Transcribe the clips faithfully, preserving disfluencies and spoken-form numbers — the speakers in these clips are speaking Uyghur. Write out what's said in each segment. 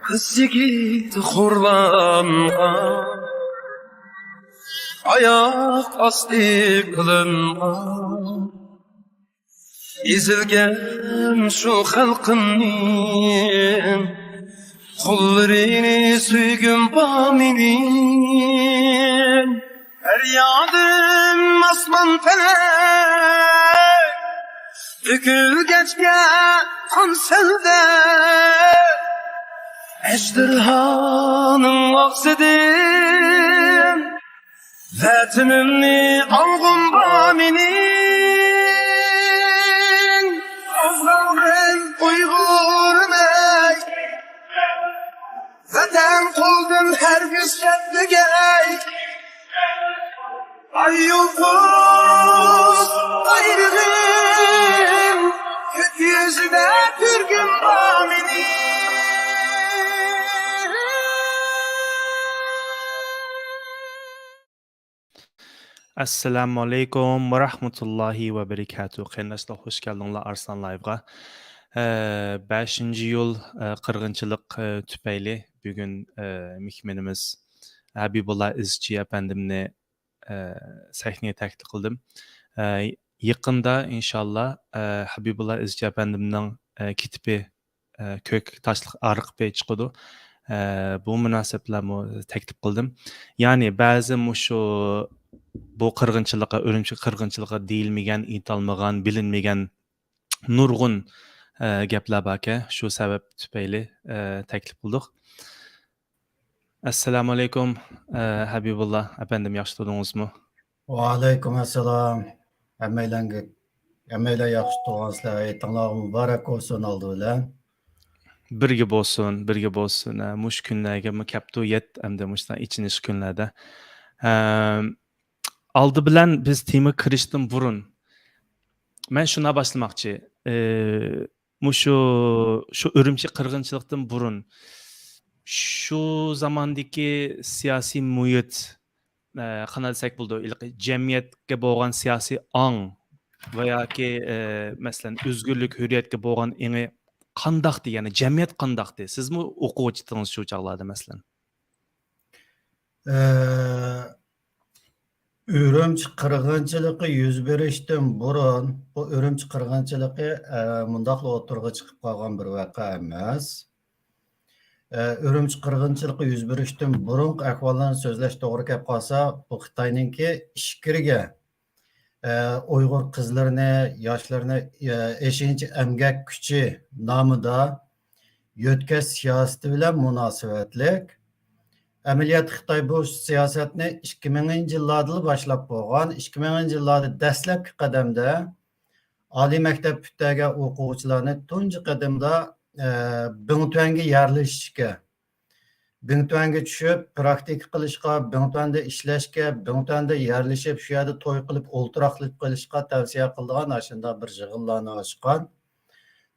قىز يىگىت خورلانغان، ئاياق ئاستى قىلىنغان، ئېزىلگەن شۇ خەلقىمنىڭ قوللىرىنى سۆيگۈم بار مېنىڭ. پەريادىم ئاسمان پەلەك، تۆكۈلگەچكە قان سەلدە، ئەجدىرھانىڭ ئاغزىدىن ۋەتىنىمنى ئالغۇم بار مېنىڭ. قوزغالغىن ئۇيغۇرمەن، ۋەتەن قولدىن ھەرگىز كەتمىگەي. ئاي يۇلتۇز بايرىغىم، كۆك يۈزىدە كۆرگۈم بار مېنىڭ. ئەسسالامۇئەلەيكۇم ۋە رەھمەتۇللاھى ۋە بەرىكاتۇھ. قېرىنداشلار، خوش كەلدىڭلار ئارسلان لايۋغا. ئە، بەشىنچى ئىيۇل، ئە، قىرغىنچىلىق، ئە، تۈپەيلى بۈگۈن، ئە، مېھمىنىمىز ھەبىبۇللا ئىزچى ئەپەندىمنى، ئە، سەھنىگە تەكلىپ قىلدىم. ئە، يېقىندا ئىنشاللا، ئە، ھەبىبۇللا ئىزچى ئەپەندىمنىڭ، ئە، كىتابى ئە، كۆك تاشلىق ئارقا پەي چىقىدۇ. ئە، بۇ مۇناسىۋەت بىلەنمۇ تەكلىپ قىلدىم. يەنى بەزى مۇشۇ بۇ قىرغىنچىلىققا، ئۈرۈمچى قىرغىنچىلىقى دېيىلمىگەن، ئېيتالمىغان، بىلىنمىگەن نۇرغۇن، ئە، گەپلەر باركەن. شۇ سەۋەب تۈپەيلى، ئە، تەكلىپ قىلدۇق. ئەسسالامۇئەلەيكۇم، ئە، ھەبىبۇللا ئەپەندىم، ياخشى تۇردىڭىزمۇ؟ ۋەئەلەيكۇم ئەسسالام. ھەممەيلەنگە، ھەممەيلەن ياخشى تۇرغانسىلەر، ھېيتىڭلارغىمۇ مۇبارەك بولسۇن ئالدى بىلەن. بىرگە بولسۇن، بىرگە بولسۇن. ھە، مۇشۇ كۈنلەرگىمۇ كەپتۇ يەت، ئەمدى مۇشۇنداق ئېچىنىش كۈنلەردە. ھەم، ئالدى بىلەن بىز تېمىغا كىرىشتىن بۇرۇن، مەن شۇنداق باشلىماقچى. ئى، مۇشۇ، شۇ ئۈرۈمچى قىرغىنچىلىقتىن بۇرۇن، شۇ زاماندىكى سىياسىي مۇھىت، ئە، قانداق دېسەك بولىدۇ، ھېلىقى جەمئىيەتكە بولغان سىياسىي ئاڭ ۋە ياكى، ئە، مەسىلەن، ئۆزگۈرلۈك، ھۆرىيەتكە بولغان ئېڭى قانداقتى؟ يەنى جەمئىيەت قانداقتى؟ سىزمۇ ئوقۇغۇچى ئىدىڭىز شۇ چاغلاردا، مەسىلەن. ئە، ئۈرۈمچى قىرغىنچىلىقى يۈز بېرىشتىن بۇرۇن، بۇ ئۈرۈمچى قىرغىنچىلىقى، ئە، مۇنداقلا ئوتتۇرىغا چىقىپ قالغان بىر ۋەقە ئەمەس. ئە، ئۈرۈمچى قىرغىنچىلىقى يۈز بېرىشتىن بۇرۇنقى ئەھۋاللارنى سۆزلەش توغرا كەپ قالسا، بۇ خىتاينىڭكى ئىچكىرىگە، ئە، ئۇيغۇر قىزلىرىنى، ياشلىرىنى، ئە، ئېشىنچە ئەمگەك كۈچى نامىدا يۆتكەش سىياسىتى بىلەن مۇناسىۋەتلىك. ئەمەلىيەتتە خىتاي بۇ سىياسەتنى ئىككى مىڭىنچى يىللاردىلا باشلاپ بولغان. ئىككى مىڭىنچى يىللاردا دەسلەپكى قەدەمدە ئالىي مەكتەپ پۈتتۈرگەن ئوقۇغۇچىلارنى تۇنجى قەدەمدە، ئە، بىڭتۈەنگە يەرلىشىشكە، بىڭتۈەنگە چۈشۈپ، پراكتىكا قىلىشقا، بىڭتۈەندە ئىشلەشكە، بىڭتۈەندە يەرلىشىپ، شۇ يەردە توي قىلىپ، ئولتۇراقلىشىپ قېلىشقا تەۋسىيە قىلىدىغان ئاشۇنداق بىر يىغىنلارنى ئاچقان.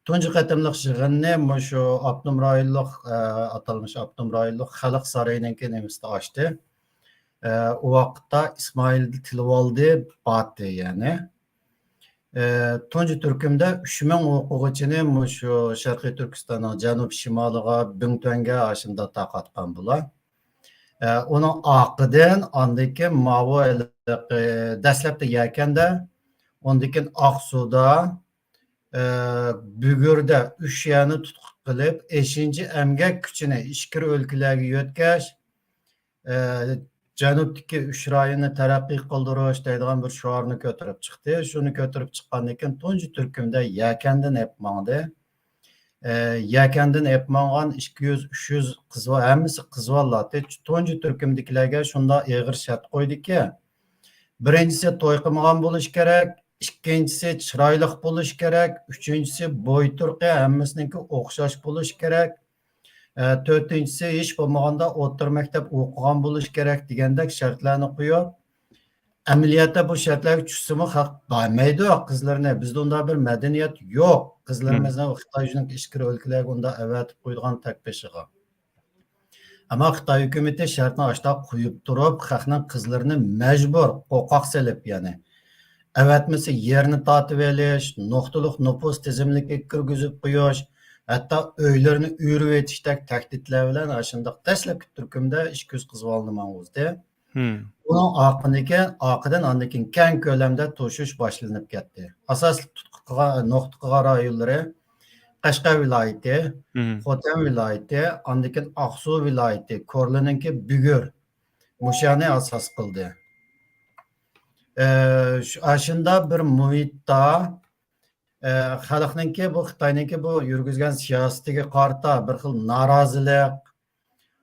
تۇنجى قېتىملىق يىغىننى مۇشۇ ئاپتونوم رايونلۇق، ئە، ئاتالمىش ئاپتونوم رايونلۇق خەلق سارىيىنىڭكى نېمىسىدە ئاچتى. ئە، ئۇ ۋاقىتتا ئىسمائىل تىلىۋالدى باتتى، يەنى. ئە، تۇنجى تۈركۈمدە ئۈچ مىڭ ئوقۇغۇچىنى مۇشۇ شەرقىي تۈركىستاننىڭ جەنۇب شىمالىغا، بىڭتۈەنگە ئاشۇنداق تارقاتقان بۇلار. ئە، ئۇنىڭ ئارقىدىن ئاندىن كېيىن ماۋۇ ھېلىقى دەسلەپتە يەكەندە، ئۇندىن كېيىن ئاقسۇدا، ئە، بۈگۈردە ئۈچ يەرنى تۇتقۇن قىلىپ، ئېشىنچا ئەمگەك كۈچىنى ئىچكىرى ئۆلكىلەرگە يۆتكەش، ئە، جەنۇبتىكى ئۈچ رايوننى تەرەققىي قىلدۇرۇش دەيدىغان بىر شوئارنى كۆتۈرۈپ چىقتى. شۇنى كۆتۈرۈپ چىققاندىن كېيىن تۇنجى تۈركۈمدە يەكەندىن ئېپ ماڭدى. ئە، يەكەندىن ئېپ ماڭغان ئىككى يۈز، ئۈچ يۈز قىز ۋە ھەممىسى قىز بالىلار. تۇنجى تۈركۈمدىكىلەرگە شۇنداق ئېغىر شەرت قويدىكى، بىرىنچىسى توي قىلمىغان بولۇش كېرەك، ئىككىنچىسى چىرايلىق بولۇش كېرەك، ئۈچىنچىسى بوي تۇرقى ھەممىسىنىڭكى ئوخشاش بولۇش كېرەك، ئە، تۆتىنچىسى ھېچ بولمىغاندا ئوتتۇرا مەكتەپ ئوقۇغان بولۇش كېرەك دېگەندەك شەرتلەرنى قويۇپ، ئەمەلىيەتتە بۇ شەرتلەرگە چۈشسىمۇ خەق بەرمەيدۇ قىزلىرىنى. بىزدە ئۇنداق بىر مەدەنىيەت يوق. قىزلىرىمىزنى خىتاي يۈزىنىڭ ئىچكىرى ئۆلكىلەرگە ئۇنداق ئەۋەتىپ قويىدىغان تەك بېشىغا. ئەمما خىتاي ھۆكۈمىتى شەرتنى ئاشتاق قويۇپ تۇرۇپ، خەقنىڭ قىزلىرىنى مەجبۇر قورقاق سېلىپ، يەنى ئەۋەتمىسە يەرنى تارتىۋېلىش، نۇقتىلىق نوپۇس تىزىملىكىگە كىرگۈزۈپ قويۇش، ھەتتا ئۆيلىرىنى ئۆرۈۋېتىشتەك تەھدىتلەر بىلەن ئاشۇنداق دەسلەپكى تۈركۈمدە ئىككى يۈز قىزۋالنى ماڭغۇزدى. ئۇنىڭ ئارقىدىن كېيىن، ئارقىدىن ئاندىن كېيىن كەڭ كۆلەمدە توشۇش باشلىنىپ كەتتى. ئاساسلىق تۇتقا قىلغان، نۇقتا قىلغان رايونلىرى قەشقەر ۋىلايىتى، خوتەن ۋىلايىتى، ئاندىن كېيىن ئاقسۇ ۋىلايىتى، كورلىنىڭكى بۈگۈر، مۇشۇ يەرنى ئاساس قىلدى. ئە، شۇ، ئاشۇنداق بىر مۇھىتتا، ئە، خەلقنىڭكى، بۇ خىتاينىڭكى بۇ يۈرگۈزگەن سىياسىتىگە قارىتا بىر خىل نارازىلىق،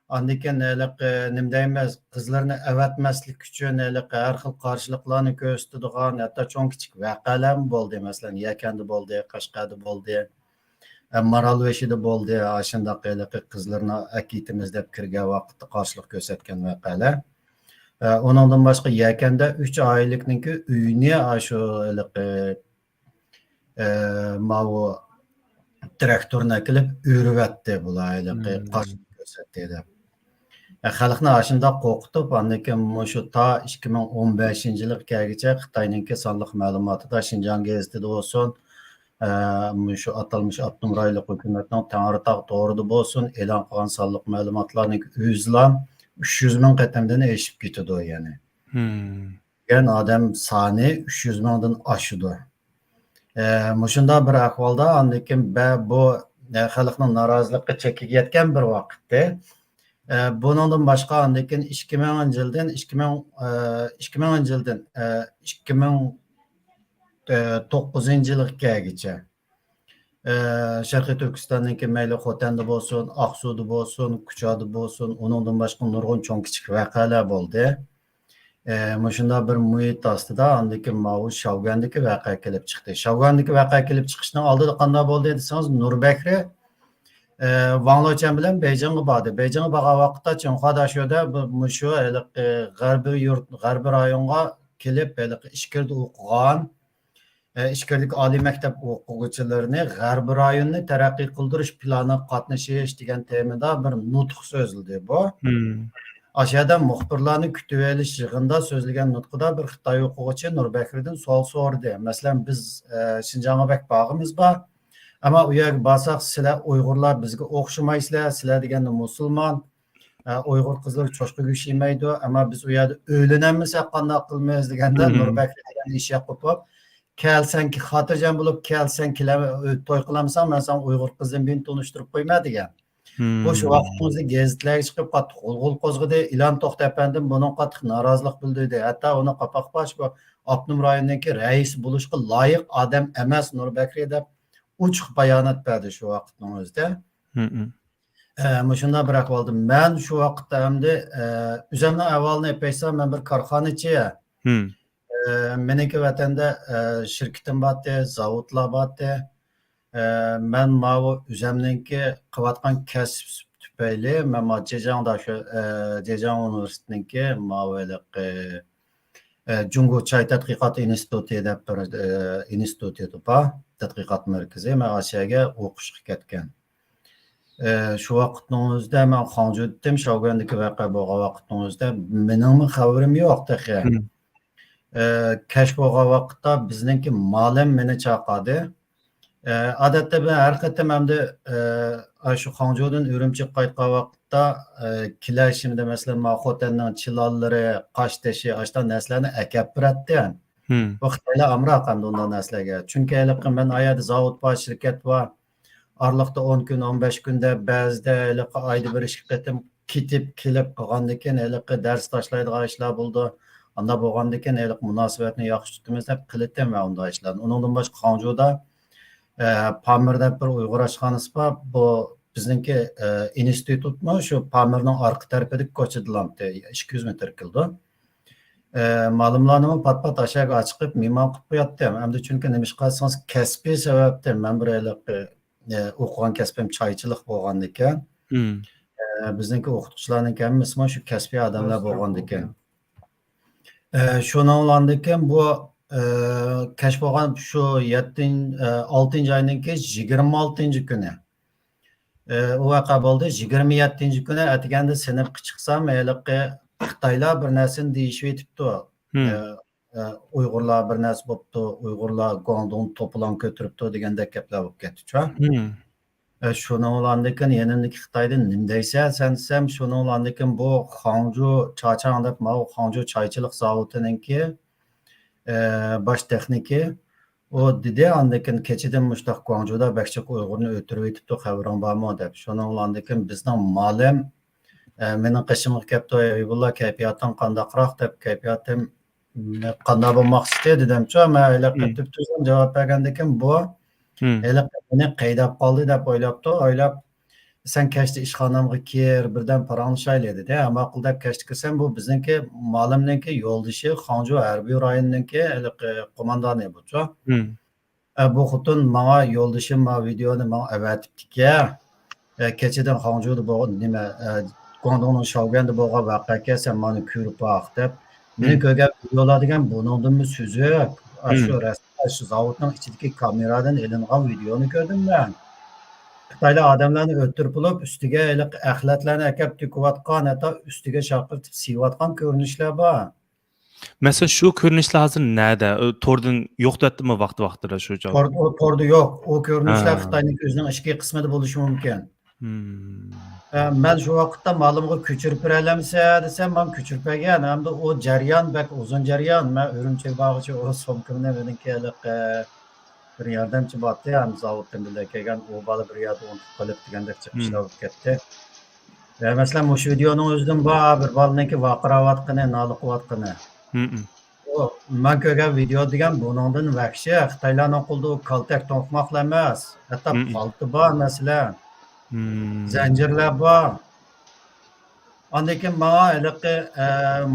ئاندىن كېيىن ھېلىقى، نېمە دەيمىز، قىزلىرىنى ئەۋەتمەسلىك ئۈچۈن ھېلىقى ھەر خىل قارشىلىقلارنى كۆرسىتىدىغان، ھەتتا چوڭ كىچىك ۋەقەلەرمۇ بولدى. مەسىلەن، يەكەندە بولدى، قەشقەردە بولدى، ئە، مارالبېشىدا بولدى. ئاشۇنداق ھېلىقى قىزلىرىنى ئەكېتىمىز دەپ كىرگەن ۋاقىتتا قارشىلىق كۆرسەتكەن ۋەقەلەر. ئە، ئۇنىڭدىن باشقا يەكەندە ئۈچ ئائىلىلىكنىڭكى ئۆيىنى ئاشۇ ھېلىقى ئە، ماۋۇ تىراكتورنى ئەكېلىپ ئۆرۈۋەتتى بۇلار، ھېلىقى قارشىلىق كۆرسەتتى دەپ. ئە، خەلقنى ئاشۇنداق قورقۇتۇپ، ئاندىن كېيىن مۇشۇ تا ئىككى مىڭ ئون بەشىنچى يىلغا كەلگۈچە خىتاينىڭكى سانلىق مەلۇماتىدا شىنجاڭ گېزىتىدە بولسۇن، ئە، مۇشۇ ئاتالمىش ئاپتونوم رايونلۇق ھۆكۈمەتنىڭ تەڭرىتاغ تورىدا بولسۇن، ئېلان قىلغان سانلىق مەلۇماتلارنىڭ ئۆزىلا ئۈچ يۈز مىڭ قېتىمدىن ئېشىپ كېتىدۇ، يەنى. دېگەن ئادەم سانى ئۈچ يۈز مىڭدىن ئاشىدۇ. ئە، مۇشۇنداق بىر ئەھۋالدا ئاندىن كېيىن بە-، بۇ، ئە، خەلقنىڭ نارازىلىقى چەككە يەتكەن بىر ۋاقىتتى. ئە، بۇنىڭدىن باشقا ئاندىن كېيىن ئىككى مىڭىنچى يىلدىن، ئىككى مىڭ، ئە، ئىككى مىڭىنچى يىلدىن، ئە، ئىككى مىڭ توققۇزىنچى يىلغا كەلگۈچە، ئە، شەرقىي تۈركىستاننىڭكى مەيلى خوتەندە بولسۇن، ئاقسۇدا بولسۇن، كۇچادا بولسۇن، ئۇنىڭدىن باشقا نۇرغۇن چوڭ كىچىك ۋەقەلەر بولدى. ئە، مۇشۇنداق بىر مۇھىت ئاستىدا ئاندىن كېيىن ماۋۇ شاۋگۈەندىكى ۋەقە كېلىپ چىقتى. شاۋگۈەندىكى ۋەقە كېلىپ چىقىشنىڭ ئالدىدا قانداق بولدى دېسىڭىز، نۇر بەكرى، ئە، ۋاڭ لېچۈەن بىلەن بېيجىڭغا باردى. بېيجىڭغا بارغان ۋاقىتتا چىڭخۇا داشۆدە بۇ، مۇشۇ ھېلىقى غەربىي يۇرت، غەربىي رايونغا كېلىپ، ھېلىقى ئىچكىرىدە ئوقۇغان، ئە، ئىچكىرىدىكى ئالىي مەكتەپ ئوقۇغۇچىلىرىنى غەربىي رايوننى تەرەققىي قىلدۇرۇش پىلانىغا قاتنىشىش دېگەن تېمىدا بىر نۇتۇق سۆزلىدى بۇ. ئاشۇ يەردە مۇخبىرلارنى كۈتۈۋېلىش يىغىنىدا سۆزلىگەن نۇتقىدا بىر خىتاي ئوقۇغۇچى نۇر بەكرىدىن سوئال سورىدى. مەسىلەن، بىز، ئە، شىنجاڭغا بەك بارغىمىز بار. ئەمما ئۇ يەرگە بارساق، سىلەر ئۇيغۇرلار بىزگە ئوخشىمايسىلەر، سىلەر دېگەندە مۇسۇلمان، ئە، ئۇيغۇر قىزلىرى چوشقا گۆشى يېمەيدۇ، ئەمما بىز ئۇ يەردە ئۆيلىنەلمىسەك قانداق قىلىمىز دېگەندە، نۇر بەكرى دېگەن ئىش ياق قوپۇپ، كەلسەڭ، خاتىرجەم بولۇپ كەلسەڭ، كېلە-، توي قىلامسەن، مەن ساڭا ئۇيغۇر قىزىم بىلەن تونۇشتۇرۇپ قويىمەن دېگەن. بۇ شۇ ۋاقىتنىڭ ئۆزىدە گېزىتلەرگە چىقىپ قاتتىق غۇلغۇلا قوزغىدى. ئىلھام توختى ئەپەندىمۇ بۇنىڭغا قاتتىق نارازىلىق بىلدۈردى. ھەتتا ئۇنى قاپاق باش بۇ ئاپتونوم رايوننىڭكى رەئىسى بولۇشقا لايىق ئادەم ئەمەس نۇر بەكرى دەپ ئوچۇق بايانات بەردى شۇ ۋاقىتنىڭ ئۆزىدە. ئە، مۇشۇنداق بىر ئەھۋالدا مەن شۇ ۋاقىتتا ئەمدى، ئە، ئۆزۈمنىڭ ئەھۋالىنى ئېيتسام، مەن بىر كارخانىچى. ئە، مېنىڭكى ۋەتەندە، ئە، شىركىتىم بارتى، زاۋۇتلار بارتى. ئە، مەن ماۋۇ ئۆزۈمنىڭكى قىلىۋاتقان كەسىپ تۈپەيلى مەن ماۋۇ جېجياڭدا شۇ، ئە، جېجياڭ ئۇنىۋېرسىتېتىنىڭكى ماۋۇ ھېلىقى، ئە، جۇڭگو چاي تەتقىقات ئىنستىتۇتى دەپ بىر، ئە، ئىنستىتۇتى بار، تەتقىقات مەركىزى. مەن ئاشۇ يەرگە ئوقۇشقا كەتكەن. ئە، شۇ ۋاقىتنىڭ ئۆزىدە مەن خاڭجۇدىتىم، شاۋگۈەندىكى ۋەقە بولغان ۋاقىتنىڭ ئۆزىدە مېنىڭمۇ خەۋىرىم يوق تېخى. ئە، كەچ بولغان ۋاقىتتا بىزنىڭكى مالىم مېنى چاقىردى. ئە، ئادەتتە مەن ھەر قېتىم ئەمدى، ئە، ئاشۇ خاڭجۇدىن ئۈرۈمچىگە قايتقان ۋاقىتتا، ئە، كېلەشىمدە، مەسىلەن، ما خوتەننىڭ چىلانلىرى، قاشتېشى، ئاشۇنداق نەرسىلەرنى ئەكەپ بېرەتتى. بۇ خىتايلار ئامراق ئەمدى ئۇنداق نەرسىلەرگە. چۈنكى ھېلىقى مەن ئايەردە زاۋۇت بار، شىركەت بار. ئارىلىقتا ئون كۈن، ئون بەش كۈندە، بەزىدە ھېلىقى ئايدا بىر ئىككى قېتىم كېتىپ، كېلىپ قالغاندىكىن ھېلىقى دەرس تاشلايدىغان ئىشلار بولىدۇ. ئانداق بولغاندىكىن ھېلىقى مۇناسىۋەتنى ياخشى تۇتىمىز دەپ قىلىتتىم مەن ئۇنداق ئىشلارنى. ئۇنىڭدىن باشقا خاڭجۇدا، ئە، پامىر دەپ بىر ئۇيغۇر ئاشخانىسى بار. بۇ بىزنىڭكى، ئە، ئىنستىتۇتمۇ شۇ پامىرنىڭ ئارقا تەرىپىدىكى كوچىدا لامتى، ئىككى يۈز مېتىر كېلىدۇ. ئە، مالىملارنىمۇ پات-پات ئاشەگە ئاچىقىپ مېھمان قىلىپ قوياتتىم. ئەمدى چۈنكى نېمىشقا دېسىڭىز، كەسپىي سەۋەبتىن مەن بىر ھېلىقى، ئە، ئوقۇغان كەسپىم چايچىلىق بولغاندىكىن، ئە، بىزنىڭكى ئوقۇتقۇچىلارنىڭكى ھەممىسىمۇ شۇ كەسپىي ئادەملەر بولغاندىكىن. ئە، شۇنىڭلاندىكىن بۇ، ئە، كەچ بولغان شۇ يەتتىن-، ئە، ئالتىنچى ئاينىڭكى يىگىرمە ئالتىنچى كۈنى، ئە، ئۇ ۋەقە بولدى. يىگىرمە يەتتىنچى كۈنى ئەتىگەندە سىنىپقا چىقسام، ھېلىقى خىتايلار بىر نەرسىنى دېيىشىۋېتىپتۇ. ئە، ئە، ئۇيغۇرلار بىر نەرسە بوپتۇ، ئۇيغۇرلار گۇاڭدۇڭ توپىلاڭ كۆتۈرۈپتۇ دېگەندەك گەپلەر بولۇپ كەتتىچۇ. ئە، شۇنىڭ بىلەن ئاندىن كېيىن يېنىمدىكى خىتايدىن نېمە دەيسەن سەن دېسەم، شۇنىڭ بىلەن ئاندىن كېيىن بۇ خاڭجۇ چاچاڭ دەپ، ماۋۇ خاڭجۇ چايچىلىق زاۋۇتىنىڭكى، ئە، باش تېخنىكى، ئۇ دېدى، ئاندىن كېيىن كېچىدىن مۇشۇنداق گۇاڭجۇدا بەك جىق ئۇيغۇرنى ئۆلتۈرۈۋېتىپتۇ، خەۋىرىڭ بارمۇ دەپ. شۇنىڭ بىلەن ئاندىن كېيىن بىزنىڭ مالىم، ئە، مېنىڭ قېشىمغا كەپتۇ، ھەبىبۇللا، كەيپىياتىڭ قانداقراق دەپ، كەيپىياتىم قانداق بولماقچى دېدىمچۇ، مەن ھېلىقى تۈپتۈزۈم جاۋاب بەرگەندىكىن بۇ ھېلىقى مېنى قەيدەپ قالدى دەپ ئويلاپتۇ، ئويلاپ، سەن كەچتە ئىشخانامغا كىر، بىردەم پاراڭلىشايلى دېدى. ھە، ماقۇل دەپ كەچتە كىرسەم، بۇ بىزنىڭكى مالىمنىڭكى يولدىشى، خاڭجۇ ھەربىي رايونىنىڭكى ھېلىقى قوماندانى بۇچۇ. ئە، بۇ خوتۇن ماڭا، يولدىشىم ماڭا ۋىدېئونى ماڭا ئەۋەتىپتىكەن. ئە، كېچىدىن خاڭجۇدا بولغان، نېمە، ئە، گۇاڭدۇڭنىڭ شاۋگۈەندە بولغان ۋەقەگە سەن مانا كۆرۈپ باق دەپ. مېنىڭ كۆرگەن ۋىدېئولار دېگەن بۇنىڭدىنمۇ سۈزۈك. ئاشۇ رەسمىي، ئاشۇ زاۋۇتنىڭ ئىچىدىكى كامېرادىن ئېلىنغان ۋىدېئونى كۆردۈم مەن. خىتايلار ئادەملەرنى ئۆلتۈرۈپ بولۇپ، ئۈستىگە ھېلىقى ئەخلەتلەرنى ئەكەپ تۆكۈۋاتقان، ھەتتا ئۈستىگە شارقىرىتىپ سىيىۋاتقان كۆرۈنۈشلەر بار. مەسىلەن، شۇ كۆرۈنۈشلەر ھازىر نەدە؟ ئۇ توردىن يوق دەپتىمۇ ۋاقتى ۋاقتىدا شۇ جاۋاب؟ تور-، ئۇ توردا يوق. ئۇ كۆرۈنۈشلەر ھە. خىتاينىڭكى ئۆزىنىڭ ئىچكى قىسمىدا بولۇشى مۇمكىن. ھىم. ئە، مەن شۇ ۋاقىتتا مالىمغا كۆچۈرۈپ بېرەلەمسەن دېسەم، مانا كۆچۈرۈپ بەرگەن. ھەمدە ئۇ جەريان بەك ئۇزۇن جەريان. مەن ئۈرۈمچىگە بارغۇچە ئۇ سومكىمنى مېنىڭكى ھېلىقى بىر ياردەمچى بارتتى، ھەم زاۋۇتتىن بىللە كەلگەن. ئۇ بالا بىر يەردە ئۇنتۇپ قېلىپ دېگەندەك جىق ئىشلار بولۇپ كەتتى. ئە، مەسىلەن، مۇشۇ ۋىدېئونىڭ ئۆزىدىن بار بىر بالىنىڭكى ۋارقىراۋاتقىنى، نالە قىلىۋاتقىنى. ئۇ، مەن كۆرگەن ۋىدېئو دېگەن بۇنىڭدىن ۋەھشىي. خىتايلارنىڭ قولىدا ئۇ كالتەك توقماقلا ئەمەس، ھەتتا پالتا بار، مەسىلەن. زەنجىرلەر بار. ئاندىن كېيىن ماڭا ھېلىقى، ئە،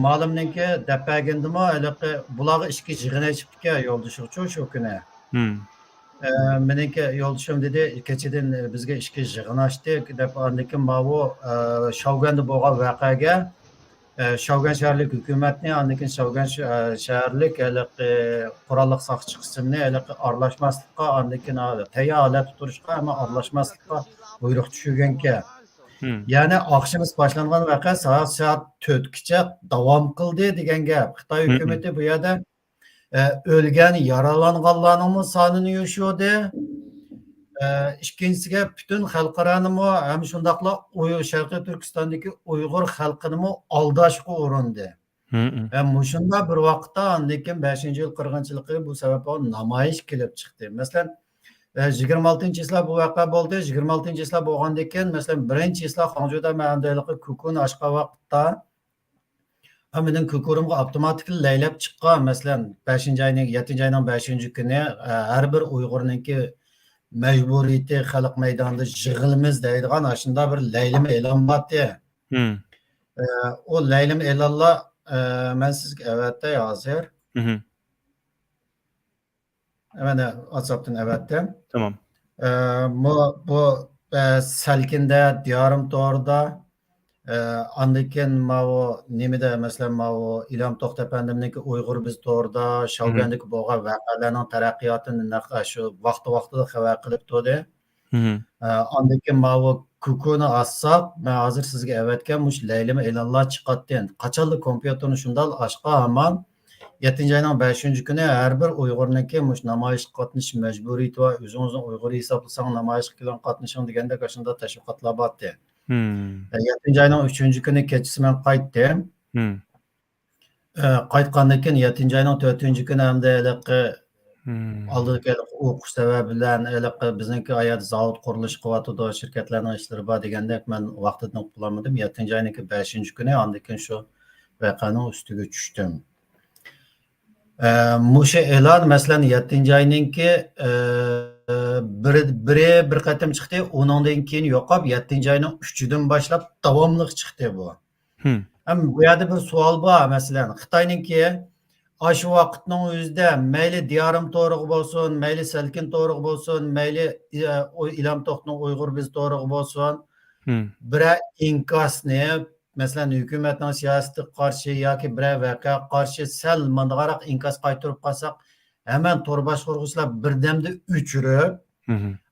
مالىمنىڭكى دەپ بەرگىنىدىمۇ ھېلىقى بۇلارغا ئىچكى يىغىن ئېچىپتىكەن يولدىشىغىچۇ شۇ كۈنى. ئە، مېنىڭكى يولدىشىم دېدى، كېچىدىن بىزگە ئىچكى يىغىن ئاچتى دەپ، ئاندىن كېيىن ماۋۇ، ئە، شاۋگۈەندە بولغان ۋەقەگە، ئە، شاۋگۈەن شەھەرلىك ھۆكۈمەتنى، ئاندىن كېيىن شاۋگۈەن ش-، ئە، شەھەرلىك ھېلىقى قوراللىق ساقچى قىسىمنى ھېلىقى ئارىلاشماسلىققا، ئاندىن كېيىن ھا-، تەييار ھالەتتە تۇرۇشقا، ئەمما ئارىلاشماسلىققا بۇيرۇق چۈشۈرگەنكەن. يەنى ئاخشىمىسى باشلانغان ۋەقە سائەت، سائەت تۆتكىچە داۋام قىلدى دېگەن گەپ. خىتاي ھۆكۈمىتى بۇ يەردە ئە، ئۆلگەن، يارالانغانلارنىڭمۇ سانىنى يوشۇردى. ئە، ئىككىنچىسىگە پۈتۈن خەلقئارانىمۇ ھەم شۇنداقلا ئۇي-، شەرقىي تۈركىستاندىكى ئۇيغۇر خەلقىنىمۇ ئالداشقا ئۇرۇندى. ھە، مۇشۇنداق بىر ۋاقىتتا ئاندىن كېيىن بەشىنچى يىل قىرغىنچىلىقى بۇ سەۋەب بىلەن نامايىش كېلىپ چىقتى. مەسىلەن، ئە، يىگىرمە ئالتىنچى چىسلا بۇ ۋەقە بولدى. يىگىرمە ئالتىنچى چىسلا بولغاندىن كېيىن، مەسىلەن، بىرىنچى چىسلا خاڭجۇدا مەن ئەمدى ھېلىقى كۇكۇنى ئاچقان ۋاقىتتا، ھە، مېنىڭ كۇكۇرۇمغا ئاپتوماتىكلا لەيلەپ چىققان، مەسىلەن، بەشىنچى ئاينىڭ، يەتتىنچى ئاينىڭ بەشىنچى كۈنى، ئە، ھەر بىر ئۇيغۇرنىڭكى مەجبۇرىيىتى خەلق مەيدانىدا يىغىلىمىز دەيدىغان ئاشۇنداق بىر لەيلىمە ئېلان بارتى. ئە، ئۇ لەيلىمە ئېلانلار، ئە، مەن سىزگە ئەۋەتەي ھازىر. مانا ۋاتساپتىن ئەۋەتتىم. تامام. ئە، مۇ-، بۇ، ئە، سەلكىندە، دىيارىم تورىدا، ئە، ئاندىن كېيىن ماۋۇ نېمىدە، مەسىلەن، ماۋۇ ئىلھام توختى ئەپەندىمنىڭكى ئۇيغۇر بىز تورىدا، شاۋگۈەندىكى بولغان ۋەقەلەرنىڭ تەرەققىياتىنى نەق شۇ ۋاقتى ۋاقتىدا خەۋەر قىلىپ تۇردى. ئە، ئاندىن كېيىن ماۋۇ كۇكۇنى ئاچساق، مەن ھازىر سىزگە ئەۋەتكەن مۇشۇ لەيلىمە ئېلانلار چىقاتتى. قاچانلا كومپيۇتېرنى شۇنداق ئاچقان ھامان، يەتتىنچى ئاينىڭ بەشىنچى كۈنى ھەر بىر ئۇيغۇرنىڭكى مۇشۇ نامايىشقا قاتنىشىش مەجبۇرىيىتى بار، ئۆزىڭىزنى ئۇيغۇر ھېسابلىساڭ نامايىشقا كېلىڭ قاتنىشىڭ دېگەندەك ئاشۇنداق تەشۋىقاتلار بارتى. ئە، يەتتىنچى ئاينىڭ ئۈچىنچى كۈنى كېچىسى مەن قايتتىم. ئە، قايتقاندىن كېيىن يەتتىنچى ئاينىڭ تۆتىنچى كۈنى ئەمدى ھېلىقى ئالدىدىكى ھېلىقى ئوقۇش سەۋەبى بىلەن ھېلىقى بىزنىڭكى ئايەردە زاۋۇت قۇرۇلۇشى قىلىۋاتىدۇ، شىركەتلەرنىڭ ئىشلىرى بار دېگەندەك مەن ۋاقتىدىن قۇتۇلالمىدىم. يەتتىنچى ئاينىڭكى بەشىنچى كۈنى ئاندىن كېيىن شۇ ۋەقەنىڭ ئۈستىگە چۈشتۈم. ئە، مۇشۇ ئېلان، مەسىلەن، يەتتىنچى ئاينىڭكى، ئە، بىرى، بىرى بىر قېتىم چىقتى، ئۇنىڭدىن كېيىن يوقاپ، يەتتىنچى ئاينىڭ ئۈچىدىن باشلاپ داۋاملىق چىقتى بۇ. ھەم بۇ يەردە بىر سوئال بار، مەسىلەن، خىتاينىڭكى ئاشۇ ۋاقىتنىڭ ئۆزىدە مەيلى دىيارىم تورىغا بولسۇن، مەيلى سەلكىن تورىغا بولسۇن، مەيلى، ئە، ئۇ ئىلھام توختىنىڭ ئۇيغۇر بىز تورىغا بولسۇن، بىرەر ئىنكاسنى، مەسىلەن، ھۆكۈمەتنىڭ سىياسىتىگە قارشى ياكى بىرەر ۋەقەگە قارشى سەل ماندىغاراق ئىنكاس قايتۇرۇپ قالساق، ھەممە تور باشقۇرغۇچىلار بىردەمدە ئۆچۈرۈپ،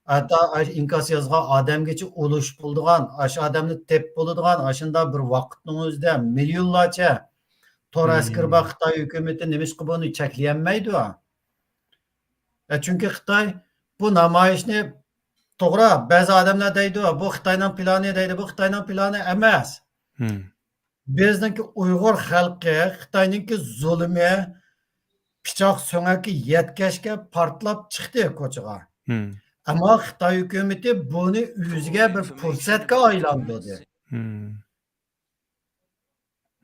ھەتتا ئاشۇ ئىنكاس يازغان ئادەمگىچە ئۇلىشىپ بولىدىغان، ئاشۇ ئادەمنى تېپىپ بولىدىغان، ئاشۇنداق بىر ۋاقىتنىڭ ئۆزىدە مىليونلارچە تور ئەسكىرى بار خىتاي ھۆكۈمىتى نېمىشقا بۇنى چەكلىيەلمەيدۇ؟ ئە، چۈنكى خىتاي بۇ نامايىشنى توغرا، بەزى ئادەملەر دەيدۇ، بۇ خىتاينىڭ پىلانى دەيدۇ، بۇ خىتاينىڭ پىلانى ئەمەس. مم. بىزنىڭكى ئۇيغۇر خەلقى خىتاينىڭكى زۇلۇمى پىچاق سۆڭەككە يەتكەچكە پارتلاپ چىقتى كوچىغا. مم. ئەمما خىتاي ھۆكۈمىتى بۇنى ئۆزىگە بىر پۇرسەتكە ئايلاندۇردى. مم.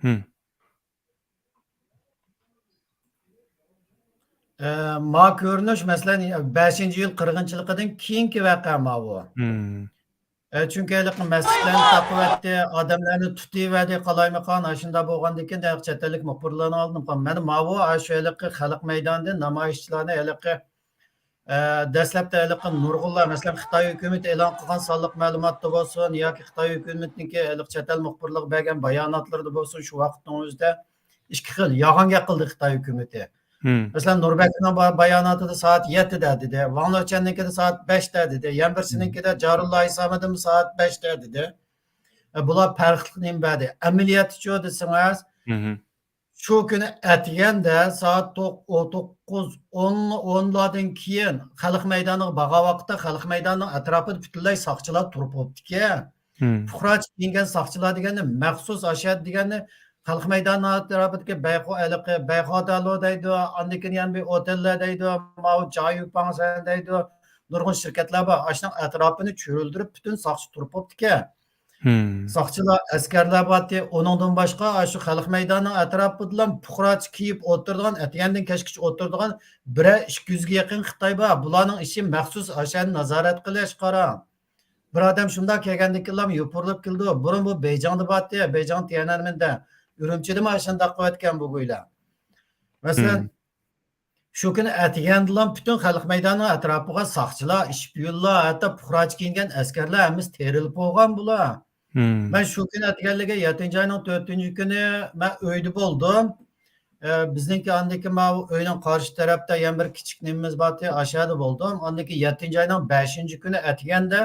مم. ئە، ما كۆرۈنۈش، مەسىلەن، بەشىنچى ئىيۇل قىرغىنچىلىقىدىن كېيىنكى ۋەقە ماۋۇ. مم. ئە، چۈنكى ھېلىقى مەسچىتلەرنى تاقىۋەتتى، ئادەملەرنى تۇتۇۋەردى، قالايمىقان، ئاشۇنداق بولغاندىن كېيىن ھېلىقى چەت ئەللىك مۇخبىرلارنىڭ ئالدىدا مانا ماۋۇ، ئاشۇ ھېلىقى خەلق مەيدانىدىن نامايىشچىلارنى ھېلىقى، ئە، دەسلەپتە ھېلىقى نۇرغۇنلار، مەسىلەن، خىتاي ھۆكۈمىتى ئېلان قىلغان سانلىق مەلۇماتتا بولسۇن ياكى خىتاي ھۆكۈمىتىنىڭكى ھېلىقى چەت ئەل مۇخبىرلىرىغا بەرگەن باياناتلىرىدا بولسۇن، شۇ ۋاقىتنىڭ ئۆزىدە ئىككى خىل يالغان گەپ قىلدى خىتاي ھۆكۈمىتى. مم. مەسىلەن، نۇر بەكرىنىڭ با-، باياناتىدا سائەت يەتتىدە دېدى، ۋاڭ لېچۈەننىڭكىدە سائەت بەشتە دېدى، يەنە بىرسىنىڭكىدە جارۇللا ھېسامىدىمۇ سائەت بەشتە دېدى. ئە، بۇلار پەرقلىق نېمە بەردى؟ ئەمەلىيەتتىچۇ دېسىڭىز، مم. شۇ كۈنى ئەتىگەندە سائەت توق-، ئو-، توققۇز، ئون، ئونلاردىن كېيىن خەلق مەيدانىغا بارغان ۋاقىتتا خەلق مەيدانىنىڭ ئەتراپىدا پۈتۈنلەي ساقچىلار تۇرۇپ بوپتىكەن. مم. پۇقراچە كىيىنگەن ساقچىلار دېگەننى مەخسۇس ئاشۇ يەردە دېگەننى خەلق مەيدانى ئەتراپىدىكى بەيخۇ-، ھېلىقى بەيخۇدالو دەيدۇ، ئاندىن كېيىن يەنە بىر ئوتېللار دەيدۇ، ماۋۇ جايۈپاڭسەن دەيدۇ، نۇرغۇن شىركەتلەر بار. ئاشۇنىڭ ئەتراپىنى چۆرۈلدۈرۈپ پۈتۈن ساقچى تۇرۇپ بوپتىكەن. مم. ساقچىلار، ئەسكەرلەر بارتى. ئۇنىڭدىن باشقا، ئاشۇ خەلق مەيدانىنىڭ ئەتراپىدىلا پۇقراچە كىيىپ ئولتۇرىدىغان، ئەتىگەندىن كەچكىچە ئولتۇرىدىغان بىرەر ئىككى يۈزگە يېقىن خىتاي بار. بۇلارنىڭ ئىشى مەخسۇس ئاشۇنى نازارەت قىلىش، قاراڭ. بىر ئادەم شۇنداق كەلگەندىن كېيىنلا يوپۇرۇلۇپ كېلىدۇ. بۇرۇن بۇ بېيجىڭدا بارتى، بېيجىڭ تيەنئەنمېندە، ئۈرۈمچىدىمۇ ئاشۇنداق قىلىۋەتكەن بۇ گۇيلار. مەسىلەن، مم. شۇ كۈنى ئەتىگەندىلا پۈتۈن خەلق مەيدانىنىڭ ئەتراپىغا ساقچىلار، شپىيونلار، ھەتتا پۇقراچە كىيىنگەن ئەسكەرلەر ھەممىسى تېرىلىپ بولغان بۇلار. مم. مەن شۇ كۈنى ئەتىگەنلىكى يەتتىنچى ئاينىڭ تۆتىنچى كۈنى مەن ئۆيدە بولدۇم. ئە، بىزنىڭكى ئاندىكى ماۋۇ ئۆينىڭ قارشى تەرەپتە يەنە بىر كىچىك نېمىمىز بارتى، ئاشۇ يەردە بولدۇم. ئاندىن كېيىن يەتتىنچى ئاينىڭ بەشىنچى كۈنى ئەتىگەندە،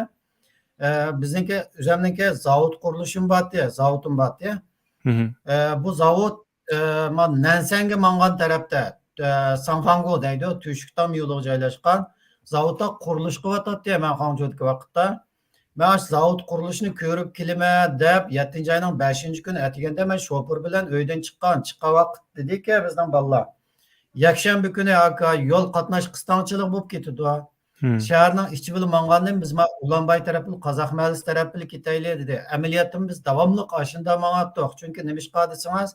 ئە، بىزنىڭكى ئۆزەمنىڭكى زاۋۇت قۇرۇلۇشىمۇ بارتى، زاۋۇتۇم بارتى. مم. ئە، بۇ زاۋۇت، ئە، ما نەنسەنگە ماڭغان تەرەپتە، ئە، ساڭفاڭگو دەيدۇ، تۈشۈكتام يولىغا جايلاشقان. زاۋۇتتا قۇرۇلۇش قىلىۋاتاتتى، مەن خاڭجۇدىكى ۋاقىتتا. مەن ئاشۇ زاۋۇت قۇرۇلۇشىنى كۆرۈپ كېلىمەن دەپ، يەتتىنچى ئاينىڭ بەشىنچى كۈنى ئەتىگەندە مەن شوپۇر بىلەن ئۆيدىن چىققان. چىققان ۋاقىت دېدىكى بىزنىڭ بالىلار، يەكشەنبە كۈنى ئاكا يول قاتناش قىستاڭچىلىقى بولۇپ كېتىدۇ. مم. شەھەرنىڭ ئىچى بىلەن ماڭغاندىن بىز ما ئۇلانباي تەرەپلىك، قازاق مەھەللىسى تەرەپلىك كېتەيلى دېدى. ئەمەلىيەتتىمۇ بىز داۋاملىق ئاشۇنداق ماڭاتتۇق. چۈنكى نېمىشقا دېسىڭىز،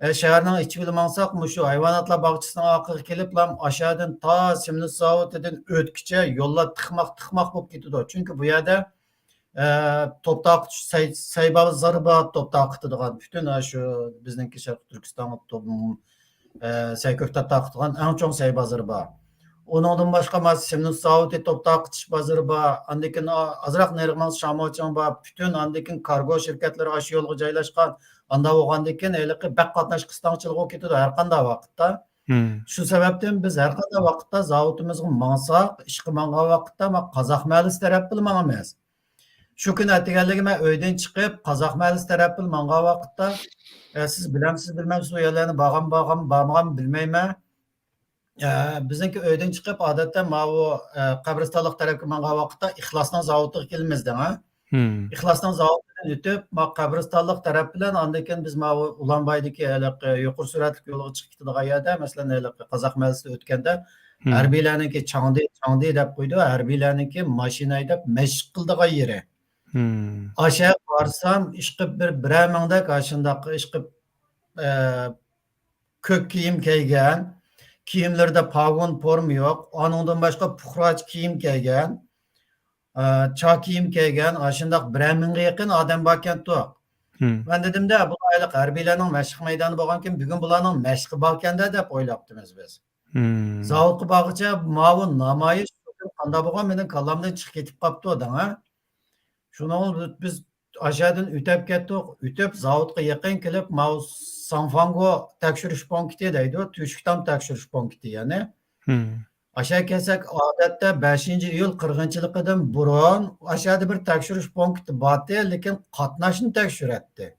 ئە، شەھەرنىڭ ئىچى بىلەن ماڭساق، مۇشۇ ھايۋاناتلار باغچىسىنىڭ ئارقىغا كېلىپلا ئاشۇ يەردىن تا سېمونت زاۋۇتىدىن ئۆتكۈچە يوللار تىقماق، تىقماق بولۇپ كېتىدۇ. چۈنكى بۇ يەردە، ئە، توپ تارقىتىش سەي-، سەيبازىرى بار، توپ تارقىتىدىغان پۈتۈن، ئە، شۇ بىزنىڭكى شەرقىي تۈركىستانغا توپ، ئە، سەيكۆكتات تارقىتىدىغان ئەڭ چوڭ سەي بازىرى بار. ئۇنىڭدىن باشقا، مانا، سېمونت زاۋۇتى توپ تارقىتىش بازىرى بار. ئاندىن كېيىن ئا-، ئازراق نېرىغا ماڭسا شاماۋچىڭ بار. پۈتۈن ئاندىن كېيىن كارگو شىركەتلىرى ئاشۇ يولغا جايلاشقان. ئانداق بولغاندىن كېيىن ھېلىقى بەك قاتناش قىستاڭچىلىقى بولۇپ كېتىدۇ ھەر قانداق ۋاقىتتا. مم. شۇ سەۋەبتىن بىز ھەر قانداق ۋاقىتتا زاۋۇتىمىزغا ماڭساق، ئىشقا ماڭغان ۋاقىتتا، ما، قازاق مەھەللىسى تەرەپتىلا ماڭىمىز. شۇ كۈنى ئەتىگەنلىكى مەن ئۆيدىن چىقىپ، قازاق مەھەللىسى تەرەپتىن ماڭغان ۋاقىتتا، ئە، سىز بىلەمسىز، بىلمەمسىز، ئۇ يەرلەرنى بارغان، بارغان، بارمىغان بىلمەيمەن. ئە، بىزنىڭكى ئۆيدىن چىقىپ، ئادەتتە ماۋۇ، ئە، قەبرىستانلىق تەرەپكە ماڭغان ۋاقىتتا ئىخلاسنىڭ زاۋۇتىغا كېلىمىز دەڭ، ھە؟ مم. ئىخلاسنىڭ زاۋۇتىدىن ئۆتۈپ، ما قەبرىستانلىق تەرەپ بىلەن، ئاندىن كېيىن بىز ماۋۇ ئۇلانبايدىكى ھېلىقى يۇقىرى سۈرئەتلىك يولغا چىقىپ كېتىدىغان يەردە، مەسىلەن، ھېلىقى قازاق مەھەللىسىدە ئۆتكەندە، مم. ھەربىيلەرنىڭكى چاڭدى، چاڭدى دەپ قويىدۇ، ھەربىيلەرنىڭكى ماشىنا ھەيدەپ مەشىق قىلىدىغان يېرى. مم. ئاشۇ يەرگە بارسام، ئىشقىلىپ بىر، بىرەر مىڭدەك ئاشۇنداق ئىشقىلىپ، ئە، كۆك كىيىم كىيگەن، كىيىملىرىدە پاگون پورما يوق، ئانىڭدىن باشقا پۇقراچە كىيىم كىيگەن، ئە، چاك كىيىم كىيگەن، ئاشۇنداق بىرەر مىڭغا يېقىن ئادەم باركەنتۇق. مم. مەن دېدىمدە، بۇ ھېلىقى ھەربىيلەرنىڭ مەشىق مەيدانى بولغانكىن، بۈگۈن بۇلارنىڭ مەشقى باركەندە دەپ ئويلاپتىمىز بىز. مم. زاۋۇتقا بارغۇچە ماۋۇ نامايىش قانداق بولغان مېنىڭ كاللامدىن چىقىپ كېتىپ قاپتۇ دەڭ، ھە؟ شۇنىڭ بىز ئاشۇ يەردىن ئۆتۈپ كەتتۇق. ئۆتۈپ، زاۋۇتقا يېقىن كېلىپ، ماۋۇ ساڭفاڭگو تەكشۈرۈش پونكىتى دەيدۇ، تۈشۈكتام تەكشۈرۈش پونكىتى، يەنى. مم. ئاشۇ يەرگە كەلسەك، ئادەتتە بەشىنچى ئىيۇل قىرغىنچىلىقىدىن بۇرۇن ئاشۇ يەردە بىر تەكشۈرۈش پونكىتى بارتى، لېكىن قاتناشنى تەكشۈرەتتى.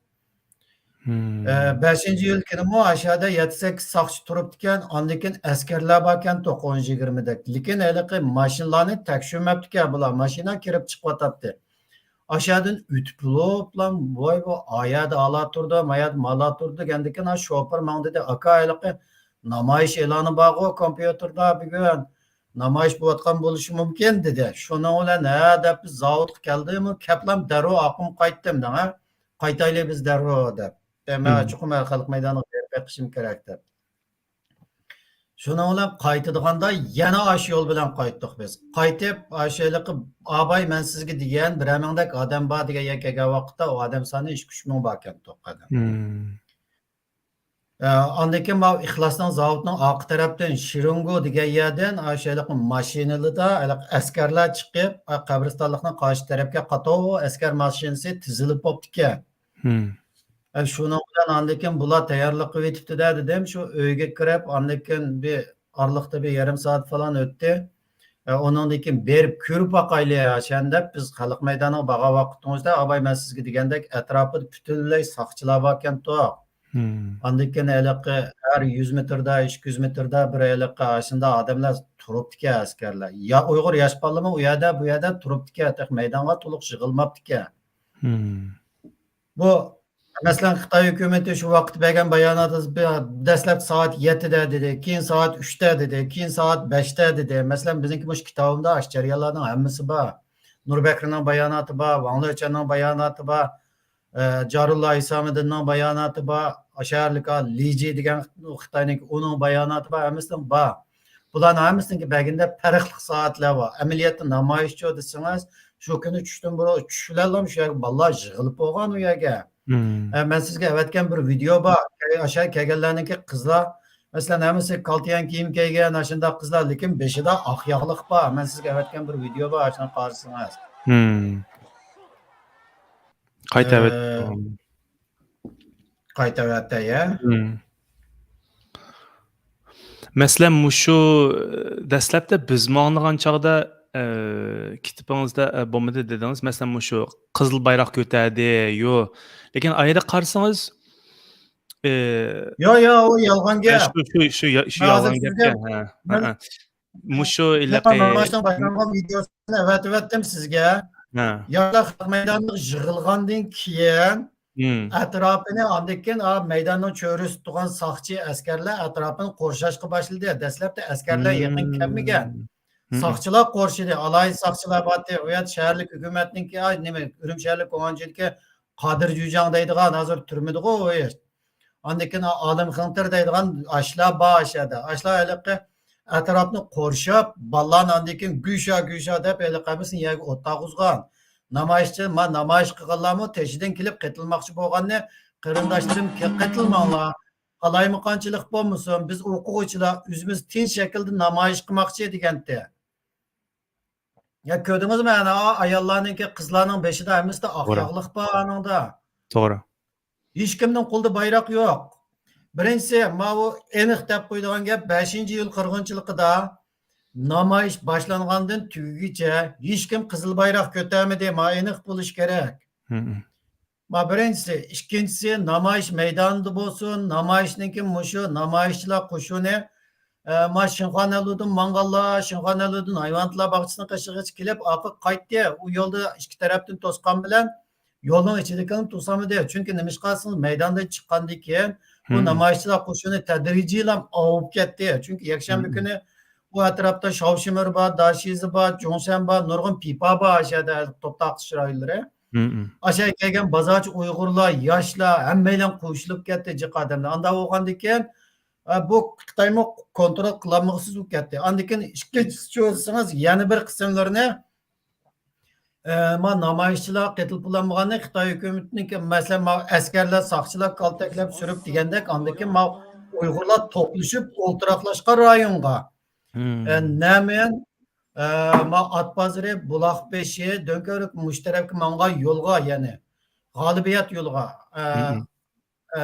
ئە، بەشىنچى يىل كۈنىمۇ ئاشۇ يەردە يەتتە سەككىز ساقچى تۇرۇپتىكەن، ئاندىن كېيىن ئەسكەرلەر باركەن، توققۇز يىگىرمىدەك. لېكىن ھېلىقى ماشىنىلارنى تەكشۈرمەپتىكەن بۇلار، ماشىنا كىرىپ چىقىۋاتاتتى. ئاشۇ يەردىن ئۆتۈپ بولۇپلا، ۋاي، بۇ ئايەردە ئالا تۇردى، مايەردە مالا تۇردى دېگەندىكىن، شوپۇر ماڭا دېدى، ئاكا، ھېلىقى نامايىش ئېلانى بارغۇ كومپيۇتېردا بۈگۈن، نامايىش بولۇۋاتقان بولۇشى مۇمكىن، دېدى. شۇنىڭ بىلەن ھە دەپ، بىز زاۋۇتقا كەلدىم، كەپلام دەررۇ ئاقىم قايتتىم دەڭ، ھە، قايتايلى بىز دەررۇ دەپ. دە، مەن چوقۇم خەلق مەيدانىغا بېرىپ بېقىشىم كېرەك دەپ. شۇنىڭ بىلەن قايتىدىغاندا يەنە ئاشۇ يول بىلەن قايتتۇق بىز. قايتىپ، ئاشۇ ھېلىقى ئاباي مەن سىزگە دېگەن بىرەر مىڭدەك ئادەم بار دېگەن يەرگە كەلگەن ۋاقىتتا ئۇ ئادەم سانى ئىككى ئۈچ مىڭ باركەن، توققۇزدىن. ئە، ئاندىن كېيىن ماۋۇ ئىخلاسنىڭ زاۋۇتىنىڭ ئارقا تەرەپتىن شىرىنگو دېگەن يەردىن ئاشۇ ھېلىقى ماشىنىلىدا ھېلىقى ئەسكەرلەر چىقىپ، ئا، قەبرىستانلىقنىڭ قارشى تەرەپكە قاتاۋۇل ئەسكەر ماشىنىسى تىزىلىپ بوپتىكەن. ئە، شۇنىڭ بىلەن ئاندىن كېيىن بۇلار تەييارلىق قىلىۋېتىپتۇ-دە دېدىم. شۇ ئۆيگە كىرىپ، ئاندىن كېيىن بىر ئارىلىقتا بىر يېرىم سائەت فالان ئۆتتى. ئە، ئۇنىڭدىن كېيىن بېرىپ كۆرۈپ باقايلى، ئاشۇنداپ بىز خەلق مەيدانىغا بارغان ۋاقتىڭىزدا، ئاباي، مەن سىزگە دېگەندەك ئەتراپىدا پۈتۈنلەي ساقچىلار باركەنتۇ. ئاندىن كېيىن ھېلىقى ھەر يۈز مېتىردا، ئىككى يۈز مېتىردا بىر ھېلىقى ئاشۇنداق ئادەملەر تۇرۇپتىكەن، ئەسكەرلەر. يا ئۇيغۇر ياش بالىلىرىمۇ ئۇ يەردە، بۇ يەردە تۇرۇپتىكەن، تېخى مەيدانغا تولۇق يىغىلماپتىكەن. بۇ، مەسىلەن، خىتاي ھۆكۈمىتى شۇ ۋاقىت بەرگەن باياناتى، دەسلەپ سائەت يەتتىدە دېدى، كېيىن سائەت ئۈچتە دېدى، كېيىن سائەت بەشتە دېدى. مەسىلەن، بىزنىڭكى مۇشۇ كىتابىمدا ئاشۇ جەريانلارنىڭ ھەممىسى بار. نۇر بەكرىنىڭ باياناتى بار، ۋاڭ لېچۈەننىڭ باياناتى بار، ئە، جارۇللا ھېسامىدىننىڭ باياناتى بار، ئاشۇ يەرلىك لى جى دېگەن خىتاينىڭكى، ئۇنىڭ باياناتى بار، ھەممىسىنىڭ بار. بۇلارنىڭ ھەممىسىنىڭكى بەگىندە پەرقلىق سائەتلەر بار. ئەمەلىيەتتە نامايىشچۇ دېسىڭىز، شۇ كۈنى چۈشتىن بۇرۇن، چۈش بىلەنلا شۇ يەرگە بالىلار يىغىلىپ بولغان ئۇ يەرگە. ئە، مەن سىزگە ئەۋەتكەن بىر ۋىدېئو بار. ئاشۇ يەرگە كەلگەنلەرنىڭكى قىزلار، مەسىلەن، ھەممىسى كالتىيان كىيىم كىيگەن، ئاشۇنداق قىزلار، لېكىن بېشىدا ئاق ياغلىق بار. مەن سىزگە ئەۋەتكەن بىر ۋىدېئو بار، ئاشۇنى قارىسىڭىز. قايتا ئەۋەت. ئە، قايتا ئەۋەتەي، يە. مەسىلەن، مۇشۇ، ئە، دەسلەپتە بىزمۇ ئاڭلىغان چاغدا، ئە، كىتابىڭىزدا، ئە، بولمىدى دېدىڭىز. مەسىلەن، مۇشۇ قىزىل بايراق كۆتەردى، يو. لېكىن ئايرى قارىسىڭىز، ئە، يو، يو، ئۇ يالغان گەپ. شۇ، شۇ، شۇ، شۇ يالغان گەپ. مۇشۇ ھېلىقى نامايىشنىڭ باشلانغان ۋىدېئوسىنى ئەۋەتىۋەتتىم سىزگە. ياشلار خەلق مەيدانىغا يىغىلغاندىن كېيىن، ئەتراپىنى، ئاندىن كېيىن، ئا، مەيداننىڭ چۆرىسىدە تۇرغان ساقچى ئەسكەرلەر ئەتراپىنى قورشاشقا باشلىدى. دەسلەپتە ئەسكەرلەر يېقىن كەلمىگەن. ساقچىلار قورشىدى. ئالاھىدە ساقچىلار بارتى. ئۇ يەردە شەھەرلىك ھۆكۈمەتنىڭكى، ئا، نېمە، ئۈرۈمچى شەھەرلىك كومانچىدىكى قادىر جۈيجاڭ دەيدىغان، ھازىر تۈرمىدىغۇ ئۇ. ئاندىن كېيىن ئالىم خېڭتىر دەيدىغان ئاشۇلار بار ئاشۇ يەردە. ئاشۇلار ھېلىقى ئەتراپنى قورشاپ، بالىلارنى ئاندىن كېيىن گۈشا، گۈشا دەپ ھېلىقى ھەممىسىنى يەرگە ئولتۇرغۇزغان. نامايىشچى، ما، نامايىش قىلغانلارمۇ تېشىدىن كېلىپ قېتىلماقچى بولغاننى، قېرىنداشلىرىم، كە-، قېتىلماڭلار. قالايمىقانچىلىق بولمىسۇن، بىز ئوقۇغۇچىلار ئۆزىمىز تىنچ شەكىلدە نامايىش قىلماقچى دېگەنتى. يا، كۆردىڭىزمۇ؟ ئەنە، ئاياللارنىڭكى، قىزلارنىڭ بېشىدا ھەممىسىدە ئاق ياغلىق بار ئانىڭدا. توغرا. ھېچكىمنىڭ قولىدا بايراق يوق. بىرىنچىسى، ماۋۇ ئېنىق دەپ قويىدىغان گەپ، بەشىنچى يىل قىرغىنچىلىقىدا نامايىش باشلانغاندىن تۈگىگىچە ھېچكىم قىزىل بايراق كۆتەرمىدى. ما ئېنىق بولۇشى كېرەك. ما بىرىنچىسى. ئىككىنچىسى، نامايىش مەيدانىدا بولسۇن، نامايىشنىڭكى مۇشۇ نامايىشچىلار قوشۇنى، ئە، ما شىنخۇانەنلۇدىن ماڭغانلار، شىنخۇانەنلۇدىن ھايۋاناتلار باغچىسىنىڭ قېشىغىچە كېلىپ، ئارقىغا قايتتى. ئۇ يولدا ئىككى تەرەپتىن توسقان بىلەن يولنىڭ ئىچىدىكىلەرنى توسالمىدى. چۈنكى نېمىشقا دېسىڭىز، مەيداندىن چىققاندىن كېيىن بۇ نامايىشچىلار قوشۇنى تەدرىجىيلا ئاۋۇپ كەتتى. چۈنكى يەكشەنبە كۈنى بۇ ئەتراپتا شاۋشىمىر بار، داشىزى بار، جۇڭشەن بار، نۇرغۇن پىپا بار، ئاشۇ يەردە توپ تارقىتىش رايونلىرى. ئاشۇ يەرگە كەلگەن بازارچى ئۇيغۇرلار، ياشلار، ھەممەيلەن قوشۇلۇپ كەتتى، جىق ئادەملەر. ئانداق بولغاندىن كېيىن، ئە، بۇ خىتايمۇ كونترول قىلالمىغۇسىز بولۇپ كەتتى. ئاندىن كېيىن ئىككىنچىسى، چۈشەنسىڭىز، يەنە بىر قىسىملىرىنى، ئە، ما نامايىشچىلار قېتىلىپ بولالمىغاننى خىتاي ھۆكۈمىتىنىڭكى، مەسىلەن، ما ئەسكەرلەر، ساقچىلار كالتەكلەپ سۈرۈپ دېگەندەك، ئاندىن كېيىن ما ئۇيغۇرلار توپلىشىپ ئولتۇراقلاشقان رايونغا، ئە، نەمەن، ئە، ما ئات بازىرى، بۇلاق بېشى، دۆڭكۆۋرۈك مۇشۇ تەرەپكە ماڭغان يولغا، يەنى غالىبىيەت يولىغا، ئە، ئە،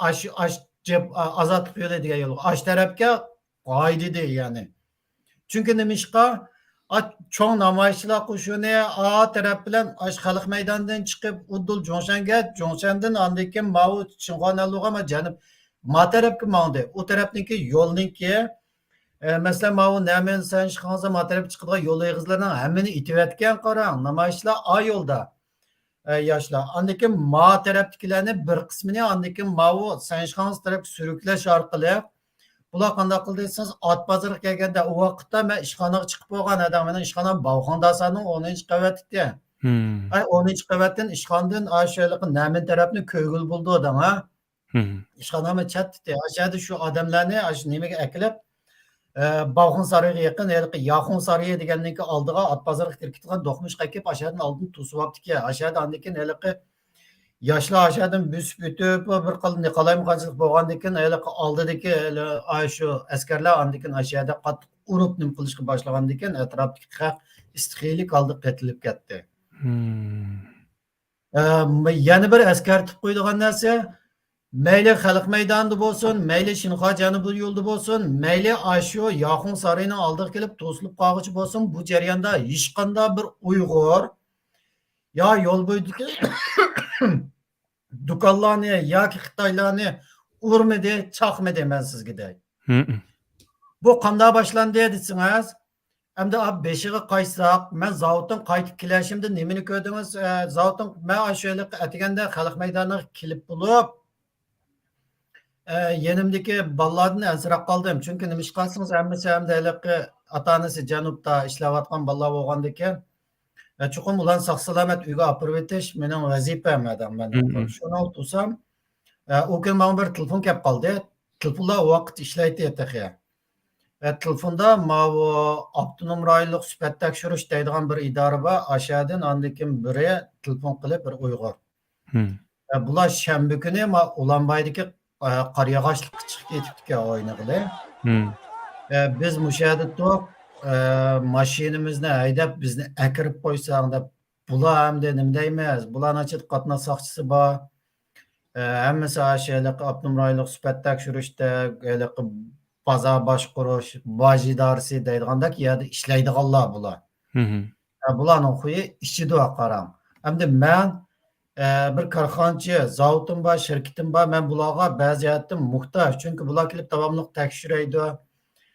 ئاش، ئاش، جەپ-، ئا-، ئازادلىق يولى دېگەن يولغا، ئاش تەرەپكە ھايدىدى، يەنى. چۈنكى نېمىشقا؟ ئا، چوڭ نامايىشچىلار قوشۇنى ئا تەرەپ بىلەن ئاشۇ خەلق مەيدانىدىن چىقىپ، ئۇدۇل جۇڭشەنگە، جۇڭشەندىن ئاندىن كېيىن ماۋۇ چىڭخۇانەنلۇغا، ما جەنۇب، ما تەرەپكە ماڭدى. ئۇ تەرەپنىڭكى يولنىڭكى، ئە، مەسىلەن، ماۋۇ نەمىن سەنشىخاڭزا ما تەرەپكە چىقىدىغان يول ئېغىزلىرىنىڭ ھەممىنى ئېتىۋەتكەن، قاراڭ، نامايىشچىلار ئا يولدا. ئە، ياشلار. ئاندىن كېيىن ما تەرەپتىكىلەرنى بىر قىسمىنى ئاندىن كېيىن ماۋۇ سەنشىخاڭز تەرەپكە سۈرۈكلەش ئارقىلىق، بۇلار قانداق قىلدى دېسىڭىز، ئات بازىرىغا كەلگەندە، ئۇ ۋاقىتتا مەن ئىشخانىغا چىقىپ بولغان ئادەم، مېنىڭ ئىشخانام باۋخاڭداسانىڭ ئونىنچى قەۋەتتە. ھەي، ئونىنچى قەۋەتتىن ئىشخانىدىن ئاشۇ ھېلىقى نەمىن تەرەپنى كۆرگىلى بولىدۇ دەڭ، ھە؟ ئىشخانامنى چەتتىتى. ئاشۇ يەردە شۇ ئادەملەرنى ئاشۇ نېمىگە ئەكېلىپ، ئە، باۋخۇڭ سارىيىغا يېقىن ھېلىقى ياخۇڭ سارىيى دېگەننىڭكى ئالدىغا، ئات بازىرىغا كىرىپ كېتىدىغان دوقمۇشقا ئەكېلىپ، ئاشۇ يەردىن ئالدىن توسۇۋاپتىكەن. ئاشۇ يەردە ئاندىن كېيىن ھېلىقى ياشلار ئاشۇ يەردىن بۆسۈپ ئۆتۈپ، بىر قالايمىقانچىلىق بولغاندىن كېيىن، ھېلىقى ئالدىدىكى، ھېلى، ئاشۇ ئەسكەرلەر ئاندىن كېيىن ئاشۇ يەردە قاتتىق ئۇرۇپ نېمە قىلىشقا باشلىغاندىن كېيىن، ئەتراپتىكى خەق ئىستىخىيلىك ھالدا قېتىلىپ كەتتى. ئە، يەنە بىر ئەسكەرتىپ قويىدىغان نەرسە، مەيلى خەلق مەيدانىدا بولسۇن، مەيلى شىنخۇا جەنۇبىي يولىدا بولسۇن، مەيلى ئاشۇ ياخۇڭ سارىيىنىڭ ئالدىغا كېلىپ توسۇلۇپ قالغۇچە بولسۇن، بۇ جەرياندا ھېچقانداق بىر ئۇيغۇر يا يول بويىدىكى دۇكانلارنى ياكى خىتايلارنى ئۇرمىدى، چاقمىدى، مەن سىزگە دەي. بۇ قانداق باشلاندى دېسىڭىز، ئەمدى ئا، بېشىغا قايتساق، مەن زاۋۇتتىن قايتىپ كېلىشىمدە نېمىنى كۆردىڭىز؟ ئە، زاۋۇتتىن مەن ئاشۇ ھېلىقى ئەتىگەندە خەلق مەيدانىغا كېلىپ بولۇپ، ئە، يېنىمدىكى بالىلاردىن ئەنسىرەپ قالدىم. چۈنكى نېمىشقا دېسىڭىز، ھەممىسى ئەمدى ھېلىقى ئاتا-ئانىسى جەنۇبتا ئىشلەۋاتقان بالىلار بولغاندىكىن، ئە، چوقۇم ئۇلارنى ساق-سالامەت ئۆيگە ئاپىرىۋېتىش مېنىڭ ۋەزىپەم ئادەم مەن. شۇنىڭ تۇرسام، ئە، ئۇ كۈنى ماڭا بىر تېلېفون كەپ قالدى. تېلېفونلار ئۇ ۋاقىت ئىشلەيتتى تېخى. ئە، تېلېفوندا ماۋۇ ئاپتونوم رايونلۇق سۈپەت تەكشۈرۈش دەيدىغان بىر ئىدارە بار. ئاشۇ يەردىن ئاندىن كېيىن بىرى تېلېفون قىلىپ، بىر ئۇيغۇر. ئە، بۇلار شەنبە كۈنى ما ئۇلانبايدىكى، ئە، قارىياغاچلىققا چىقىپ كېتىپتىكەن ئوينىغىلى. ئە، بىز مۇشۇ يەردە تۇرۇپ، ئە، ماشىنىمىزنى ھەيدەپ، بىزنى ئەكىرىپ قويساڭ دەپ، بۇلار ئەمدى نېمە دەيمىز، بۇلارنىڭ ئىچىدە قاتناش ساقچىسى بار. ئە، ھەممىسى ئاشۇ ھېلىقى ئاپتونوم رايونلۇق سۈپەت تەكشۈرۈشتە، ھېلىقى بازار باشقۇرۇش، باج ئىدارىسى دەيدىغاندەك يەردە ئىشلەيدىغانلار بۇلار. ئە، بۇلارنىڭ خۇيى ئىچىدۇ، قاراڭ. ئەمدى مەن، ئە، بىر كارخانىچى، زاۋۇتۇم بار، شىركىتىم بار، مەن بۇلارغا بەزى جەھەتتىن موھتاج. چۈنكى بۇلار كېلىپ داۋاملىق تەكشۈرەيدۇ،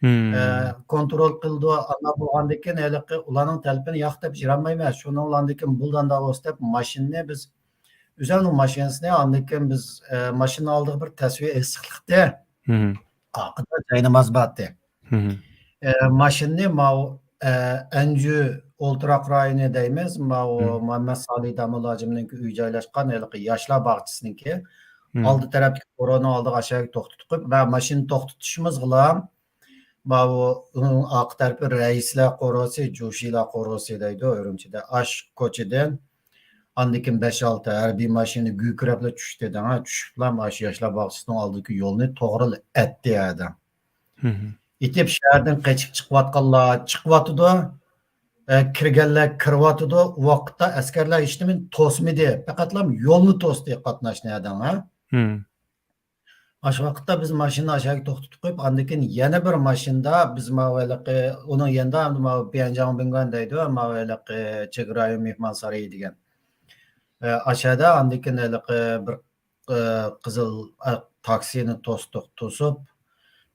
ئە، كونترول قىلىدۇ. ئانداق بولغاندىكىن ھېلىقى ئۇلارنىڭ تەلىپىنى ياق دەپ يۈرەلمەيمەن. شۇنىڭ بىلەن كېيىن بۇلدان داۋاس دەپ ماشىنىنى بىز ئۆزەلنىڭ ماشىنىسىنى، ئاندىن كېيىن بىز، ئە، ماشىنا ئالدىغا بىر تەسۋى ئېسىقلىقتى. ئارقىدا جايناماز بارتى. ئە، ماشىنىنى ماۋۇ، ئە، ئەنجۈ ئولتۇراق رايونى دەيمىز، ماۋۇ مۇھەممەد سالى داموللاجىمنىڭكى ئۆي جايلاشقان ھېلىقى ياشلار باغچىسىنىڭكى ئالدى تەرەپتىكى سورۇننىڭ ئالدىغا ئاشۇ يەرگە توختىتىپ قويۇپ، مەن ماشىنا توختىتىشىمىزغىلا ماۋۇ ئۇنىڭ ئارقا تەرىپى رەئىسلەر قورۇسى، جۇشىلار قورۇسى دەيدۇ ئۈرۈمچىدە. ئاش كوچىدىن ئاندىن كېيىن بەش ئالتە ھەربىي ماشىنا گۈركىرەپلا چۈشتى دەڭ. چۈشۈپلا ئاشۇ ياشلار باغچىسىنىڭ ئالدىدىكى يولنى توغرىلا ئەتتى ئادەم. ئېتىپ شەھەردىن قېچىپ چىقىۋاتقانلار چىقىۋاتىدۇ. ئە، كىرگەنلەر كىرىۋاتىدۇ. ئۇ ۋاقىتتا ئەسكەرلەر ھېچنېمىنى توسمىدى. پەقەتلا يولنى توستى قاتناشنى ئادەم، ھە؟ ئاشۇ ۋاقىتتا بىز ماشىنىنى ئاشۇ يەرگە توختىتىپ قويۇپ، ئاندىن كېيىن يەنە بىر ماشىنىدا بىز ماۋۇ ھېلىقى، ئۇنىڭ يېنىدا ئەمدى ماۋۇ بيەنجاڭ بىڭگۇەن دەيدۇ، ماۋۇ ھېلىقى چېگرا رايون مېھمانسارىيى دېگەن. ئە، ئاشۇ يەردە ئاندىن كېيىن ھېلىقى بىر، ئە، قىزىل، ئە، تاكسىنى توستۇق، توسۇپ،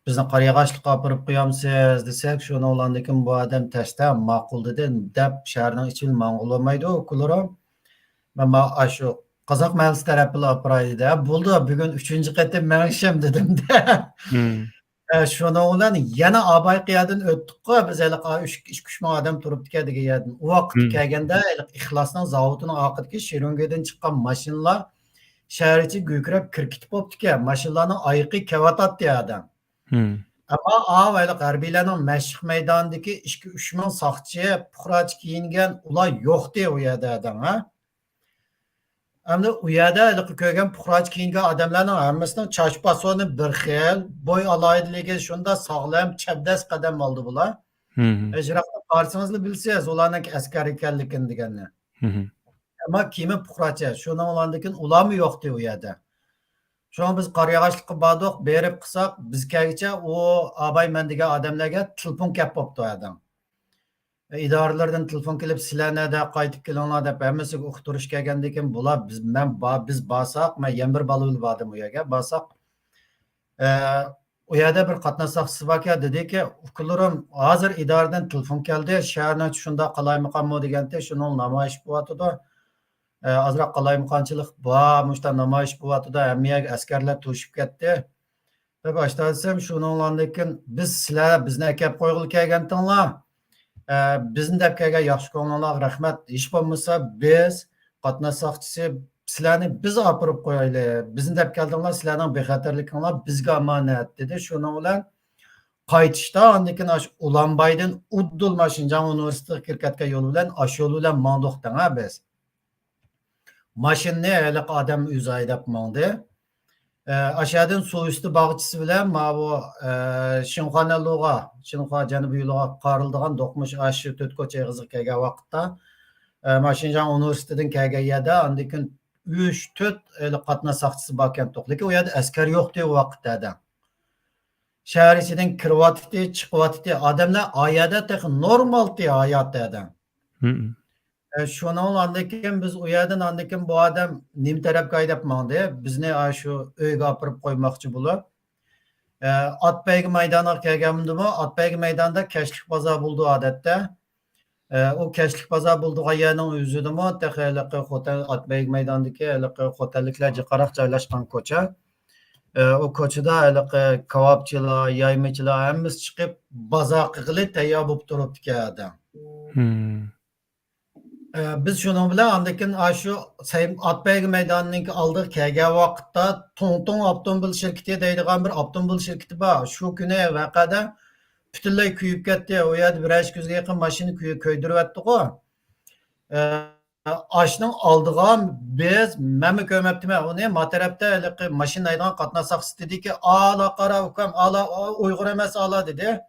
بىزنى قارىياغاچلىققا ئاپىرىپ قويامسىز دېسەك، شۇنىڭ بىلەن ئاندىن كېيىن بۇ ئادەم تەستە ماقۇل دېدى، دەپ شەھەرنىڭ ئىچىگە ماڭغىلى بولمايدۇ، ئۇكىلىرىم. مەن ما-، ئاشۇ قازاق مەھەللىسى تەرەپىلا ئاپىراي دېدى. ھە، بولدى، بۈگۈن ئۈچىنچى قېتىم مېڭىشىم دېدىم-دە. ئە، شۇنىڭ بىلەن يەنە ئاباي قىيادىن ئۆتتۇققۇ، بىز ھېلىقى ئۈچ، ئىككى، ئۈچ مىڭ ئادەم تۇرۇپتىكەن دېگەن يەردىن. ئۇ ۋاقىتتا كەلگەندە، ھېلىقى ئىخلاسنىڭ زاۋۇتىنىڭ ئارقىدىكى شېرۈڭگېدىن چىققان ماشىنىلار شەھەر ئىچىگە گۈركىرەپ كىرىپ كېتىپ بوپتىكەن. ماشىنىلارنىڭ ئايىقى كەۋاتاتتى ئادەم. ئەمما ئاۋۇ ھېلىقى ھەربىيلەرنىڭ مەشىق مەيدانىدىكى ئىككى، ئۈچ مىڭ ساقچى، پۇقراچە كىيىنگەن، ئۇلار يوقتى ئۇ يەردە ئادەم، ھە؟ ئەمدى ئۇ يەردە ھېلىقى كۆرگەن پۇقراچە كىيىنگەن ئادەملەرنىڭ ھەممىسىنىڭ چاچ پاسونى بىر خىل، بوي ئالاھىدىلىكى شۇنداق ساغلام، چەبدەس قەدەم ئالدى بۇلار. ئە، يىراقتىن قارىسىڭىزلا بىلىسىز، ئۇلارنىڭكى ئەسكەر ئىكەنلىكىنى دېگەننى. ئەمما كىيىمى پۇقراچە، شۇنىڭ بىلەن كېيىن ئۇلارمۇ يوقتى ئۇ يەردە. شۇڭا بىز قارىياغاچلىققا باردۇق، بېرىپ قىلساق، بىز كەلگىچە ئۇ ئاباي مەن دېگەن ئادەملەرگە تېلېفون كەپ بوپتۇ ئادەم. ئىدارىلەردىن تېلېفون كېلىپ، «سىلەر نەدە، قايتىپ كېلىڭلار» دەپ، ھەممىسىگە ئۇقتۇرۇش كەلگەندىن كېيىن، بۇلار، بىز، مەن با-، بىز بارساق، مەن يەنە بىر بالا بىلەن باردىم ئۇ يەرگە، بارساق، ئە، ئۇ يەردە بىر قاتناش ساقچىسى باركەن، دېدىكى، «ئۇكىلىرىم، ھازىر ئىدارىدىن تېلېفون كەلدى، شەھەرنىڭ شۇنداق قالايمىقانمۇ دېگەنتى، شۇنىڭ نامايىش بولۇۋاتىدۇ.» ئە، ئازراق قالايمىقانچىلىق بار، مۇشۇنداق نامايىش بولۇۋاتىدۇ، ھەممە يەرگە ئەسكەرلەر توشۇپ كەتتى. دەپ ئاشتا دېسەم، شۇنىڭلاندىن كېيىن، «بىز سىلەر بىزنى ئەكەپ قويغىلى كەلگەنتىڭلار، ئە، بىزنى دەپ كەلگەن ياخشى كۆڭلۈڭلارغا رەھمەت. ھېچ بولمىسا بىز قاتناش ساقچىسى سىلەرنى بىز ئاپىرىپ قويايلى. بىزنى دەپ كەلدىڭلار، سىلەرنىڭ بىخەتەرلىكىڭلار بىزگە ئامانەت» دېدى. شۇنىڭ بىلەن قايتىشتا ئاندىن كېيىن ئاشۇ ئۇلانبايدىن ئۇددۇلما شىنجاڭ ئۇنىۋېرسىتېتىغا كىرىپ كەتكەن يول بىلەن، ئاشۇ يول بىلەن ماڭدۇق دەڭا بىز. ماشىنىنى ھېلىقى ئادەم ئۆزى ھەيدەپ ماڭدى. ئە، ئاشۇ يەردىن سۇ ئۈستى باغچىسى بىلەن ماۋۇ، ئە، شىنخۇا نەنلۇغا، شىنخۇا جەنۇبىي يولىغا قارىلىدىغان دوقمۇش ئاشۇ تۆت كوچا ئېغىزىغا كەلگەن ۋاقىتتا، ئە، ما شىنجاڭ ئۇنىۋېرسىتېتىدىن كەلگەن يەردە ئاندىن كېيىن ئۈچ، تۆت ھېلىقى قاتناش ساقچىسى باركەن، لېكىن ئۇ يەردە ئەسكەر يوق ئىدى ئۇ ۋاقىتتا. شەھەر ئىچىدىن كىرىۋاتىتتى، چىقىۋاتىتتى. ئادەملەر ئا يەردە تېخى نورمالتى ھاياتى ئادەم. ئە، شۇنىڭ ئاندىن كېيىن بىز ئۇ يەردىن ئاندىن كېيىن بۇ ئادەم نېمە تەرەپكە ھەيدەپ ماڭدى؟ بىزنى ئاشۇ ئۆيگە ئاپىرىپ قويماقچى بولۇپ. ئە، ئات بەيگە مەيدانىغا كەلگەندىمۇ، ئات بەيگە مەيدانىدا كەچلىك بازار بولىدۇ ئادەتتە. ئە، ئۇ كەچلىك بازار بولىدىغان يەرنىڭ ئۆزىدىمۇ تېخى ھېلىقى خوتەن، ئات بەيگە مەيدانىدىكى ھېلىقى خوتەنلىكلەر جىقراق جايلاشقان كوچا. ئە، ئۇ كوچىدا ھېلىقى كاۋاپچىلار، يايمىچىلار ھەممىسى چىقىپ بازار قىلغىلى تەييار بولۇپ تۇرۇپتىكەن ئادەم. ئە، بىز شۇنىڭ بىلەن ئاندىن كېيىن ئاشۇ سەي-، ئات بەيگە مەيدانىنىڭكى ئالدىغا كەلگەن ۋاقىتتا توڭتوڭ ئاپتوموبىل شىركىتى دەيدىغان بىر ئاپتوموبىل شىركىتى بار. شۇ كۈنى ۋەقەدە پۈتۈنلەي كۆيۈپ كەتتى. ئۇ يەردە بىر نەچچە يۈزگە يېقىن ماشىنا كۆي-، كۆيدۈرۈۋەتتىغۇ. ئە، ئاشۇنىڭ ئالدىغا بىز، مەنمۇ كۆرمەپتىمەن ئۇنى، ما تەرەپتە ھېلىقى ماشىنا ھەيدىغان قاتناش ساقچىسى دېدىكى، «ئالا قارا ئۇكام، ئالا، ئۇيغۇر ئەمەس ئالا» دېدى.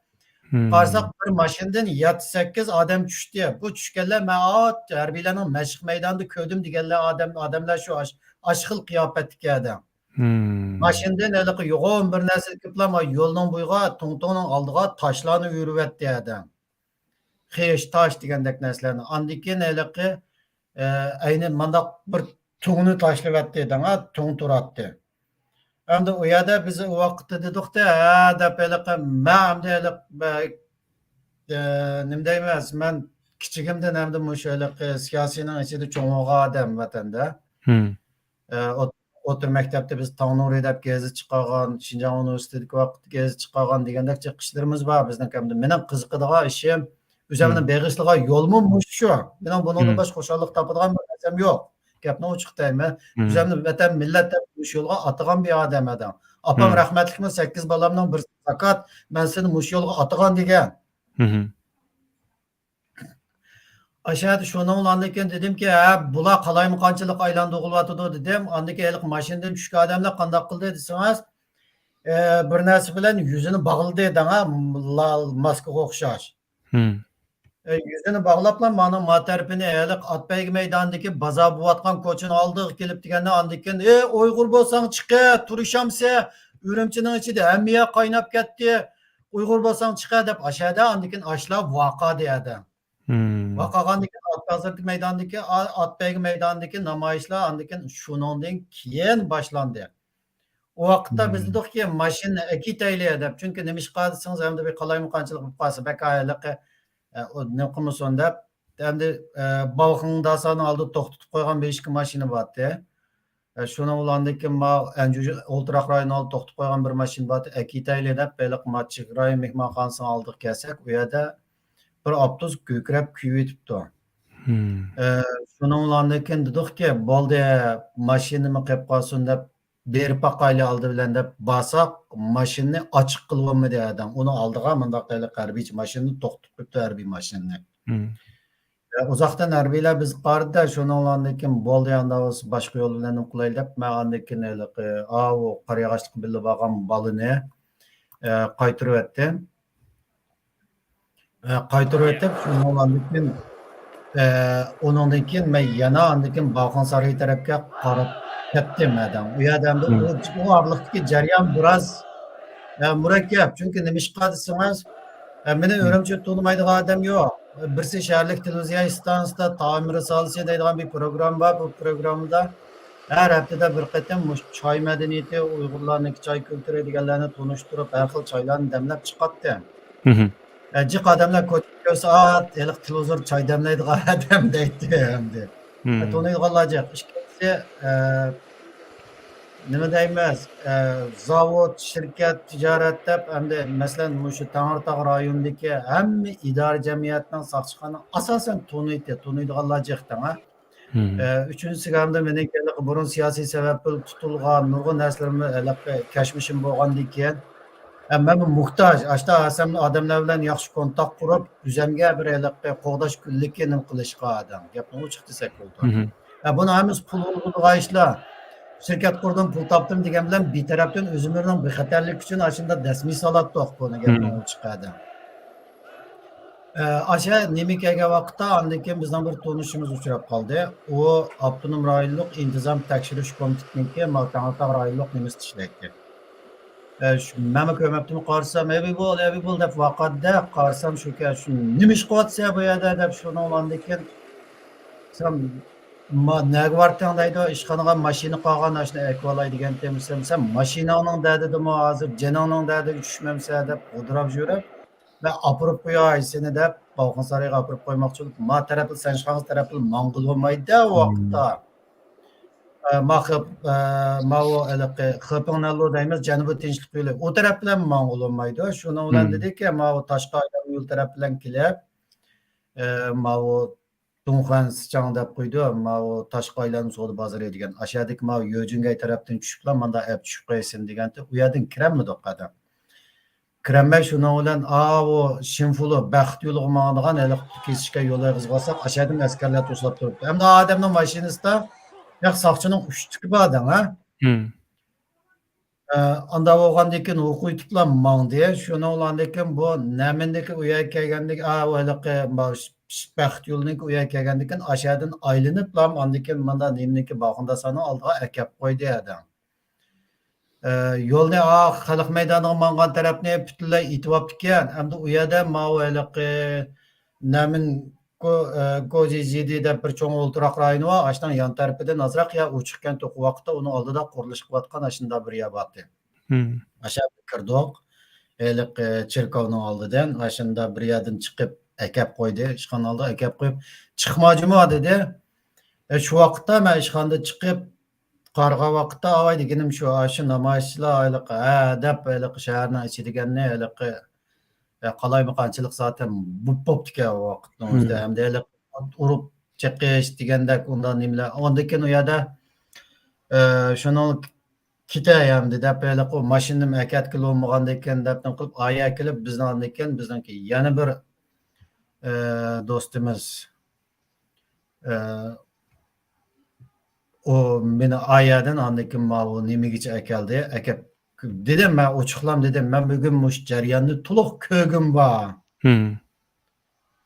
قارىساق، بىر ماشىنىدىن يەتتە، سەككىز ئادەم چۈشتى. بۇ چۈشكەنلەر مەن، ئا، ھەربىيلەرنىڭ مەشىق مەيدانىدا كۆردۈم دېگەنلەر ئادەم، ئادەملەر شۇ ئاش-، ئاشۇ خىل قىياپەتتىكى ئادەم. ماشىنىدىن ھېلىقى يوغان بىر نەرسە ئېلىپلا، ما يولنىڭ بويىغا، توڭتوڭنىڭ ئالدىغا تاشلارنى يۈرۈۋەتتى ئادەم. خىش، تاش دېگەندەك نەرسىلەرنى. ئاندىن كېيىن ھېلىقى، ئە، ئەينى مانداق بىر تۇڭنى تاشلىۋەتتى دەڭا، تۇڭ تۇراتتى. ئەمدى ئۇ يەردە بىز ئۇ ۋاقىتتا دېدۇق-دە، ھە دەپ ھېلىقى، مەن ئەمدى ھېلىقى، ئە، نېمە دەيمىز، مەن كىچىكىمدىن ئەمدى مۇشۇ ھېلىقى سىياسىينىڭ ئىچىدە چوڭ بولغان ئادەم ۋەتەندە. ئە، ئوت-، ئوتتۇرا مەكتەپتە بىز تاڭ نۇرى دەپ گېزىت چىقارغان، شىنجاڭ ئۇنىۋېرسىتېتىدىكى ۋاقىتتا گېزىت چىقارغان دېگەندەك جىق ئىشلىرىمىز بار بىزنىڭ. ئەمدى مېنىڭ قىزىقىدىغان ئىشىم، ئۆزۈمنى بېغىشلىغان يولمۇ مۇشۇ. مېنىڭ بۇنىڭدىن باشقا خۇشاللىق تاپىدىغان بىر نەرسەم يوق. گەپنى ئوچۇق دەيمەن. ئۆزۈمنى ۋەتەن، مىللەت دەپ مۇشۇ يولغا ئاتىغان بىر ئادەم ئادەم. ئاپام رەھمەتلىكمۇ سەككىز بالامنىڭ بىرسى زاكات، مەن سېنى مۇشۇ يولغا ئاتىغان دېگەن. ئاشۇ يەردە شۇنىڭ بىلەن ئاندىن كېيىن دېدىمكى، ھە، بۇلار قالايمىقانچىلىققا ئايلاندۇرۇلۇۋاتىدۇ دېدىم. ئاندىن كېيىن ھېلىقى ماشىنىدىن چۈشكەن ئادەملەر قانداق قىلدى دېسىڭىز، ئە، بىر نەرسە بىلەن يۈزىنى باغلىدى دەڭا، لا-، ماسكىغا ئوخشاش. ئە، يۈزىنى باغلاپلا مانا ما تەرىپىنى ھېلىقى ئات بەيگە مەيدانىدىكى بازار بولۇۋاتقان كوچىنىڭ ئالدىغا كېلىپ دېگەندە، ئاندىن كېيىن، ئى، ئۇيغۇر بولساڭ چىقە، تۇرۇشامسە، ئۈرۈمچىنىڭ ئىچىدە ھەممە يەر قايناپ كەتتى، ئۇيغۇر بولساڭ چىقە دەپ ئاشەدە، ئاندىن كېيىن ئاشلا ۋاقا دېيەدى. ۋاقا قىلغاندىن كېيىن ئات بازىرىدىكى مەيداندىكى، ئا-، ئات بەيگە مەيدانىدىكى نامايىشلار ئاندىن كېيىن شۇنىڭدىن كېيىن باشلاندى. ئۇ ۋاقىتتا بىز دېدۇقكى، ماشىنىنى ئەكېتەيلى دەپ. چۈنكى نېمىشقا دېسىڭىز، ئەمدى بىر قالايمىقانچىلىق بولۇپ قالسا، بەك ھېلىقى، ئە، ئۇ نېمە قىلمىسۇن دەپ، ئەمدى، ئە، باۋخېڭ داسانىڭ ئالدىدا توختىتىپ قويغان بىر ئىككى ماشىنا بارتى. ئە، شۇنىڭ بىلەن ئاندىن كېيىن ماۋۇ ئەنجۈ ئولتۇراق رايونىنىڭ ئالدىدا توختىتىپ قويغان بىر ماشىنا بارتى، ئەكېتەيلى دەپ، ھېلىقى ما چېگرا رايون مېھمانخانىسىنىڭ ئالدىغا كەلسەك، ئۇ يەردە بىر ئاپتوبۇس كۆكرەپ كۆيۈۋېتىپتۇ. ئە، شۇنىڭ بىلەن ئاندىن كېيىن دېدۇقكى، بولدى، ماشىنىمۇ قېلىپ قالسۇن دەپ، بېرىپ باقايلى ئالدى بىلەن دەپ بارساق، ماشىنىنى ئاچىق قىلىۋالمىدى ئادەم. ئۇنىڭ ئالدىغا مۇنداق ھېلىقى ھەربىيچە ماشىنىنى توختىتىپ قويۇپتۇ، ھەربىي ماشىنىنى. ئە، ئۇزاقتىن ھەربىيلەر بىزگە قارىدى-دە، شۇنىڭ بىلەن ئاندىن كېيىن، بولدى، ئانداق بولسا باشقا يول بىلەن نېمە قىلايلى دەپ، مەن ئاندىن كېيىن ھېلىقى، ئاۋۇ قارىياغاچلىققا بىللە بارغان بالىنى، ئە، قايتۇرۇۋەتتىم. ئە، قايتۇرۇۋېتىپ، شۇنىڭ ئاندىن كېيىن، ئە، ئۇنىڭدىن كېيىن مەن يەنە ئاندىن كېيىن باۋخېڭ سارىيى تەرەپكە قاراپ كەتتىم ھەدەڭ. ئۇ يەردە ئەمدى ئۇ، ئۇ ئارىلىقتىكى جەريان بىراز، ئە، مۇرەككەپ. چۈنكى نېمىشقا دېسىڭىز، ئە، مېنى ئۈرۈمچىدە تونۇمايدىغان ئادەم يوق. بىرسى شەھەرلىك تېلېۋىزىيە ئىستانسىسىدا تائام رىسالىسى دەيدىغان بىر پروگرامما بار. بۇ پروگراممىدا ھەر ھەپتىدە بىر قېتىم مۇشۇ چاي مەدەنىيىتى، ئۇيغۇرلارنىڭكى چاي كۈلتۈرى دېگەنلەرنى تونۇشتۇرۇپ، ھەر خىل چايلارنى دەملەپ چىقاتتى. مھم. ئە، جىق ئادەملەر كوچىدا كۆرسە، «ئا، ھېلىقى تېلېۋىزور چاي دەملەيدىغان ئادەم» دەيتتى ئەمدى. مم. تونۇيدىغانلار جىق. ئىككىنچىسى، ئە، نېمە دەيمىز، ئە، زاۋۇت، شىركەت، تىجارەت دەپ، ئەمدى، مەسىلەن، مۇشۇ تەڭرىتاغ رايونىدىكى ھەممە ئىدارە جەمئىيەتنىڭ، ساقچىخانىنىڭ ئاساسەن تونۇيتتى، تونۇيدىغانلار جىق تەڭ، ھە. مم. ئە، ئۈچىنچىسىگە ئەمدى مېنىڭ ھېلىقى بۇرۇن سىياسىي سەۋەب بىلەن تۇتۇلغان نۇرغۇن نەرسىلىرىمنى، ھېلىقى كەچمىشىم بولغاندىن كېيىن، ئە، مەنمۇ موھتاج، ئاشتا ھەسەمنى ئادەملەر بىلەن ياخشى كونتاكت قۇرۇپ، ئۆزەمگە بىر ھېلىقى قوغداش كۈنلۈكى نېمە قىلىشقا ئادەم. گەپنى ئوچۇق دېسەك بولىدۇ. مم. ئە، بۇنىڭ ھەممىسى پۇل بولىدىغان ئىشلار. شىركەت قۇردۇم، پۇل تاپتىم دېگەن بىلەن بىتەرەپتىن ئۆزىمىزنىڭ بىخەتەرلىكى ئۈچۈن ئاشۇنداق دەسمىي سالاتتۇق بۇنى، گەپنى مم. ئوچۇق ئادەم. ئە، ئاشۇ نېمە كەلگەن ۋاقىتتا ئاندىن كېيىن بىزنىڭ بىر تونۇشىمىز ئۇچراپ قالدى. ئۇ ئاپتونوم رايونلۇق ئىنتىزام تەكشۈرۈش كومىتېتىنىڭكى ما-، تەڭرىتاغ رايونلۇق نېمىسىدە ئىشلەيتتى. ئە، شۇ، مەنمۇ كۆرمەپتىمەن، قارىسام، «ھەبىبۇل، ھەبىبۇل» دەپ ۋارقىرىدى. قارىسام، شۇكەن، شۇ، «نېمە ئىش قىلىۋاتىسەن بۇ يەردە؟» دەپ، شۇنىڭ ئاندىن كېيىن، «سەن ما-، نەگە بارتىڭ؟» دەيدۇ. «ئىشخانىغا ماشىنا قالغان، ئاشۇنى ئېلىپ كېلىۋالاي» دېگەنتىم. «سەن، سەن ماشىناڭنىڭ دەردىدىمۇ ھازىر، جېنىڭنىڭ دەردىگە چۈشمەمسەن؟» دەپ غودراپ يۈرۈپ، «مەن ئاپىرىپ قوياي سېنى» دەپ، بالكون سارىيىغا ئاپىرىپ قويماقچى بولۇپ، ما تەرەپلا، سەنشخاڭ تەرەپلا ماڭغىلى بولمايدۇ-دە ئۇ ۋاقىتتا. ئە، ما خىپ-، ئە، ماۋۇ ھېلىقى خېپىڭنەنلۇ دەيمىز، جەنۇبىي تىنچلىق يولى. ئۇ تەرەپ بىلەن ماڭغىلى بولمايدۇ. شۇنىڭ بىلەن دېدىكى، ماۋۇ تاشقى ئايلانما يول تەرەپ بىلەن كېلىپ، ئە، ماۋۇ دۇڭخەن سىچاڭ دەپ قويىدۇ، ماۋۇ تاشقى ئايلانما سودا بازىرى دېگەن. ئاشۇ يەردىكى ماۋۇ يۆجۈنگەي تەرەپتىن چۈشۈپلا، ماندا ئەپ چۈشۈپ قويسۇن دېگەنتى. ئۇ يەردىن كىرەلمىدۇق ئادەم. كىرەلمەي، شۇنىڭ بىلەن ئاۋۇ شىنفۇلۇ بەخت يولىغا ماڭىدىغان ھېلىقى كېسىشكەن يول ئېغىزىغا بارساق، ئاشۇ يەردىن ئەسكەرلەر توسلاپ تۇرۇپتۇ. ئەمدى ئادەمنىڭ ماشىنىسىدا ياق ساقچىنىڭ ئۈچ تۈكى بار دەڭ، ھە؟ مم. ئە، ئاندا بولغاندىن كېيىن ھوقۇيتۇپلا ماڭدى. شۇنىڭ بىلەن ئاندىن كېيىن بۇ نەمىنىڭكى ئۇ يەرگە كەلگەندىن كېيىن، ئا، ئۇ ھېلىقى بەخت يولىنىڭكى ئۇ يەرگە كەلگەندىن كېيىن ئاشۇ يەردىن ئايلىنىپلا ئاندىن كېيىن ماندا نېمىنىڭكى باخۇنداسانىڭ ئالدىغا ئەكەپ قويدى ئادەم. ئە، يولنى، ئا، خەلق مەيدانىغا ماڭغان تەرەپنى پۈتۈنلەي ئېتىۋاپتىكەن. ئەمدى ئۇ يەردە ماۋۇ ھېلىقى نەمىن گو-، ئە، گوجىزىدى دەپ بىر چوڭ ئولتۇراق رايونى بار. ئاشۇنىڭ يان تەرىپىدىن ئازراق يەر ئوچۇقكەن توقۇ ۋاقىتتا ئۇنىڭ ئالدىدا قۇرۇلۇش قىلىۋاتقان ئاشۇنداق بىر يەر بارتى. مم. ئاشۇ يەرگە كىردۇق. ھېلىقى چېركاۋنىڭ ئالدىدىن ئاشۇنداق بىر يەردىن چىقىپ ئەكەپ قويدى. ئىشخانا ئالدىغا ئەكەپ قويۇپ، «چىقما جۇمۇ» دېدى. ئە، شۇ ۋاقىتتا مەن ئىشخانىدىن چىقىپ، قارىغان ۋاقىتتا، ئاۋاي دېگىنىم شۇ، ئاشۇ نامايىشچىلار ھېلىقى، ھە، دەپ ھېلىقى شەھەرنىڭ ئىچىدىكەننى ھېلىقى، ھە، قالايمىقانچىلىق زاتەن بوپ-، بوپتىكەن ئۇ ۋاقىتنىڭ ئۆزىدە. مم. ھەمدە ھېلىقى ئۇرۇپ چېقىش دېگەندەك ئۇنداق نېمىلەر. ئاندىن كېيىن ئۇ يەردە، ئە، شۇنىڭ كېتەي ئەمدى دەپ ھېلىقى ئۇ ماشىنىنىمۇ ئەكەتكىلى بولمىغاندىكىن دەپ نېمە قىلىپ، ئايە كېلىپ بىزنىڭ ئاندىن كېيىن بىزنىڭكى يەنە بىر، ئە، دوستىمىز، ئە، ئۇ مېنى ئايەدىن ئاندىن كېيىن ماۋۇ نېمىگىچە ئەكەلدى. ئەكەپ دېدىم، مەن ئوچۇقلام دېدىم، مەن بۈگۈن مۇشۇ جەرياننى تولۇق كۆرگۈم بار. مم.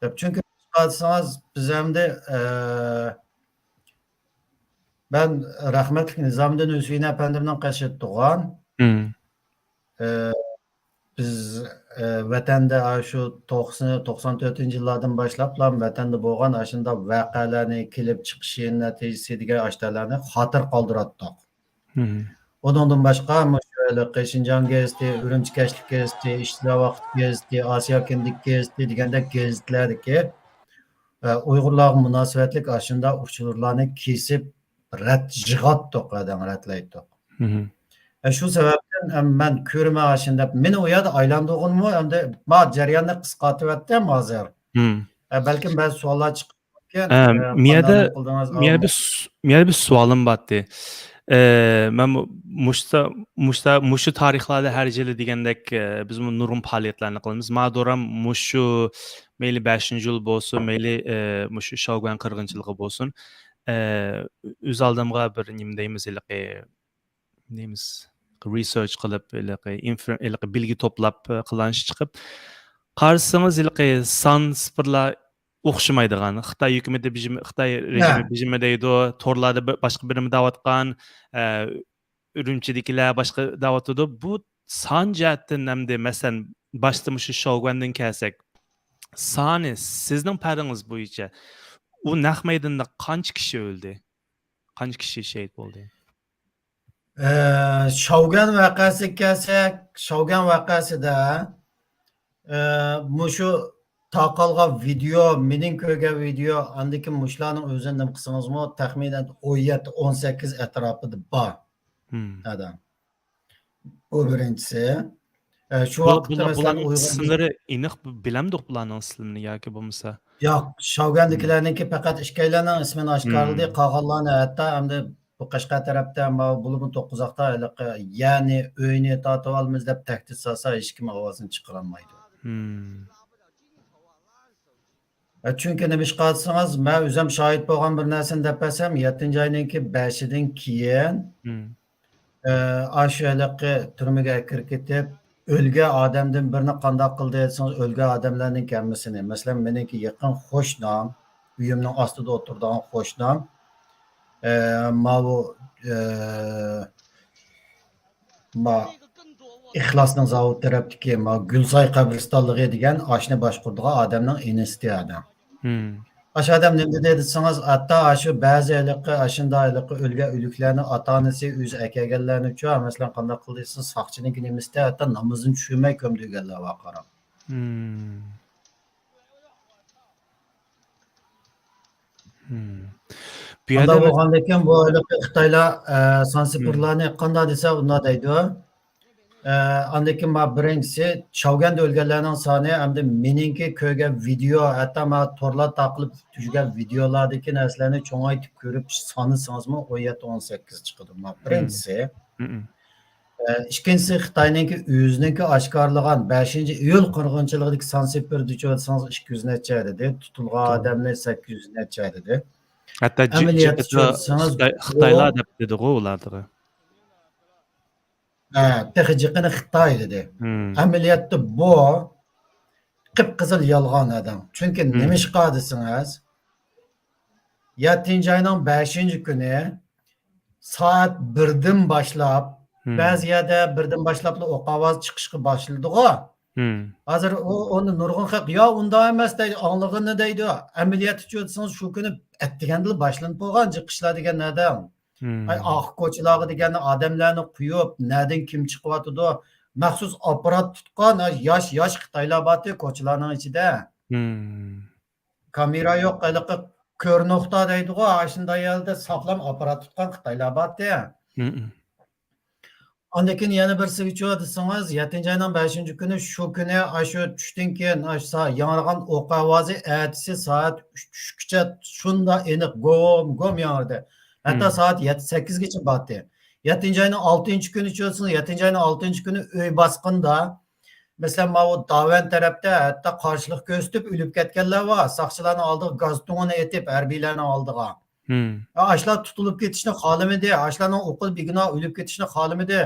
دەپ، چۈنكى قارىسىڭىز، بىز ئەمدى، ئە، مەن رەھمەتلىك نىزامىدىن ھۈسەيىن ئەپەندىمنىڭ قېشىدا تۇغان. مم. ئە، بىز، ئە، ۋەتەندە ئاشۇ توقسان، توقسان تۆتىنچى يىللاردىن باشلاپلا ۋەتەندە بولغان ئاشۇنداق ۋەقەلەرنى، كېلىپ چىقىشى نەتىجىسى دېگەن ئاشۇنداقلارنى خاتىرە قالدۇراتتۇق. مم. ئۇنىڭدىن باشقا، مۇشۇ ھېلىقى شىنجاڭ گېزىتى، ئۈرۈمچى كەچلىك گېزىتى، ئىشچىلەر ۋاقتى گېزىتى، ئاسىيا كۈندىلىك گېزىتى دېگەندەك گېزىتلەردىكى، ئە، ئۇيغۇرلارغا مۇناسىۋەتلىك ئاشۇنداق ئۇچۇرلارنى كېسىپ رەت يىغاتتۇق، ھەدەڭ رەتلەيتتۇق. مم. ئە، شۇ سەۋەبتىن، ئە، مەن كۆرىمەن ئاشۇنداق. مېنى ئۇ يەردە ئايلاندۇرغىنىمۇ ئەمدى ما جەرياننى قىسقارتىۋەتتىم ھازىر. مم. ئە، بەلكىم بەزى سوئاللار چىقىپ كەتكەن، ئە، ئە، مىيەدە، قانداق قىلدىڭىز؟ مىيەدە بىر س-، مىيەدە بىر سوئالىم بارتى. ئە، مەن مۇ-، مۇشتا-، مۇشتا-، مۇشۇ تارىخلاردا ھەر يىلى دېگەندەك، ئە، بىزمۇ نۇرغۇن پائالىيەتلەرنى قىلىمىز. ما دورام مۇشۇ مەيلى بەشىنچى يىل بولسۇن، مەيلى، ئە، مۇشۇ شاۋگۈەن قىرغىنچىلىقى بولسۇن، ئە، ئۆز ئالدىمغا بىر نېمە دەيمىز، ھېلىقى نېمىز، رىسېرچ قىلىپ، ھېلىقى ئىنفر-، ھېلىقى بىلگە توپلاپ، قىلغان ئىش چىقىپ، قارىسىڭىز، ھېلىقى سان سىپىرلار ئوخشىمايدىغان، خىتاي ھۆكۈمىتى بېجىمى، خىتاي رېژىمى ھە. بېجىمى دەيدۇ، تورلاردا بىر، باشقا بىرىمۇ دەۋاتقان، ئە، ئۈرۈمچىدىكىلەر باشقا دەۋاتىدۇ. بۇ سان جەھەتتىن ئەمدى، مەسىلەن، باشتا مۇشۇ شاۋگۈەندىن كەلسەك، سانى، سىزنىڭ پەرىڭىز بويىچە ئۇ نەق مەيداندا قانچە كىشى ئۆلدى؟ قانچە كىشى شېھىت بولدى؟ ئە، شاۋگەن ۋەقەسىگە كەلسەك، شاۋگەن ۋەقەسىدە، ئە، مۇشۇ تارقالغان ۋىدېئو، مېنىڭ كۆرگەن ۋىدېئو، ئاندىن كېيىن مۇشۇلارنىڭ ئۆزىنى نېمە قىلسىڭىزمۇ، تەخمىنەن ئون يەتتە، ئون سەككىز ئەتراپىدا بار. مم. ئادەم. بۇ بىرىنچىسى. ئە، شۇ بۇ-، ۋاقىتتا بۇلار، مەسىلەن، بۇلارنىڭ ئۇيغۇر سىنلىرى ئېنىق بىلەمدۇق بۇلارنىڭ سىنلىرىنى ياكى بولمىسا؟ ياق، شاۋگەندىكىلەرنىڭكى پەقەت ئىككىيلەننىڭ ئىسمىنى ئاشكارىلىدى، مم. قالغانلارنى ھەتتا ئەمدى بۇ قەشقەر تەرەپتە، ماۋۇ بولۇپمۇ توققۇزاقتا ھېلىقى، يەنى ئۆينى تارتىۋالىمىز دەپ تەھدىت سالسا، ھېچكىم ئاۋازىنى چىقىرالمايدۇ. مم. ئە، چۈنكى نېمىشقا دېسىڭىز، مەن ئۆزۈم شاھىت بولغان بىر نەرسىنى دەپ بەرسەم، يەتتىنچى ئاينىڭكى بەشىدىن كېيىن، مم. ئە، ئاشۇ ھېلىقى تۈرمىگە كىرىپ كېتىپ، ئۆلگەن ئادەمدىن بىرنى قانداق قىلدى دېسىڭىز، ئۆلگەن ئادەملەرنىڭ ھەممىسىنى، مەسىلەن، مېنىڭكى يېقىن قوشنام، ئۆيۈمنىڭ ئاستىدا ئولتۇرىدىغان قوشنام، ئە، ماۋۇ، ئە، ما ئىخلاسنىڭ زاۋۇت تەرەپتىكى ما گۈلساي قەبرىستانلىقى دېگەن ئاشنى باشقۇرىدىغان ئادەمنىڭ ئىنىسى ئادەم. مم. ئاشۇ ئادەم نېمە دېدى دېسىڭىز، ھەتتا ئاشۇ بەزى ھېلىقى ئاشۇنداق ھېلىقى ئۆلگەن ئۆلۈكلەرنى ئاتا-ئانىسى ئۆزى ئەكەلگەنلەرنىچۇ، مەسىلەن، قانداق قىلدى دېسىڭىز، ساقچىنىڭكى نېمىسىدە ھەتتا نامىزىنى چۈشۈرمەي كۆمدۈرگەنلەر بار قاراڭ. مم. مم. بۇ ئۇنداق يەردە بولغاندىكىن بۇ ھېلىقى خىتايلار، ئە، سانسىپىرلارنى قانداق دېسە ئۇنداق دەيدۇ. ئە، ئاندىن كېيىن ما بىرىنچىسى، چاۋگەندە ئۆلگەنلەرنىڭ سانى ھەمدە مېنىڭكى كۆرگەن ۋىدېئو، ھەتتا ما تورلار تارقىلىپ يۈرگەن ۋىدېئولاردىكى نەرسىلەرنى چوڭايتىپ كۆرۈپ سانىسىڭىزمۇ ئون يەتتە، ئون سەككىز چىقىدۇ. ما بىرىنچىسى. مم. ئە، ئىككىنچىسى، خىتاينىڭكى ئۆزىنىڭكى ئاشكارىلىغان بەشىنچى ئىيۇل قىرغىنچىلىقىدىكى سانسىپىر دېچۇ دېسىڭىز، ئىككى يۈز نەچچە دېدى. تۇتۇلغان ئادەمنى سەككىز يۈز نەچچە دېدى. ھەتتا جى-، ئەمەلىيەتتە جىقىدا دېسىڭىز، خىتاي-، خىتايلار دەپ دېدىغۇ ئۇلارغا. ھە، تېخى جىقىنى خىتاي دېدى. مم. ئەمەلىيەتتە بۇ قىپقىزىل يالغان ئادەم. چۈنكى مم. نېمىشقا دېسىڭىز، يەتتىنچى ئاينىڭ بەشىنچى كۈنى سائەت بىردىن باشلاپ، مم. بەزى يەردە بىردىن باشلاپلا ئوق ئاۋازى چىقىشقا باشلىدىغۇ. مم. ھازىر ئۇ، ئۇنى نۇرغۇن خەق، يا ئۇنداق ئەمەس دەيدۇ، ئاڭلىغىنى دەيدۇ. ئەمەلىيەتتىچۇ دېسىڭىز، شۇ كۈنى ئەتىگەندىلا باشلىنىپ بولغان جىق ئىشلار دېگەن ئادەم. مم. ئاي، ئارقا كوچىلارغا دېگەندە ئادەملەرنى قويۇپ، نەدىن كىم چىقىۋاتىدۇ، مەخسۇس ئاپپارات تۇتقان، ئاي، ياش، ياش خىتايلار بارتى كوچىلارنىڭ ئىچىدە. مم. كامېرا يوق، ھېلىقى كۆر نۇقتا دەيدىغۇ، ئاشۇنداق يەردە ساقلام ئاپپارات تۇتقان خىتايلار بارتى. مم. ئاندىن كېيىن يەنە بىرسىچۇ دېسىڭىز، يەتتىنچى ئاينىڭ بەشىنچى كۈنى، شۇ كۈنى، ئاشۇ چۈشتىن كېيىن، ئاشۇ سا-، ياڭرىغان ئوق ئاۋازى ئەتىسى سائەت ئۈچ، چۈشكىچە شۇنداق ئېنىق گوم، گوم ياڭرىدى. ھەتتا مم. سائەت يەتتە، سەككىزگىچە بارتى. يەتتىنچى ئاينىڭ ئالتىنچى كۈنى چۈشىسىڭىز، يەتتىنچى ئاينىڭ ئالتىنچى كۈنى ئۆي باسقىنىدا، مەسىلەن، ماۋۇ داۋەن تەرەپتە ھەتتا قارشىلىق كۆرسىتىپ ئۆلۈپ كەتكەنلەر بار. ساقچىلارنىڭ ئالدىغا گاز تۇڭىنى ئېتىپ، ھەربىيلەرنىڭ ئالدىغا. مم. ئاشۇلار تۇتۇلۇپ كېتىشنى خالىمىدى، ئاشۇلارنىڭ ئوقىدا بىگۇناھ ئۆلۈپ كېتىشنى خالىمىدى.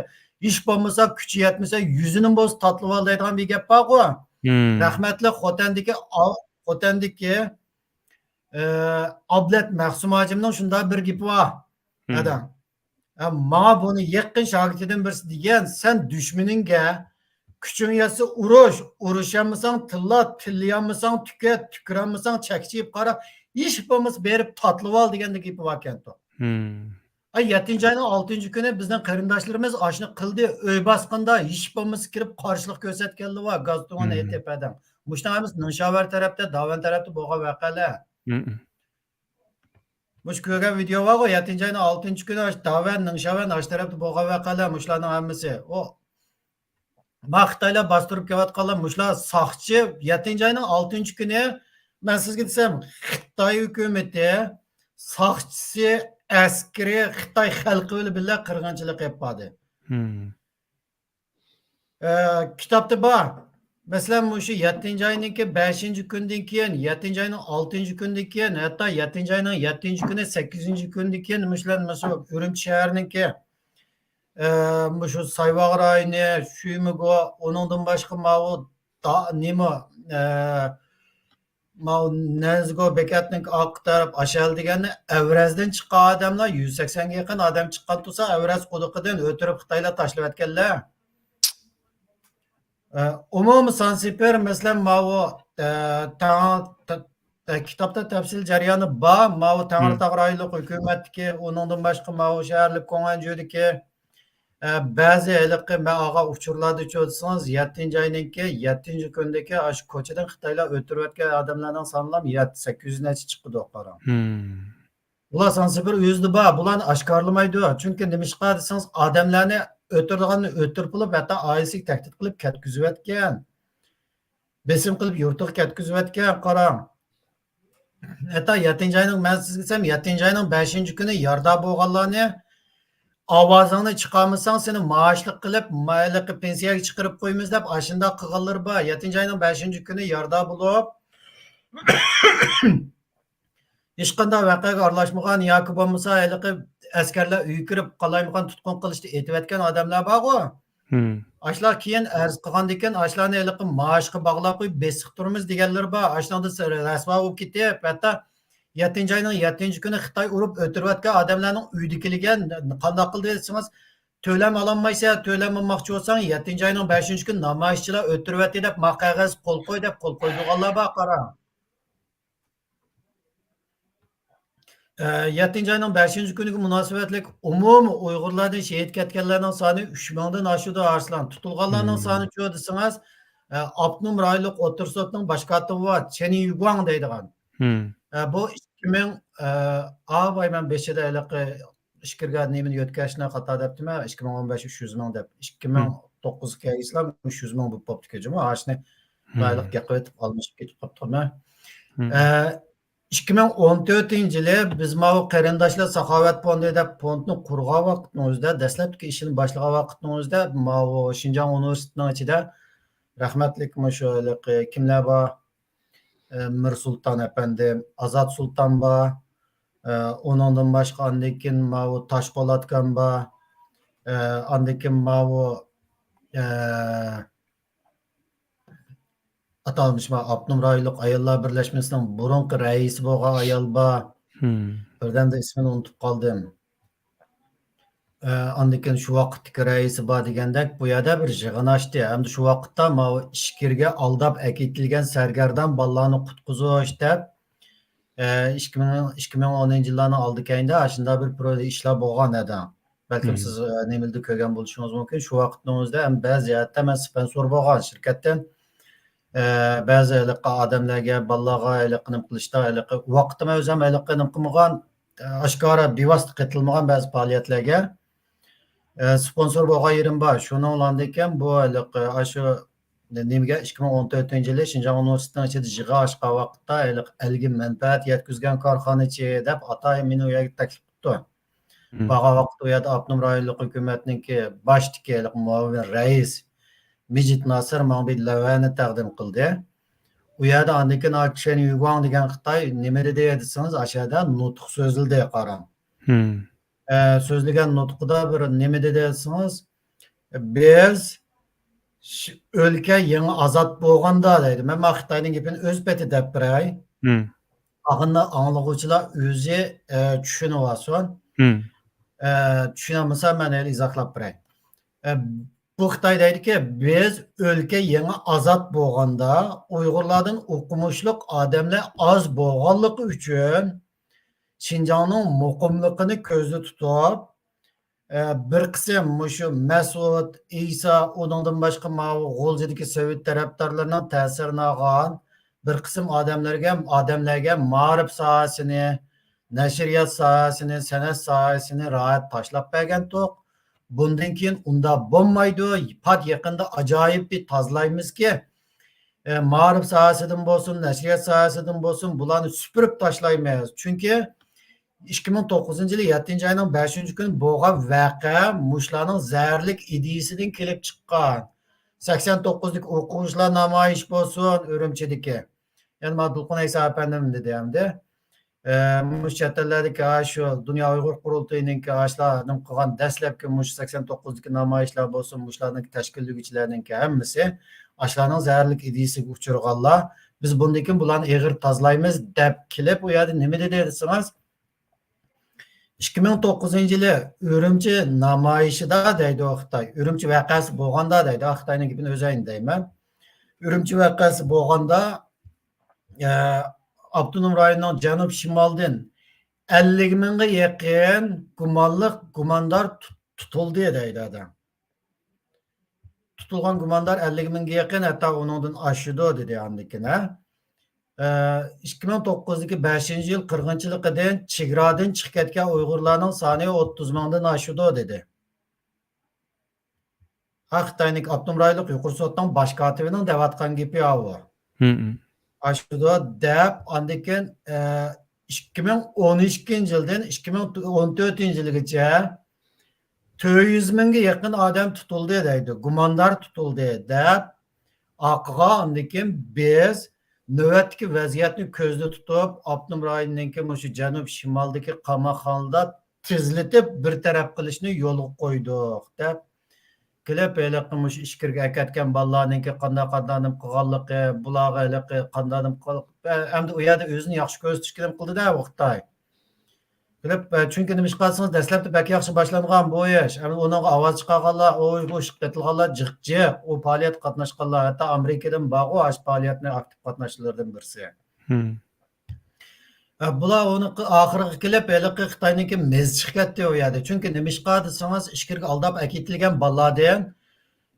ھېچ بولمىسا كۈچى يەتمىسە يۈزىنى بولسا تاتلىۋال دەيدىغان بىر گەپ بارغۇ. مم. رەھمەتلىك خوتەندىكى، خوتەندىكى، ئە، ئابلەت مەخسۇم ھاجىمنىڭ شۇنداق بىر گېپى بار. مم. ئادەم. ئە، ماڭا بۇنى يېقىن شاگىرتىدىن بىرسى دېگەن، سەن دۈشمىنىڭگە كۈچۈڭ يەتسە ئۇرۇش، ئۇرۇشالمىساڭ تىللا، تىللىيالمىساڭ تۈكەت، تۈكۈرەلمىسەڭ چەكچىيىپ قارا، ھېچ بولمىسا بېرىپ تاتلىۋال دېگەندەك گېپى باركەنتۇ. مم. ئاي، يەتتىنچى ئاينىڭ ئالتىنچى كۈنى بىزنىڭ قېرىنداشلىرىمىز ئاشۇنى قىلدى، ئۆي باسقىندا ھېچ بولمىسا كىرىپ قارشىلىق كۆرسەتكەنلىرى بار، گاز تۇڭىنى مم. ئېتىپ ھەدەم. مۇشۇنىڭ ھەممىسى نىڭشاۋەر تەرەپتە، داۋەن تەرەپتە بولغان ۋەقەلەر. مم. مۇشۇ كۆرگەن ۋىدېو بارغۇ، يەتتىنچى ئاينىڭ ئالتىنچى كۈنى ئاشۇ داۋەن، نىڭشاۋەن ئاشۇ تەرەپتە بولغان ۋەقەلەر، مۇشۇلارنىڭ ھەممىسى. ئۇ، ما خىتايلار باستۇرۇپ كېلىۋاتقانلار، مۇشۇلار ساقچى، يەتتىنچى ئاينىڭ ئالتىنچى كۈنى، مەن سىزگە دېسەم، خىتاي ھۆكۈمىتى ساقچىسى، ئەسكىرى خىتاي خەلقى بىلەن بىللە قىرغىنچىلىق ئېلىپ باردى. مم. ئە، كىتابتا بار. مەسىلەن، مۇشۇ يەتتىنچى ئاينىڭكى بەشىنچى كۈندىن كېيىن، يەتتىنچى ئاينىڭ ئالتىنچى كۈنىدىن كېيىن، ھەتتا يەتتىنچى ئاينىڭ يەتتىنچى كۈنى، سەككىزىنچى كۈنىدىن كېيىن، مۇشۇلار، مۇشۇ ئۈرۈمچى شەھىرىنىڭكى، ئە، مۇشۇ سايۋاغ رايونى، شۈيمىگو، ئۇنىڭدىن باشقا ماۋۇ دا-، نېمە، ئە، ماۋۇ نەنزىگو بېكەتنىڭ ئارقا تەرەپ ئاشەل دېگەننى ئەۋرەزدىن چىققان ئادەملەر يۈز سەكسەنگە يېقىن ئادەم چىققان تۇرسا، ئەۋرەز قۇدۇقىدىن ئۆتۈرۈپ خىتايلار تاشلىۋەتكەنلەر. ئە، ئومۇمىي سانسىپىر، مەسىلەن، ماۋۇ ئە، تەڭ-، تە-، تە-، كىتابتا تەپسىلىي جەريانى بار. ماۋۇ تەڭرىتاغ رايونلۇق ھۆكۈمەتتىكى، ئۇنىڭدىن باشقا ماۋۇ شەھەرلىك كوڭئەنجۈدىكى، ئە، بەزى ھېلىقى مەن ئالغان ئۇچۇرلاردىچۇ دېسىڭىز، يەتتىنچى ئاينىڭكى يەتتىنچى كۈنىدىكى ئاشۇ كوچىدىن خىتايلار ئۆلتۈرۈۋەتكەن ئادەملەرنىڭ سانىلا يەتتە، سەككىز يۈز نەچچە چىقىدۇ، قاراڭ. بۇلار سانسىبىر ئۆزىدە بار، بۇلارنى ئاشكارىلىمايدۇ. چۈنكى نېمىشقا دېسىڭىز، ئادەملەرنى ئۆلتۈرىدىغاننى ئۆلتۈرۈپ بولۇپ، ھەتتا ئائىلىسىگە تەھدىت قىلىپ كەتكۈزۈۋەتكەن. بېسىم قىلىپ يۇرتىغا كەتكۈزۈۋەتكەن، قاراڭ. ھەتتا يەتتىنچى ئاينىڭ، مەن سىزگە دېسەم، يەتتىنچى ئاينىڭ بەشىنچى كۈنى يارىدار بولغانلارنى، ئاۋازىڭنى چىقارمىساڭ، سېنى مائاشلىق قىلىپ، مايلىقى پېنسىيەگە چىقىرىپ قويىمىز دەپ، ئاشۇنداق قىلغانلىرى بار. يەتتىنچى ئاينىڭ بەشىنچى كۈنى يارىدار بولۇپ، ھېچقانداق ۋەقەگە ئارىلاشمىغان ياكى بولمىسا ھېلىقى ئەسكەرلەر ئۆيگە كىرىپ قالايمىقان تۇتقۇن قىلىشتا ئېتىۋەتكەن ئادەملەر بارغۇ. ئاشۇلار كېيىن ئەرز قىلغاندىن كېيىن، ئاشۇلارنى ھېلىقى مائاشقا باغلاپ قويۇپ، بېسىق تۇرىمىز دېگەنلىرى بار. ئاشۇنىڭدا رەسۋا بولۇپ كېتىپ، ھەتتا يەتتىنچى ئاينىڭ يەتتىنچى كۈنى خىتاي ئۇرۇپ ئۆلتۈرۈۋەتكەن ئادەملەرنىڭ ئۆيىدىكىلىرىگە قانداق قىلدى دېسىڭىز، تۆلەم ئالالمايسەن، تۆلەم ئالماقچى بولساڭ، يەتتىنچى ئاينىڭ بەشىنچى كۈنى نامايىشچىلار ئۆلتۈرۈۋەتتى دەپ، ما قەغەز قول قوي دەپ، قول قويدۇرغانلار بار، قاراڭ. ئە، يەتتىنچى ئاينىڭ بەشىنچى كۈنىگە مۇناسىۋەتلىك ئومۇمىي ئۇيغۇرلاردىن شېھىت كەتكەنلەرنىڭ سانى ئۈچ مىڭدىن ئاشىدۇ، ئارسلان. تۇتۇلغانلارنىڭ سانىچۇ دېسىڭىز، ئە، ئاپتونوم رايونلۇق ئوتتۇرا سوتنىڭ باش كاتىپى بار، چېن يۈگۇاڭ دەيدىغان. ئە، بۇ ئىككى مىڭ، ئە، ئا، ۋاي، مەن بېشىدا ھېلىقى ئىچكىرىگە نېمىنى يۆتكەشنى خاتا دەپتىمەن، ئىككى مىڭ ئون بەش ئۈچ يۈز مىڭ دەپ، ئىككى مىڭ توققۇزغا كەلگەچلا ئۈچ يۈز مىڭ بولۇپ قاپتىكەن جۇمۇ. ئاشۇنى بايلىق گەپ قىلىۋېتىپ ئالمىشىپ كېتىپ قاپتىغۇ مەن. ئە، ئىككى مىڭ ئون تۆتىنچى يىلى بىز ماۋۇ قېرىنداشلار ساخاۋەت فوندى دەپ فوندنى قۇرغان ۋاقىتنىڭ ئۆزىدە، دەسلەپكى ئىشىنى باشلىغان ۋاقىتنىڭ ئۆزىدە ماۋۇ شىنجاڭ ئۇنىۋېرسىتېتىنىڭ ئىچىدە رەھمەتلىك مۇشۇ ھېلىقى كىملەر بار؟ ئە، مىرسۇلتان ئەپەندىم، ئازات سۇلتان بار، ئە، ئۇنىڭدىن باشقا ئاندىن كېيىن ماۋۇ تاشپولاتكام بار، ئە، ئاندىن كېيىن ماۋۇ، ئە، ئاتالمىش ما-، ئاپتونوم رايونلۇق ئاياللار بىرلەشمىسىنىڭ بۇرۇنقى رەئىسى بولغان ئايال بار. بىردەمدە ئىسمىنى ئۇنتۇپ قالدىم. ئە، ئاندىن كېيىن شۇ ۋاقىتتىكى رەئىسى بار دېگەندەك، بۇ يەردە بىر يىغىن ئاچتى. ئەمدى شۇ ۋاقىتتا ماۋۇ ئىچكىرىگە ئالداپ ئەكېتىلگەن سەرگەردان بالىلارنى قۇتقۇزۇش دەپ، ئە، ئىككى مىڭ، ئىككى مىڭ ئونىنچى يىللارنىڭ ئالدى كەينىدە ئاشۇنداق بىر پروژە ئىشلار بولغان ئىدى. بەلكىم سىز، ئە، نېمىدە كۆرگەن بولۇشىڭىز مۇمكىن. شۇ ۋاقىتنىڭ ئۆزىدە ھەم بەزى جەھەتتە مەن سپونسور بولغان شىركەتتىن، ئە، بەزى ھېلىقى ئادەملەرگە، بالىلارغا ھېلىقى نېمە قىلىشتا، ھېلىقى ۋاقىتتا مەن ئۆزۈم ھېلىقى نېمە قىلمىغان، ئاشكارا بىۋاسىتە قېتىلمىغان بەزى پائالىيەتلەرگە، ئە، سپونسور بولغان يېرىم بار. شۇنىڭ بىلەن بۇ ھېلىقى ئاشۇ نېمىگە ئىككى مىڭ ئون تۆتىنچى يىلى شىنجاڭ ئۇنىۋېرسىتېتىنىڭ ئىچىدە يىغىن ئاچقان ۋاقىتتا ھېلىقى ئەلگە مەنپەئەت يەتكۈزگەن كارخانىچى دەپ ئاتايىن مېنى ئۇ يەرگە تەكلىپ قىپتۇ. بارغان ۋاقىتتا ئۇ يەردە ئاپتونوم رايونلۇق ھۆكۈمەتنىڭكى باشتىكى ھېلىقى مۇئاۋىن رەئىس مىجىت ناسىر ماڭا بىر لەۋھەنى تەقدىم قىلدى. ئۇ يەردە ئاندىن كېيىن چېن يۈگۇاڭ دېگەن خىتاي نېمە دېدى دېسىڭىز، ئاشۇ يەردە نۇتۇق سۆزلىدى، قاراڭ. ئە، سۆزلىگەن نۇتقىدا بىر نېمە دېدى دېسىڭىز، «بىز ش-، ئۆلكە يېڭى ئازاد بولغاندا» دەيدۇ. مەن مانا خىتاينىڭ گېپىنى ئۆز پېتى دەپ بېرەي. ئاغىنە ئاڭلىغۇچىلار ئۆزى، ئە، چۈشىنىۋالسۇن. ئە، چۈشىنەلمىسە مەن ھېلى ئىزاھلاپ بېرەي. ئە، بۇ خىتاي دەيدىكى، «بىز ئۆلكە يېڭى ئازاد بولغاندا ئۇيغۇرلاردىن ئوقۇمۇشلۇق ئادەملەر ئاز بولغانلىقى ئۈچۈن شىنجاڭنىڭ مۇقىملىقىنى كۆزدە تۇتۇپ، ئە، بىر قىسىم مۇشۇ مەسئۇد، ئىسا، ئۇنىڭدىن باشقا ماۋۇ غۇلجىدىكى سوۋېت تەرەپدارلىرىنىڭ تەسىرىنى ئالغان بىر قىسىم ئادەملەرگە، ئادەملەرگە مائارىپ ساھەسىنى، نەشرىيات ساھەسىنى، سەنئەت ساھەسىنى راھەت تاشلاپ بەرگەنتۇق. بۇندىن كېيىن ئۇنداق بولمايدۇ. پات يېقىندا ئاجايىپ بىر تازىلايمىزكى، ئە، مائارىپ ساھەسىدىن بولسۇن، نەشرىيات ساھەسىدىن بولسۇن، بۇلارنى سۈپۈرۈپ تاشلايمىز.» چۈنكى ئىككى مىڭ توققۇزىنچى يىلى يەتتىنچى ئاينىڭ بەشىنچى كۈنى بولغان ۋەقە مۇشۇلارنىڭ زەھەرلىك ئىدىيىسىدىن كېلىپ چىققان. سەكسەن توققۇزدىكى ئوقۇغۇچىلار نامايىشى بولسۇن، ئۈرۈمچىدىكى. يەنە مانا دولقۇن ئەيسا ئەپەندىم دېدى ئەمدى. ئە، مۇشۇ چەت ئەللەردىكى، ھە، شۇ دۇنيا ئۇيغۇر قۇرۇلتىيىنىڭكى ئاشۇلار نېمە قىلغان دەسلەپكى مۇشۇ سەكسەن توققۇزدىكى نامايىشلار بولسۇن، مۇشۇلارنىڭكى تەشكىللىگۈچىلەرنىڭكى ھەممىسى ئاشۇلارنىڭ زەھەرلىك ئىدىيىسىگە ئۇچرىغانلار. بىز بۇندىن كېيىن بۇلارنى ئېغىر تازىلايمىز دەپ كېلىپ، ئۇ يەردە نېمە دېدى دېسىڭىز، ئىككى مىڭ توققۇزىنچى يىلى ئۈرۈمچى نامايىشىدا دەيدۇ خىتاي، ئۈرۈمچى ۋەقەسى بولغاندا دەيدۇ، خىتاينىڭ گېپىنى ئۆزەينى دەيمەن. ئۈرۈمچى ۋەقەسى بولغاندا ئە، ئاپتونوم رايوننىڭ جەنۇب شىمالىدىن ئەللىك مىڭغا يېقىن گۇمانلىق، گۇماندار تۇت-، تۇتۇلدى دەيدۇ ئادەم. تۇتۇلغان گۇماندار ئەللىك مىڭغا يېقىن، ھەتتا ئۇنىڭدىن ئاشىدۇ دېدى ئاندىن كېيىن، ھە. ئە، ئىككى مىڭ توققۇزدىكى بەشىنچى يىل قىرغىنچىلىقىدىن چېگرادىن چىقىپ كەتكەن ئۇيغۇرلارنىڭ سانى ئوتتۇز مىڭدىن ئاشىدۇ دېدى. ھە، خىتاينىڭ ئاپتونوم رايونلۇق يۇقىرى سوتنىڭ باش كاتىپىنىڭ دەۋاتقان گېپى ئاۋۇ. ھىم. ئاشىدۇ دەپ، ئاندىن كېيىن، ئە، ئىككى مىڭ ئون ئىككىنچى يىلدىن ئىككى مىڭ ئون تۆتىنچى يىلغىچە تۆت يۈز مىڭغا يېقىن ئادەم تۇتۇلدى دەيدۇ، گۇماندار تۇتۇلدى دەپ، ئارقىغا ئاندىن كېيىن بىز نۆۋەتتىكى ۋەزىيەتنى كۆزدە تۇتۇپ، ئاپتونوم رايوننىڭكى مۇشۇ جەنۇب شىمالدىكى قاماقخانىدا تېزلىتىپ بىر تەرەپ قىلىشنى يولغا قويدۇق دەپ، كېلىپ، ھېلىقى مۇشۇ ئىچكىرىگە ئەكەتكەن بالىلارنىڭكى قانداق، قانداق نېمە قىلغانلىقى، بۇلارغا ھېلىقى قانداق نېمە قىل-، ئە، ئەمدى ئۇ يەردە ئۆزىنى ياخشى كۆرسىتىشكە نېمە قىلدى-دە، ئۇ خىتاي. كېلىپ، ئە، چۈنكى نېمىشقا دېسىڭىز، دەسلەپتە بەك ياخشى باشلانغان بۇ ئىش. ئەمدى ئۇنىڭغا ئاۋاز چىقارغانلار، ئۇ، ئۇ ئىشقا قېتىلغانلار جىق جىق، ئۇ پائالىيەتكە قاتناشقانلار، ھەتتا ئامېرىكىدىن بارغۇ ئاشۇ پائالىيەتنى ئاكتىپ قاتناشچىلىرىدىن بىرسى. ھىم. ئە، بۇلار ئۇنى قى-، ئاخىرىغا كېلىپ، ھېلىقى خىتاينىڭكى مېزى چىقىپ كەتتى ئۇ يەردە. چۈنكى نېمىشقا دېسىڭىز، ئىچكىرىگە ئالداپ ئەكېتىلگەن بالىلاردىن،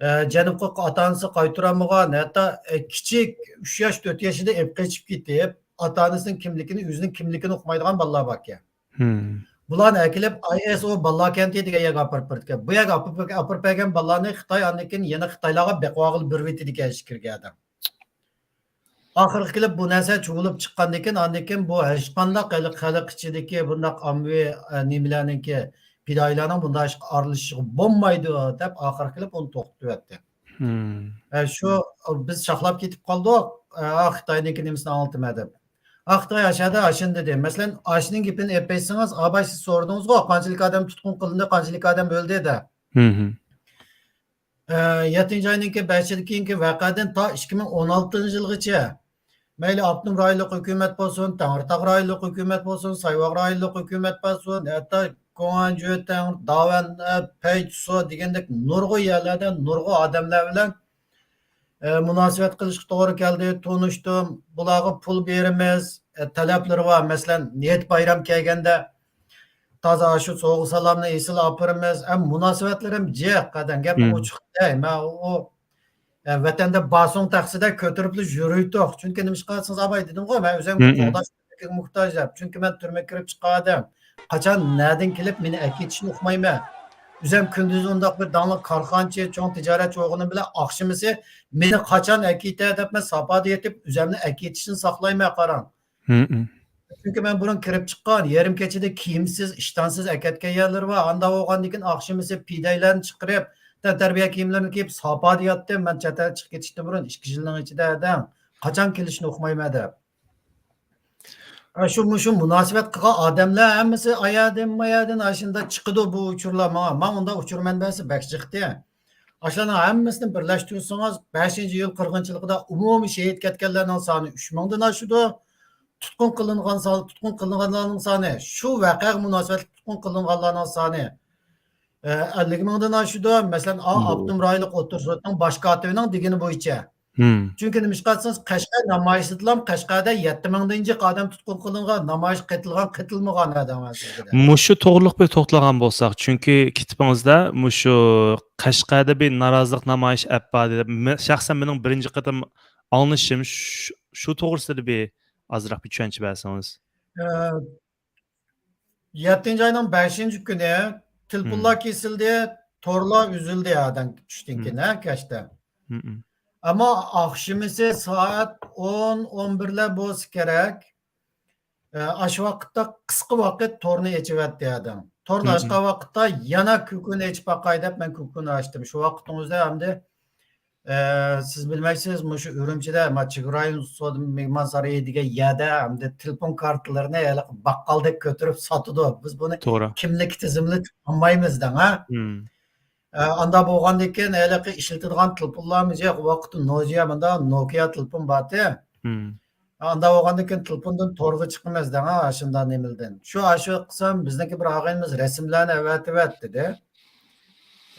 ئە، جەنۇبقا ئاتا-ئانىسى قايتۇرالمىغان، ھەتتا، ئە، كىچىك ئۈچ ياش، تۆت ياشىدا ئېلىپ قېچىپ كېتىپ، ئاتا-ئانىسىنىڭ كىملىكىنى، ئۆزىنىڭ كىملىكىنى ئۇقمايدىغان بالىلار باركەن. ھىم. بۇلارنى ئەكېلىپ، ئاي ئېس ئو بالىلار كەنتى دېگەن يەرگە ئاپىرىپ بېرىدىكەن. بۇ يەرگە ئاپىرىپ، ئاپىرىپ بەرگەن بالىلارنى خىتاي ئاندىن كېيىن يەنە خىتايلارغا بېقىۋالغىلى بېرىۋېتىدىكەن ئىچكىرىگە ئادەم. ئاخىرقى كېلىپ بۇ نەرسە چۇۋۇلۇپ چىققاندىن كېيىن، ئاندىن كېيىن بۇ ھېچقانداق ھېلىقى خەلق ئىچىدىكى بۇنداق ئاممىۋى، ئە، نېمىلەرنىڭكى، پىدائىيلارنىڭ بۇنداق ئىشقا ئارىلىشىشىغا بولمايدۇ دەپ ئاخىرقى كېلىپ ئۇنى توختىتىۋەتتى. ھىم. ئە، شۇ، بىز شاخلاپ كېتىپ قالدۇق. ئە، خىتاينىڭكى نېمىسىنى ئاڭلىتىمەن دەپ. ئا، خىتاي ئاشۇ يەردە ئاشۇنى دېدى. مەسىلەن، ئاشۇنىڭ گېپىنى ئېلىپ ئېيتسىڭىز، ئاباي سىز سورىدىڭىزغۇ، قانچىلىك ئادەم تۇتقۇن قىلىندى، قانچىلىك ئادەم ئۆلدى دە. ھىم. ئە، يەتتىنچى ئاينىڭكى بەشىدىن كېيىنكى ۋەقەدىن تا ئىككى مىڭ ئون ئالتىنچى يىلغىچە، مەيلى ئاپتونوم رايونلۇق ھۆكۈمەت بولسۇن، تەڭرىتاغ رايونلۇق ھۆكۈمەت بولسۇن، سايۋاغ رايونلۇق ھۆكۈمەت بولسۇن، ھەتتا گۇاڭجۈتەڭ، داۋەن، ئە، پەيچسو دېگەندەك نۇرغۇن يەرلەردە نۇرغۇن ئادەملەر بىلەن، ئە، مۇناسىۋەت قىلىشقا توغرا كەلدى، تونۇشتۇم، بۇلارغا پۇل بېرىمىز، ئە، تەلەپلىرى بار، مەسىلەن، ھېيت بايرام كەلگەندە، تازا شۇ سوۋغا سالامنى ئېسىل ئاپىرىمىز. ھەم مۇناسىۋەتلىرىم جىق، قەدەم گەپ ئوچۇق دەي. مەن ئۇ، ئە، ۋەتەندە باسۇڭ تەخسىدە كۆتۈرۈپلا يۈرۈيتتۇق. چۈنكى نېمىشقا دېسىڭىز، ئاباي دېدىمغۇ، مەن ئۆزۈمگە قوغداش موھتاج دەپ. چۈنكى مەن تۈرمىگە كىرىپ چىققان ئادەم. قاچان نەدىن كېلىپ مېنى ئەكېتىشىنى ئۇقمايمەن. ئۆزۈم كۈندۈزى ئۇنداق بىر داڭلىق كارخانىچى، چوڭ تىجارەتچى بولغىنىم بىلەن ئاخشىمىسى مېنى قاچان ئەكېتە دەپ مەن ساپادا يېتىپ ئۆزۈمنى ئەكېتىشنى ساقلايمەن، قاراڭ. چۈنكى مەن بۇرۇن كىرىپ چىققان، يېرىم كېچىدە كىيىمسىز، ئىشتانسىز ئەكەتكەن يەرلىرى بار. ئانداق بولغاندىن كېيىن ئاخشىمىسى پىدەيلەرنى چىقىرىپ، تەنتەربىيە كىيىملىرىنى كىيىپ ساپادا ياتتىم. مەن چەت ئەلگە چىقىپ كېتىشتىن بۇرۇن ئىككى يىلنىڭ ئىچىدە ئادەم قاچان كېلىشىنى ئۇقمايمەن دەپ. ئە، شۇ، مۇشۇ مۇناسىۋەت قىلغان ئادەملەر ھەممىسى ئايادىن، مايادىن ئاشۇنداق چىقىدۇ بۇ ئۇچۇرلار ماڭا. ماڭا ئۇنداق ئۇچۇر مەنبەسى بەك جىقتى. ئاشۇلارنىڭ ھەممىسىنى بىرلەشتۈرسىڭىز، بەشىنچى ئىيۇل قىرغىنچىلىقىدا ئومۇمىي شېھىت كەتكەنلەرنىڭ سانى ئۈچ مىڭدىن ئاشىدۇ. تۇتقۇن قىلىنغان سان، تۇتقۇن قىلىنغانلارنىڭ سانى، شۇ ۋەقەگە مۇناسىۋەتلىك تۇتقۇن قىلىنغانلارنىڭ سانى، ئە، ئەللىك مىڭدىن ئاشىدۇ. مەسىلەن، ئا-، ئاپتونوم رايونلۇق ئوتتۇرا سوتنىڭ باش كاتىپىنىڭ دېگىنى بويىچە. چۈنكى نېمىشقا دېسىڭىز، قەشقەر نامايىشىدىلام قەشقەردە يەتتە مىڭدىن جىق ئادەم تۇتقۇن قىلىنغان، نامايىش قېتىلغان، قېتىلمىغان ئادەم. مۇشۇ توغرىلىق بىر توختالغان بولساق، چۈنكى كىتابىڭىزدا مۇشۇ قەشقەردە بىر نارازىلىق نامايىشى ئەپ باردى دەپ، مە-، شەخسەن مېنىڭ بىرىنچى قېتىم ئاڭلىشىم شۇ، شۇ توغرىسىدا بىر ئازراق بىر چۈشەنچە بەرسىڭىز. ئە، يەتتىنچى ئاينىڭ بەشىنچى كۈنى تېلېفونلار كېسىلدى، تورلار ئۈزۈلدى ئادەم چۈشتىن كېيىن، ھە، كەچتە. ئەمما ئاخشىمىسى سائەت ئون، ئون بىرلەر بولسا كېرەك، ئە، ئاشۇ ۋاقىتتا قىسقا ۋاقىت تورنى ئېچىۋەتتى ئادەم. تورنى ئاچقان ۋاقىتتا يەنە كۈكۈنى ئېچىپ باقاي دەپ مەن كۈكۈنى ئاچتىم. شۇ ۋاقىتنىڭ ئۆزىدە ئەمدى ئە، سىز بىلمەيسىز، مۇشۇ ئۈرۈمچىدە، ما، چېگرا رايون سودا مېھمانسارىيى دېگەن يەردە ئەمدى تېلېفون كارتىلىرىنى ھېلىقى باققالدەك كۆتۈرۈپ ساتىدۇ. بىز بۇنى توغرا. كىملىك تىزىملىتىپ ئالمايمىز دەڭ، ھە؟ ئە، ئاندا بولغاندىن كېيىن ھېلىقى ئىشلىتىدىغان تېلېفونلارمۇ يوق. ۋاقىتتا نوجيا، مۇندا نوكىيا تېلېفون بارتى. ئاندا بولغاندىن كېيىن تېلېفوندىن تورغا چىقىمىز دەڭ، ھە، ئاشۇنداق نېمىلدىن. شۇ، ئاشۇ قىلسام، بىزنىڭكى بىر ئاغىنىمىز رەسىملەرنى ئەۋەتىۋەت دېدى.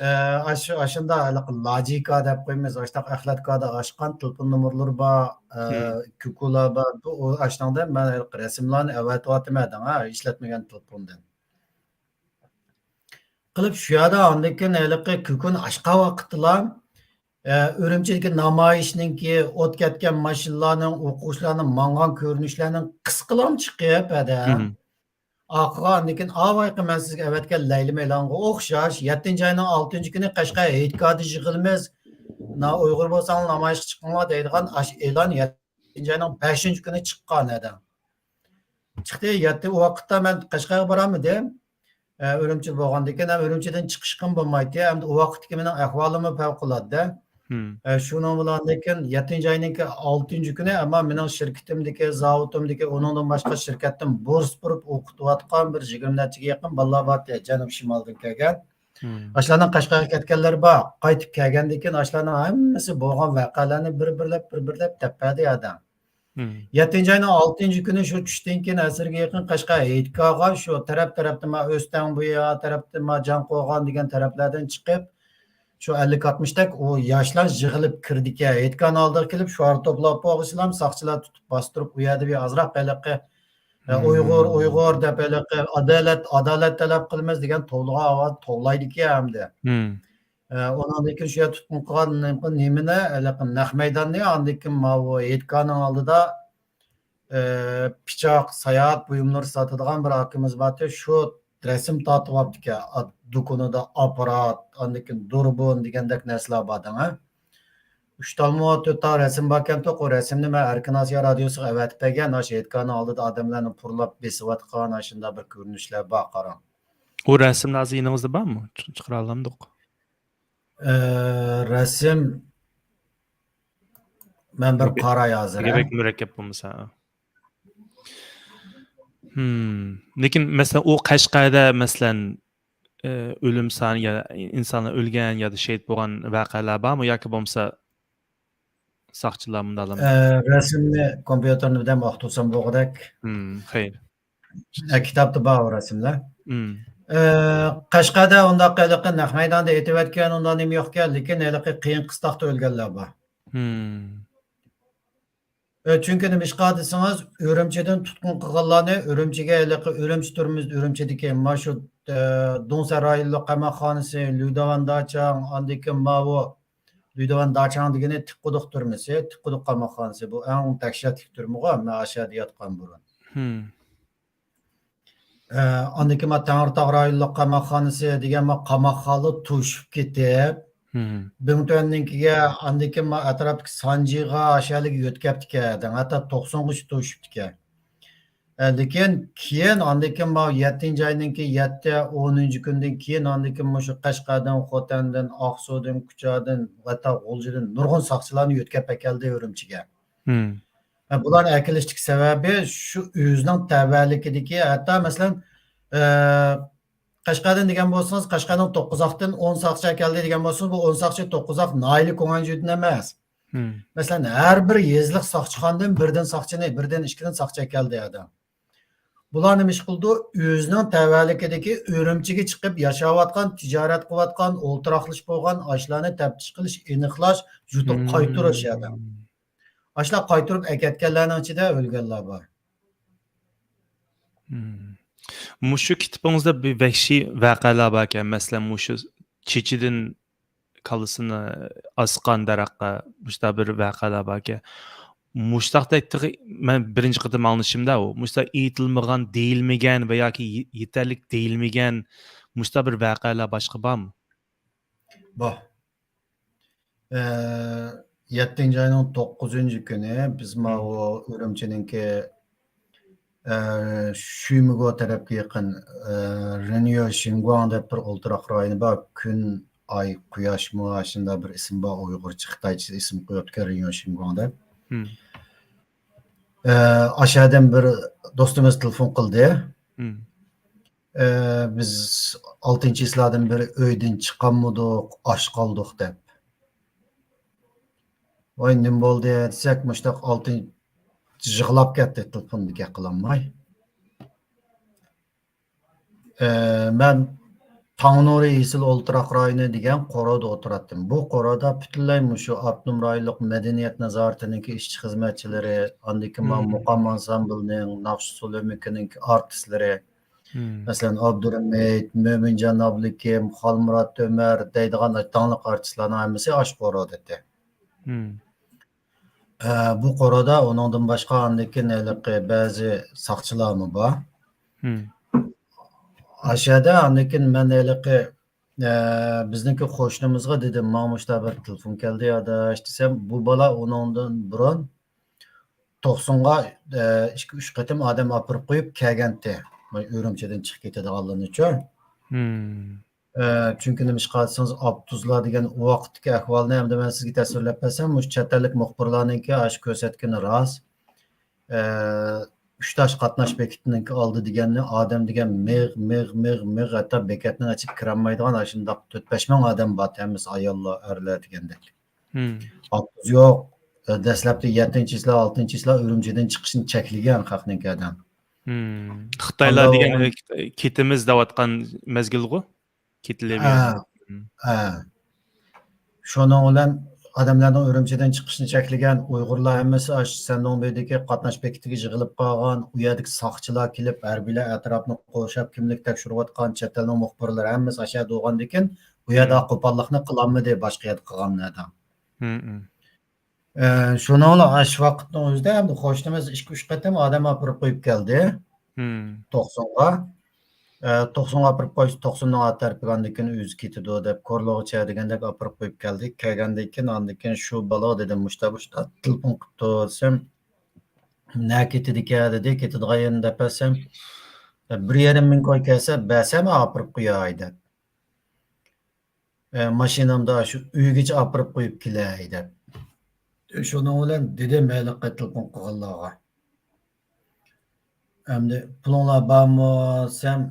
ئە، ئاشۇ، ئاشۇنداق ھېلىقى لاجىكا دەپ قويىمىز، ئاشۇنداق ئەخلەتكادا ئاچقان تېلېفون نومۇرلىرى بار، ئە، كۇكۇلا بار. بۇ، ئۇ ئاشۇنداقتا مەن ھېلىقى رەسىملەرنى ئەۋەتىۋاتىمەن دەڭ، ھە، ئىشلەتمىگەن تېلېفوندىن. قىلىپ شۇ يەردە ئاندىن كېيىن ھېلىقى كۈكۈن ئاچقان ۋاقىتتىلا، ئە، ئۈرۈمچىدىكى نامايىشنىڭكى، ئوت كەتكەن ماشىنىلارنىڭ، ئوقۇغۇچىلارنىڭ ماڭغان كۆرۈنۈشلەرنىڭ قىسقىلام چىقىپ، ھەدە. ئارقىغا ئاندىن كېيىن، ئاۋايقى، مەن سىزگە ئەۋەتكەن لەيلىمە ئېلانغا ئوخشاش، يەتتىنچى ئاينىڭ ئالتىنچى كۈنى قەشقەر ھېيتگاھىدا يىغىلىمىز، نا-، ئۇيغۇر بولساڭلار نامايىشقا چىقىڭلار دەيدىغان ئاشۇ ئېلان يەتتىنچى ئاينىڭ بەشىنچى كۈنى چىققان ئىدى. چىقتى، يەتتە، ئۇ ۋاقىتتا مەن قەشقەرگە بارالمىدىم. ئە، ئۈرۈمچىدە بولغاندىكىن ھەم ئۈرۈمچىدىن چىقىشقىمۇ بولمايتتى. ھەمدە ئۇ ۋاقىتتىكى مېنىڭ ئەھۋالىممۇ پەۋقۇلئاددە. ئە، شۇنىڭ بىلەن لېكىن يەتتىنچى ئاينىڭكى ئالتىنچى كۈنى، ئەمما مېنىڭ شىركىتىمدىكى، زاۋۇتۇمدىكى، ئۇنىڭدىن باشقا شىركەتتىن بۇرس بۇرۇپ ئوقۇتۇۋاتقان بىر يىگىرمە نەچچىگە يېقىن بالىلار بارتتى، جەنۇب شىمالدىن كەلگەن. ئاشۇلارنىڭ قەشقەرگە كەتكەنلىرى بار. قايتىپ كەلگەندىن كېيىن ئاشۇلارنىڭ ھەممىسى بولغان ۋەقەلەرنى بىر-بىرلەپ، بىر-بىرلەپ دەپ بەردى ئادەم. يەتتىنچى ئاينىڭ ئالتىنچى كۈنى شۇ چۈشتىن كېيىن ئەسىرگە يېقىن قەشقەر ھېيتگاھىغا شۇ تەرەپ-تەرەپتىن ما ئۆستەڭ بۇيا، تەرەپتىن ما جاڭقوغان دېگەن تەرەپلەردىن چىقىپ، شۇ ئەللىك ئاتمىشتەك ئۇ ياشلار يىغىلىپ كىردىكەن. ھېيتگاھنىڭ ئالدىغا كېلىپ، شوئار توپلاپ بولغۇچىلام ساقچىلار تۇتۇپ باستۇرۇپ، ئۇ يەردە بىر ئازراق ھېلىقى، ئە، ئۇيغۇر، ئۇيغۇر دەپ ھېلىقى ئادالەت، ئادالەت تەلەپ قىلىمىز دېگەن توۋلىغان ئاۋاز توۋلايدىكەن ئەمدى. ئە، ئۇنىڭدىن كېيىن شۇ يەردە تۇتقۇن قىلغان نېمىنى، ھېلىقى نەق مەيداننى، ئاندىن كېيىن ماۋۇ ھېيتگاھنىڭ ئالدىدا، ئە، پىچاق، ساياھەت بۇيۇملىرى ساتىدىغان بىر ئاكىمىز بارتى، شۇ رەسىم تارتىۋاپتىكەن. ئا-، دۇكىنىدا ئاپپارات، ئاندىن كېيىن دۇربۇن دېگەندەك نەرسىلەر بار دەڭ، ھە. ئۈچ تال مۇ، تۆت تال رەسىم باركەنتۇق، ئۇ رەسىمنى مەن ئەركىن ئاسىيا رادىيوسىغا ئەۋەتىپ بەرگەن، ئاشۇ ھېيتگاھنىڭ ئالدىدا ئادەملەرنى پۇرلاپ بېسىۋاتقان، ئاشۇنداق بىر كۆرۈنۈشلەر بار، قاراڭ. ئۇ رەسىملەر ھازىر يېنىڭىزدا بارمۇ؟ چىق-، چىقىرالامدۇق؟ ئە، رەسىم، مەن بىر قاراي ھازىر، ئەگەر ھە؟ بەك مۇرەككەپ بولمىسا. لېكىن، مەسىلەن، ئۇ قەشقەردە، مەسىلەن، ئە، ئۆلۈم سانى يا ئىنسانلار ئۆلگەن يادا شېھىت بولغان ۋەقەلەر بارمۇ؟ ياكى بولمىسا ساقچىلار مۇنداق ئە، رەسىمنى كومپيۇتېرنى بىردەم ئاختۇرسام بولغۇدەك. خەير. ئە، كىتابتا بار ئۇ رەسىملەر. ئە، قەشقەردە ئۇنداق ھېلىقى نەق مەيداندا ئېتىۋەتكەن ئۇنداق نېمە يوقكەن، لېكىن ھېلىقى قىيىن قىستاقتا ئۆلگەنلەر بار. ئە، چۈنكى نېمىشقا دېسىڭىز، ئۈرۈمچىدىن تۇتقۇن قىلغانلارنى ئۈرۈمچىگە ھېلىقى ئۈرۈمچى تۈرمىسى، ئۈرۈمچىدىكى مانا شۇ، ئە، دۇڭسەرايلىق قاماقخانىسى، لۈدەۋان داچاڭ، ئاندىن كېيىن ماۋۇ لۈدەۋان داچاڭ دېگىنى تىققۇدۇق تۈرمىسى، تىققۇدۇق قاماقخانىسى، بۇ ئەڭ دەھشەتلىك تۈرمىغۇ، مەن ئاشۇ يەردە ياتقان بۇرۇن. ئە، ئاندىن كېيىن ما تەڭرىتاغ رايونلۇق قاماقخانىسى دېگەن ما قاماقخانىلار توشۇپ كېتىپ، بىڭتۈەننىڭكىگە، ئاندىن كېيىن ما ئەتراپتىكى سانجىغا، ئاشۇ يەرلەرگە يۆتكەپتىكەن، ھەتتا توقسانغىچە توشۇپتىكەن. ئە، لېكىن كېيىن، ئاندىن كېيىن ماۋۇ يەتتىنچى ئاينىڭكى يەتتە، ئونىنچى كۈندىن كېيىن، ئاندىن كېيىن مۇشۇ قەشقەردىن، خوتەندىن، ئاقسۇدىن، كۇچادىن، ھەتتا غۇلجىدىن نۇرغۇن ساقچىلارنى يۆتكەپ ئەكەلدى ئۈرۈمچىگە. ئە، بۇلارنى ئەكېلىشتىكى سەۋەبى شۇ ئۆزىنىڭ تەۋەلىكىدىكى، ھەتتا مەسىلەن، ئە، قەشقەردىن دېگەن بولسىڭىز، قەشقەرنىڭ توققۇزاقتىن ئون ساقچى ئەكەلدى دېگەن بولسىڭىز، بۇ ئون ساقچى توققۇزاق ناھىيەلىك كوڭەنجۈدىن ئەمەس. مەسىلەن، ھەر بىر يېزىلىق ساقچىخانىدىن بىردىن ساقچىنى، بىردىن ئىككىدىن ساقچى ئەكەلدى ئادەم. بۇلار نېمە ئىش قىلىدۇ؟ ئۆزىنىڭ تەۋەلىكىدىكى ئۈرۈمچىگە چىقىپ ياشاۋاتقان، تىجارەت قىلىۋاتقان، ئولتۇراقلىشىپ بولغان ئاشۇلارنى تەپتىش قىلىش، ئېنىقلاش، يۇتۇپ قايتۇرۇش ئادەم. ئاشۇلار قايتۇرۇپ ئەكەتكەنلەرنىڭ ئىچىدە ئۆلگەنلەر بار. مۇشۇ كىتابىڭىزدا بىر ۋەھشىي ۋەقەلەر باركەن، مەسىلەن، مۇشۇ چېچىدىن كاللىسىنى ئاسقان دەرەخكە مۇشۇنداق بىر ۋەقەلەر باركەن. مۇشۇنداقتەك تېخى مەن بىرىنچى قېتىم ئاڭلىشىمدا ئۇ. مۇشۇنداق ئېيتىلمىغان، دېيىلمىگەن ۋە ياكى يې-، يېتەرلىك دېيىلمىگەن مۇشۇنداق بىر ۋەقەلەر باشقا بارمۇ؟ بار. ئە، يەتتىنچى ئاينىڭ توققۇزىنچى كۈنى بىز ماۋۇ ئۈرۈمچىنىڭكى، ئە، شۈيمىگو تەرەپكە يېقىن، ئە، رېنيو شىنگۇاڭ دەپ بىر ئولتۇراق رايونى بار. كۈن، ئاي، قۇياشمۇ، شۇنداق بىر ئىسىم بار، ئۇيغۇرچە، خىتايچە ئىسىم قويۇپتىكەن، رېنيو شىنگۇاڭ دەپ. ئە، ئاشۇ يەردىن بىر دوستىمىز تېلېفون قىلدى. ئە، بىز ئالتىنچى ھېسلاردىن بىر ئۆيدىن چىقالمىدۇق، ئاچ قالدۇق دەپ. ۋاي، نېمە بولدى دېسەك، مۇشۇنداق ئالتىن يىغلاپ كەتتى، تېلېفوندا گەپ قىلالماي. ئە، مەن تاڭنۇرى يېشىل ئولتۇراق رايونى دېگەن قورۇدا ئولتۇراتتىم. بۇ قورۇدا پۈتۈنلەي مۇشۇ ئاپتونوم رايونلۇق مەدەنىيەت نازارىتىنىڭكى ئىشچى خىزمەتچىلىرى، ئاندىن كېيىن مانا مۇقام ئانسامبىلىنىڭ، ناخشا سولىمىكىنىڭكى ئارتىسلىرى، مەسىلەن، ئابدۇرېمىت، مۆمىنجان ئابلىكىم، خالمۇرات ئۆمەر دەيدىغان داڭلىق ئارتىسلارنىڭ ھەممىسى ئاشۇ قورۇدا ئىدى. ئە، بۇ قورۇدا ئۇنىڭدىن باشقا ئاندىن كېيىن ھېلىقى بەزى ساقچىلارمۇ بار. ئاشۇ يەردە ئاندىن كېيىن مەن ھېلىقى، ئە، بىزنىڭكى قوشنىمىزغا دېدىم، ماڭا مۇشۇنداق بىر تېلېفون كەلدى، ئاداش، دېسەم، بۇ بالا ئۇنىڭدىن بۇرۇن توقسۇنغا، ئە، ئىككى، ئۈچ قېتىم ئادەم ئاپىرىپ قويۇپ كەلگەنتى. ئۈرۈمچىدىن چىقىپ كېتىدىغانلىرىنى ئۈچۈن. ئە، چۈنكى نېمىشقا دېسىڭىز، ئاپتوبۇسلار دېگەن ۋاقىتتىكى ئەھۋالنى ئەمدى مەن سىزگە تەسۋىرلەپ بەرسەم، مۇشۇ چەت ئەللىك مۇخبىرلارنىڭكى ئاشۇ كۆرسەتكىنى راست. ئە، ئۈچ تاش قاتناش بېكىتىنىڭكى ئالدى دېگەننى ئادەم دېگەن مىغ، مىغ، مىغ، مىغ، ھەتتا بېكەتنىڭ ئىچىگە كىرەلمەيدىغان ئاشۇنداق تۆت، بەش مىڭ ئادەم بار، ھەممىسى ئاياللار، ئەرلەر دېگەندەك. ئاپتوبۇس يوق. ئە، دەسلەپتە يەتتىنچى چىسلا، ئالتىنچى چىسلا ئۈرۈمچىدىن چىقىشنى چەكلىگەن خەقنىڭكى ئادەم. خىتايلار ئاندىن دېگەن، ئۇ ئە، كېتىمىز دەۋاتقان مەزگىلغۇ؟ ھە، كېتىلىۋېرىدۇ. ھە. شۇنىڭ بىلەن ئادەملەرنىڭ ئۈرۈمچىدىن چىقىشىنى چەكلىگەن، ئۇيغۇرلار ھەممىسى ئاشۇ سەندۇڭبېيدىكى قاتناش بېكىتىگە يىغىلىپ قالغان، ئۇ يەردىكى ساقچىلار كېلىپ، ھەربىيلەر ئەتراپنى قورشاپ، كىملىك تەكشۈرۈۋاتقان، چەت ئەلنىڭ مۇخبىرلىرى ھەممىسى ئاشۇ يەردە بولغاندىكىن، ئۇ يەردە قوپاللىقنى قىلالمىدى، باشقا يەردە قىلغانلاردا. ئە، شۇنىڭ بىلەن ئاشۇ ۋاقىتنىڭ ئۆزىدە ئەمدى قوشنىمىز ئىككى، ئۈچ قېتىم ئادەم ئاپىرىپ قويۇپ كەلدى. توقسۇنغا. ئە، توقسۇنغا ئاپىرىپ قويسا، توقسۇننىڭ ئارقا تەرىپىگە ئاندىن كېيىن ئۆزى كېتىدۇ دەپ، كورلىغۇچە دېگەندەك ئاپىرىپ قويۇپ كەلدى. كەلگەندىن كېيىن، ئاندىن كېيىن شۇ بالىغا دېدىم، مۇشتا، مۇشتا تېلېفون قىپتۇ دېسەم، نە كېتىدىكەن دېدى، كېتىدىغان يېرىنى دەپ بەرسەم، بىر يېرىم مىڭ كوي كەلسە، بەرسەم ئاپىرىپ قوياي دەپ. ئە، ماشىنامدا شۇ ئۆيگىچە ئاپىرىپ قويۇپ كېلەي دەپ. شۇنىڭ بىلەن دېدىم ھېلىقى تېلېفون قىلغانلارغا. ئەمدى پۇلۇڭلار بارمۇ دېسەم،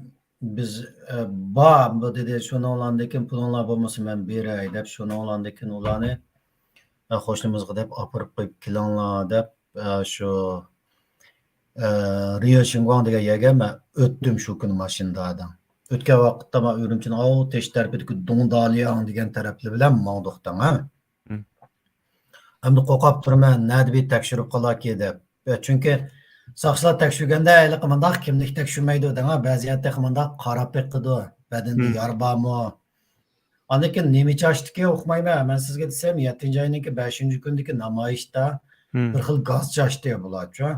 بىز، ئە، بار، بۇ دېدى، شۇنىڭلاردىن كېيىن پۇلۇڭلار بولمىسا مەن بېرەي دەپ، شۇنىڭلاردىن كېيىن ئۇلارنى، ئە، قوشنىمىزغا دەپ ئاپىرىپ قويۇپ كېلىڭلار دەپ، ئە، شۇ، ئە، رىيو شىنگۇاڭ دېگەن يەرگە مەن ئۆتتۈم شۇ كۈنى ماشىنىدا. ئۆتكەن ۋاقىتتا مەن ئۈرۈمچىنىڭ ئاۋۇ تېش تەرىپىدىكى دۇڭدالياڭ دېگەن تەرەپلىرى بىلەن ماڭدۇق دەڭ، ھە. ئەمدى قورقۇپ تۇرىمەن، نەدە بىر تەكشۈرۈپ قالاكى دەپ. چۈنكى ساقچىلار تەكشۈرگەندە ھېلىقى مۇنداق كىملىك تەكشۈرمەيدۇ دەڭ، بەزى يەردە تېخى مۇنداق قاراپ بېقىدۇ، بەدىنىدە يارا بارمۇ؟ ئاندىن كېيىن نېمە چاچتىكى ئۇقمايمەن. مەن سىزگە دېسەم، يەتتىنچى ئاينىڭكى بەشىنچى كۈنىدىكى نامايىشتا بىر خىل گاز چاچتى بۇلارچۇ.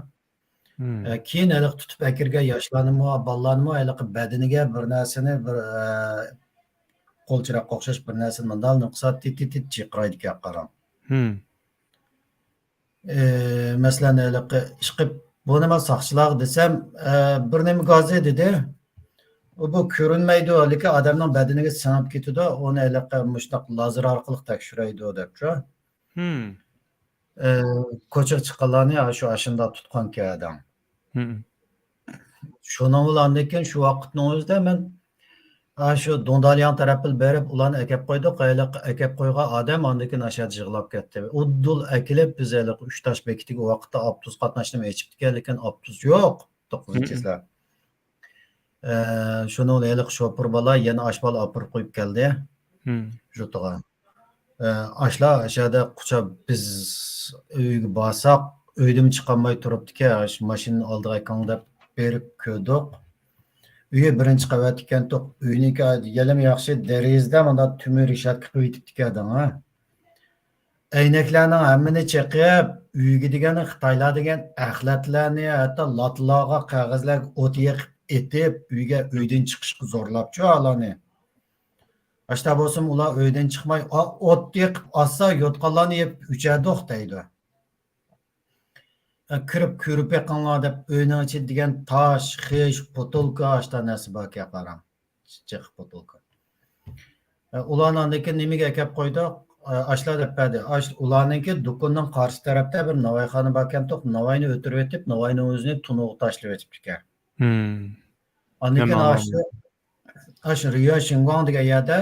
ئە، كېيىن ھېلىقى تۇتۇپ ئەكىرگەن ياشلارنىمۇ، بالىلارنىمۇ ھېلىقى بەدىنىگە بىر نەرسىنى، بىر، ئە، قول چىراغقا ئوخشاش بىر نەرسىنى مۇنداق نۇقسا تىت، تىت، تىت چىقىرايدىكەن، قاراڭ. ئە، مەسىلەن، ھېلىقى ئىشقىپ، بۇنى مەن ساقچىلارغا دېسەم، ئە، بىر نېمە گازى دېدى. ئۇ، بۇ كۆرۈنمەيدۇ، لېكىن ئادەمنىڭ بەدىنىگە سىڭىپ كېتىدۇ، ئۇنى ھېلىقى مۇشۇنداق لازېر ئارقىلىق تەكشۈرەيدۇ دەپچۇ. ئە، كوچىغا چىققانلارنى ئاشۇ ئاشۇنداق تۇتقانكەن ئادەم. شۇنىڭ بىلەن ئاندىن كېيىن شۇ ۋاقىتنىڭ ئۆزىدە مەن ئاشۇ دۇڭدالياڭ تەرەپلا بېرىپ ئۇلارنى ئەكەپ قويدۇق. ھېلىقى ئەكەپ قويغان ئادەم ئاندىن كېيىن ئاشۇ يەردە يىغلاپ كەتتى. ئۇدۇل ئەكېلىپ بىز ھېلىقى ئۈچ تاش بېكىتىگە ۋاقىتتا ئاپتوبۇس قاتناشنىمۇ ئېچىپتىكەن، لېكىن ئاپتوبۇس يوق. توققۇزىنچى چىسلا. ئە، شۇنىڭ بىلەن ھېلىقى شوپۇر بالا يەنە ئاشۇ بالا ئاپىرىپ قويۇپ كەلدى يۇرتىغا. ئە، ئاشۇلار ئاشۇ يەردە قۇچا بىز ئۆيگە بارساق، ئۆيدىنمۇ چىقالماي تۇرۇپتىكەن، ئاشۇ ماشىنىنى ئالدىغا ئەكىڭ دەپ بېرىپ كۆردۇق. ئۆيى بىرىنچى قەۋەت ئىكەنتۇق، ئۆينىڭكى يەنىمۇ ياخشى، دېرىزىدە مۇنداق تۈمۈر رېشاتكا قويۇۋېتىپتىكەن دەڭ. ئەينەكلەرنىڭ ھەممىنى چېقىپ، ئۆيگە دېگەن خىتايلار دېگەن ئەخلەتلەرنى ھەتتا لاتىلارغا، قەغەزلەرگە ئوت يېقىپ ئېتىپ، ئۆيگە، ئۆيدىن چىقىشقا زورلاپچۇ ئالارنى. ئاشتا بولسىمۇ ئۇلار ئۆيدىن چىقماي، ئا-، ئوت يېقىپ ئاسسا يوتقانلارنى يېپىپ ئۆچەدۇق دەيدۇ. ئە، كىرىپ كۆرۈپ بېقىڭلار دەپ ئۆينىڭ ئىچىدە دېگەن تاش، خىش، پوتۇلكا، ئاشتا نەرسە باركەن قاراڭ. جىق پوتۇلكا. ئە، ئۇلارنى ئاندىن كېيىن نېمىگە ئەكەپ قويدۇق؟ ئە، ئاشۇلار دەپ بەردى. ئاش-، ئۇلارنىڭكى دۇكىنىنىڭ قارشى تەرەپتە بىر ناۋايخانا باركەنتۇق، ناۋاينى ئۆتۈرۈۋېتىپ، ناۋاينىڭ ئۆزىنى تونۇرغا تاشلىۋېتىپتىكەن. ئاندىن كېيىن ئاشۇ، ئاشۇ رىيو شىنگۇاڭ دېگەن يەردە،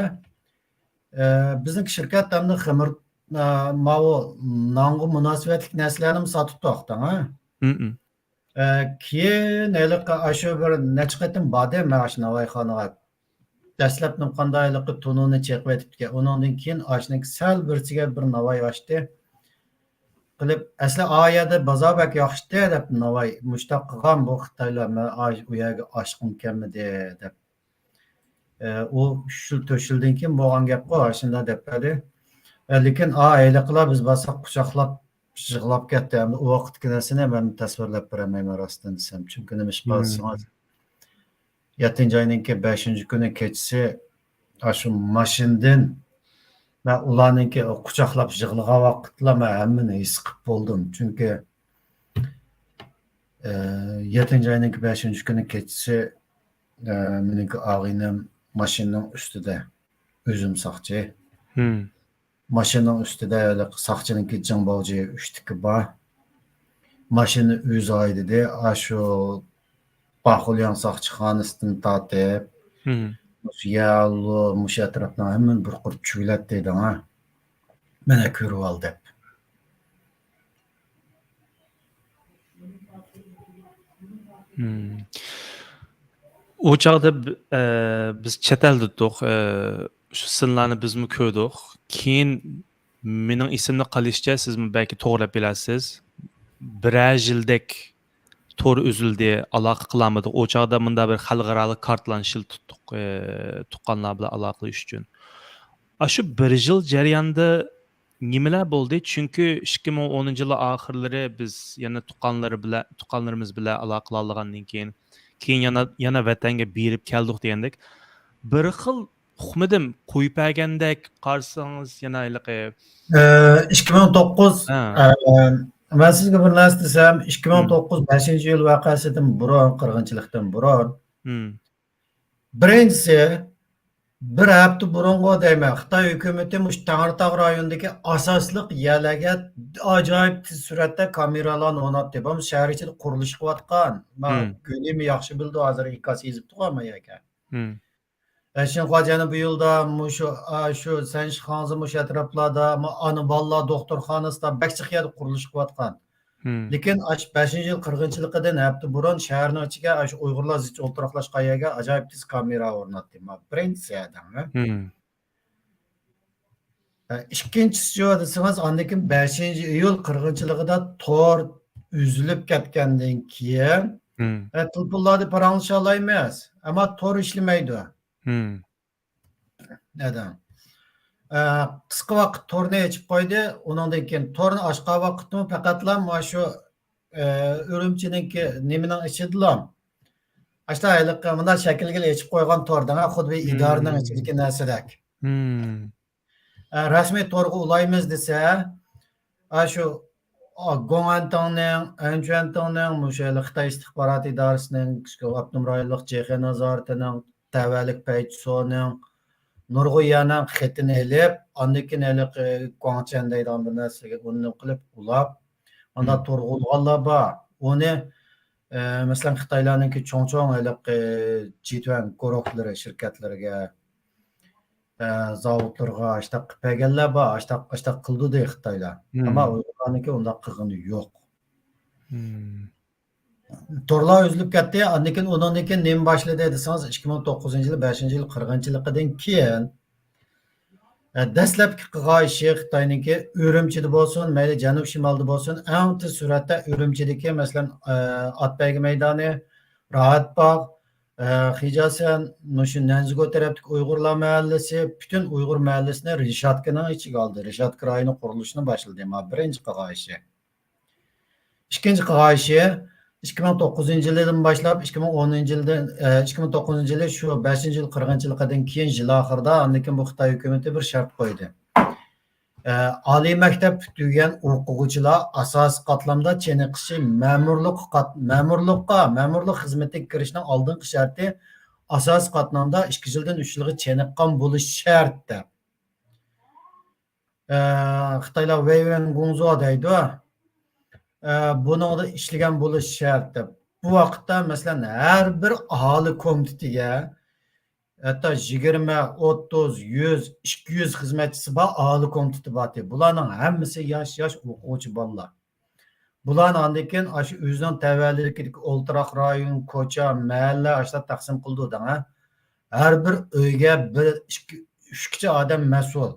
ئە، بىزنىڭكى شىركەت ھەمدە خېمىر، ئە، ماۋۇ نانغا مۇناسىۋەتلىك نەرسىلەرنىمۇ ساتىدۇ ئاختاڭ، ھە؟ ئە، كېيىن ھېلىقى ئاشۇ بىر نەچچە قېتىم باردىم مەن ئاشۇ ناۋايخانىغا. دەسلەپ نېمىقانداق ھېلىقى تونۇرنى چېقىۋېتىپتىكەن. ئۇنىڭدىن كېيىن ئاشۇنىڭ سەل بىرسىگە بىر ناۋاي ئاچتى. قىلىپ، ئەسلى ئا يەردە بازار بەك ياخشىتى دەپ ناۋاي، مۇشتاق قىلغان بۇ خىتايلار، مەن ئا-، ئۇ يەرگە ئاشقۇم كەلمىدى دەپ. ئە، ئۇ ئۈچ يىل، تۆت يىلدىن كېيىن بولغان گەپقۇ، ئاشۇنداق دەپ بەردى. ئە، لېكىن ئا ھېلىقىلار بىز بارساق قۇچاقلاپ يىغلاپ كەتتى. ئەمدى ئۇ ۋاقىتتىكى نەرسىنى مەن تەسۋىرلەپ بېرەلمەيمەن، راستىنى دېسەم. چۈنكى نېمىشقا دېسىڭىز، يەتتىنچى ئاينىڭكى بەشىنچى كۈنى كېچىسى ئاشۇ ماشىنىدىن مەن ئۇلارنىڭكى قۇچاقلاپ يىغلىغان ۋاقىتلا مەن ھەممىنى ھېس قىلىپ بولدۇم. چۈنكى، ئە، يەتتىنچى ئاينىڭكى بەشىنچى كۈنى كېچىسى، ئە، مېنىڭكى ئاغىنەم ماشىنىنىڭ ئۈستىدە، ئۆزۈم ساقچى. ماشىنىنىڭ ئۈستىدە ھېلىقى ساقچىنىڭكى جىڭباۋجى ئۈچتىكى بار. ماشىنىنى ئۆزى ھەيدىدى. ئاشۇ باخۇلياڭ ساقچىخانىسىدىن تارتىپ، مۇشۇ يەلۇ، مۇشۇ ئەتراپنىڭ ھەممىنى بىر قۇر چۈگىلەتتى دەڭا. مانا كۆرۈۋال دەپ. ئۇ چاغدا ب-، ئە، بىز چەت ئەلدە تۇردۇق. ئە، شۇ سىنلارنى بىزمۇ كۆردۇق. كېيىن مېنىڭ ئېسىمدە قېلىشىچە، سىزمۇ بەلكى توغرىلاپ بىلەرسىز، بىرەر يىلدەك تور ئۈزۈلدى، ئالاقە قىلالمىدۇق. ئۇ چاغدا مۇنداق بىر خەلقئارالىق كارتىلارنى ئىشلىتىپ تۇتتۇق، ئە، تۇغقانلار بىلەن ئالاقىلىشىش ئۈچۈن. ئاشۇ بىر يىل جەريانىدا نېمىلەر بولدى؟ چۈنكى ئىككى مىڭ ئونىنچى يىل ئاخىرلىرى بىز يەنە تۇغقانلىرى بىلەن، تۇغقانلىرىمىز بىلەن ئالاقىلىرىغان كېيىن، كېيىن يەنە، يەنە ۋەتەنگە بېرىپ كەلدۇق دېگەندەك، بىر خىل، ئۇقمىدىم، قويۇپ بەرگەندەك قارىسىڭىز، يەنە ھېلىقى. ئە، ئىككى مىڭ توققۇز، ھە. ئە، مەن سىزگە بىر نەرسە دېسەم، ئىككى مىڭ توققۇز، بەشىنچى يىل ۋەقەسىدىن بۇرۇن، قىرغىنچىلىقتىن بۇرۇن، بىرىنچىسى، بىر ھەپتە بۇرۇنغۇ دەيمەن، خىتاي ھۆكۈمىتى مۇشۇ تەڭرىتاغ رايونىدىكى ئاساسلىق يەرلەرگە ئاجايىپ تېز سۈرئەتتە كامېرالارنى ئورناتتى. بولمىسا شەھەر ئىچىدە قۇرۇلۇش قىلىۋاتقان. ما، گۈلىمۇ ياخشى بىلىدۇ، ھازىر ھېكايىسى يېزىپتىغۇ ما يەرگە. شىنخۇا جەنۇبىي يولىدا، مۇشۇ، ئاشۇ سەنشىخاڭزى مۇشۇ ئەتراپلاردا، ما، ئانا بالىلار دوختۇرخانىسىدا بەك جىق يەردە قۇرۇلۇش قىلىۋاتقان. لېكىن ئاشۇ بەشىنچى يىل قىرغىنچىلىقىدىن ھەپتە بۇرۇن شەھەرنىڭ ئىچىگە ئاشۇ ئۇيغۇرلار زىچ ئولتۇراقلاشقان يەرگە ئاجايىپ تېز كامېرا ئورناتتى. ما، بىرىنچىسى ئادەم، ھە؟ ئىككىنچىسى دېسىڭىز، ئاندىن كېيىن بەشىنچى ئىيۇل قىرغىنچىلىقىدا تور ئۈزۈلۈپ كەتكەندىن كېيىن، ئە، تېلېفونلاردا پاراڭلىشالايمىز، ئەمما تور ئىشلىمەيدۇ. ئادەم. ئە، قىسقا ۋاقىت تورنى ئېچىپ قويدى. ئۇنىڭدىن كېيىن تورنى ئاچقان ۋاقىتتىمۇ پەقەتلا مانا شۇ، ئە، ئۈرۈمچىنىڭكى نېمىنىڭ ئىچىدىلا. ئاشۇنداق ھېلىقى مۇنداق شەكىلگىلا ئېچىپ قويغان تور دەڭە، خۇددى بىر ئىدارىنىڭ ئىچىدىكى نەرسىدەك. ئە، رەسمىي تورغا ئۇلايمىز دېسە، ئە، شۇ، ئا، گوڭئەنتىڭنىڭ، ئەنچۈەنتىڭنىڭ، مۇشۇ ھېلى خىتاي ئىستىخبارات ئىدارىسىنىڭ، ئاپتونوم رايونلۇق جېخې نازارىتىنىڭ، تەۋەلىك پەيچىسونىڭ، نۇرغۇن يەرنىڭ خېتىنى ئېلىپ، ئاندىن كېيىن ھېلىقى گۇاڭچەن دەيدىغان بىر نەرسىگە ئۇنى قىلىپ ئۇلاپ، ئاندا تورغا ئۇلىغانلار بار. ئۇنى، ئە، مەسىلەن، خىتايلارنىڭكى چوڭ-چوڭ ھېلىقى جى تۇەن گۇرۇھلىرى شىركەتلىرىگە، ئە، زاۋۇتلىرىغا ئاشتاق قىلىپ بەرگەنلەر بار، ئاشتاق، ئاشتاق قىلدى دەي خىتايلار. ئەمما ئۇيغۇرلارنىڭكى ئۇنداق قىلغىنى يوق. تورلار ئۈزۈلۈپ كەتتى. ئاندىن كېيىن، ئۇنىڭدىن كېيىن نېمە باشلىدى دېسىڭىز، ئىككى مىڭ توققۇزىنچى يىل، بەشىنچى يىل قىرغىنچىلىقىدىن كېيىن، ئە، دەسلەپكى قىلغان ئىشى خىتاينىڭكى ئۈرۈمچىدە بولسۇن، مەيلى جەنۇب شىمالدا بولسۇن، ئەڭ تېز سۈرئەتتە ئۈرۈمچىدىكى، مەسىلەن، ئە، ئات بەيگە مەيدانى، راھەت باغ، ئە، خىجاسەن، مۇشۇ نەنزىگۇ تەرەپتىكى ئۇيغۇرلار مەھەللىسى، پۈتۈن ئۇيغۇر مەھەللىسىنى رېشاتكىنىڭ ئىچىگە ئالدى. رېشاتكا رايونى قۇرۇلۇشىنى باشلىدى. ما، بىرىنچى قىلغان ئىشى. ئىككىنچى قىلغان ئىشى، ئىككى مىڭ توققۇزىنچى يىلىدىن باشلاپ، ئىككى مىڭ ئونىنچى يىلدىن، ئە، ئىككى مىڭ توققۇزىنچى يىلى شۇ بەشىنچى يىل قىرغىنچىلىقىدىن كېيىن يىل ئاخىرىدا، ئاندىن كېيىن بۇ خىتاي ھۆكۈمىتى بىر شەرت قويدى. ئە، ئالىي مەكتەپ پۈتتۈرگەن ئوقۇغۇچىلار ئاساسىي قاتلامدا چېنىقىشى مەمۇرلۇققا قات-، مەمۇرلۇققا، مەمۇرلۇق خىزمىتىگە كىرىشنىڭ ئالدىنقى شەرتى ئاساسىي قاتلامدا ئىككى يىلدىن ئۈچ يىلغا چېنىققان بولۇشى شەرت دەپ. ئە، خىتايلار ۋەيۋەن گۇڭزۇ دەيدۇ. ئە، بۇنىڭدا ئىشلىگەن بولۇشى شەرت دەپ. بۇ ۋاقىتتا، مەسىلەن، ھەر بىر ئاھالە كومىتېتىگە ھەتتا يىگىرمە، ئوتتۇز، يۈز، ئىككى يۈز خىزمەتچىسى بار ئاھالە كومىتېتى بارتى. بۇلارنىڭ ھەممىسى ياش، ياش ئوقۇغۇچى بالىلار. بۇلارنى ئاندىن كېيىن ئاشۇ ئۆزىنىڭ تەۋەلىكىدىكى ئولتۇراق رايون، كوچا، مەھەللە ئاشۇنداق تەقسىم قىلىدۇ دەڭە. ھەر بىر ئۆيگە بىر، ئىككى، ئۈچكىچە ئادەم مەسئۇل.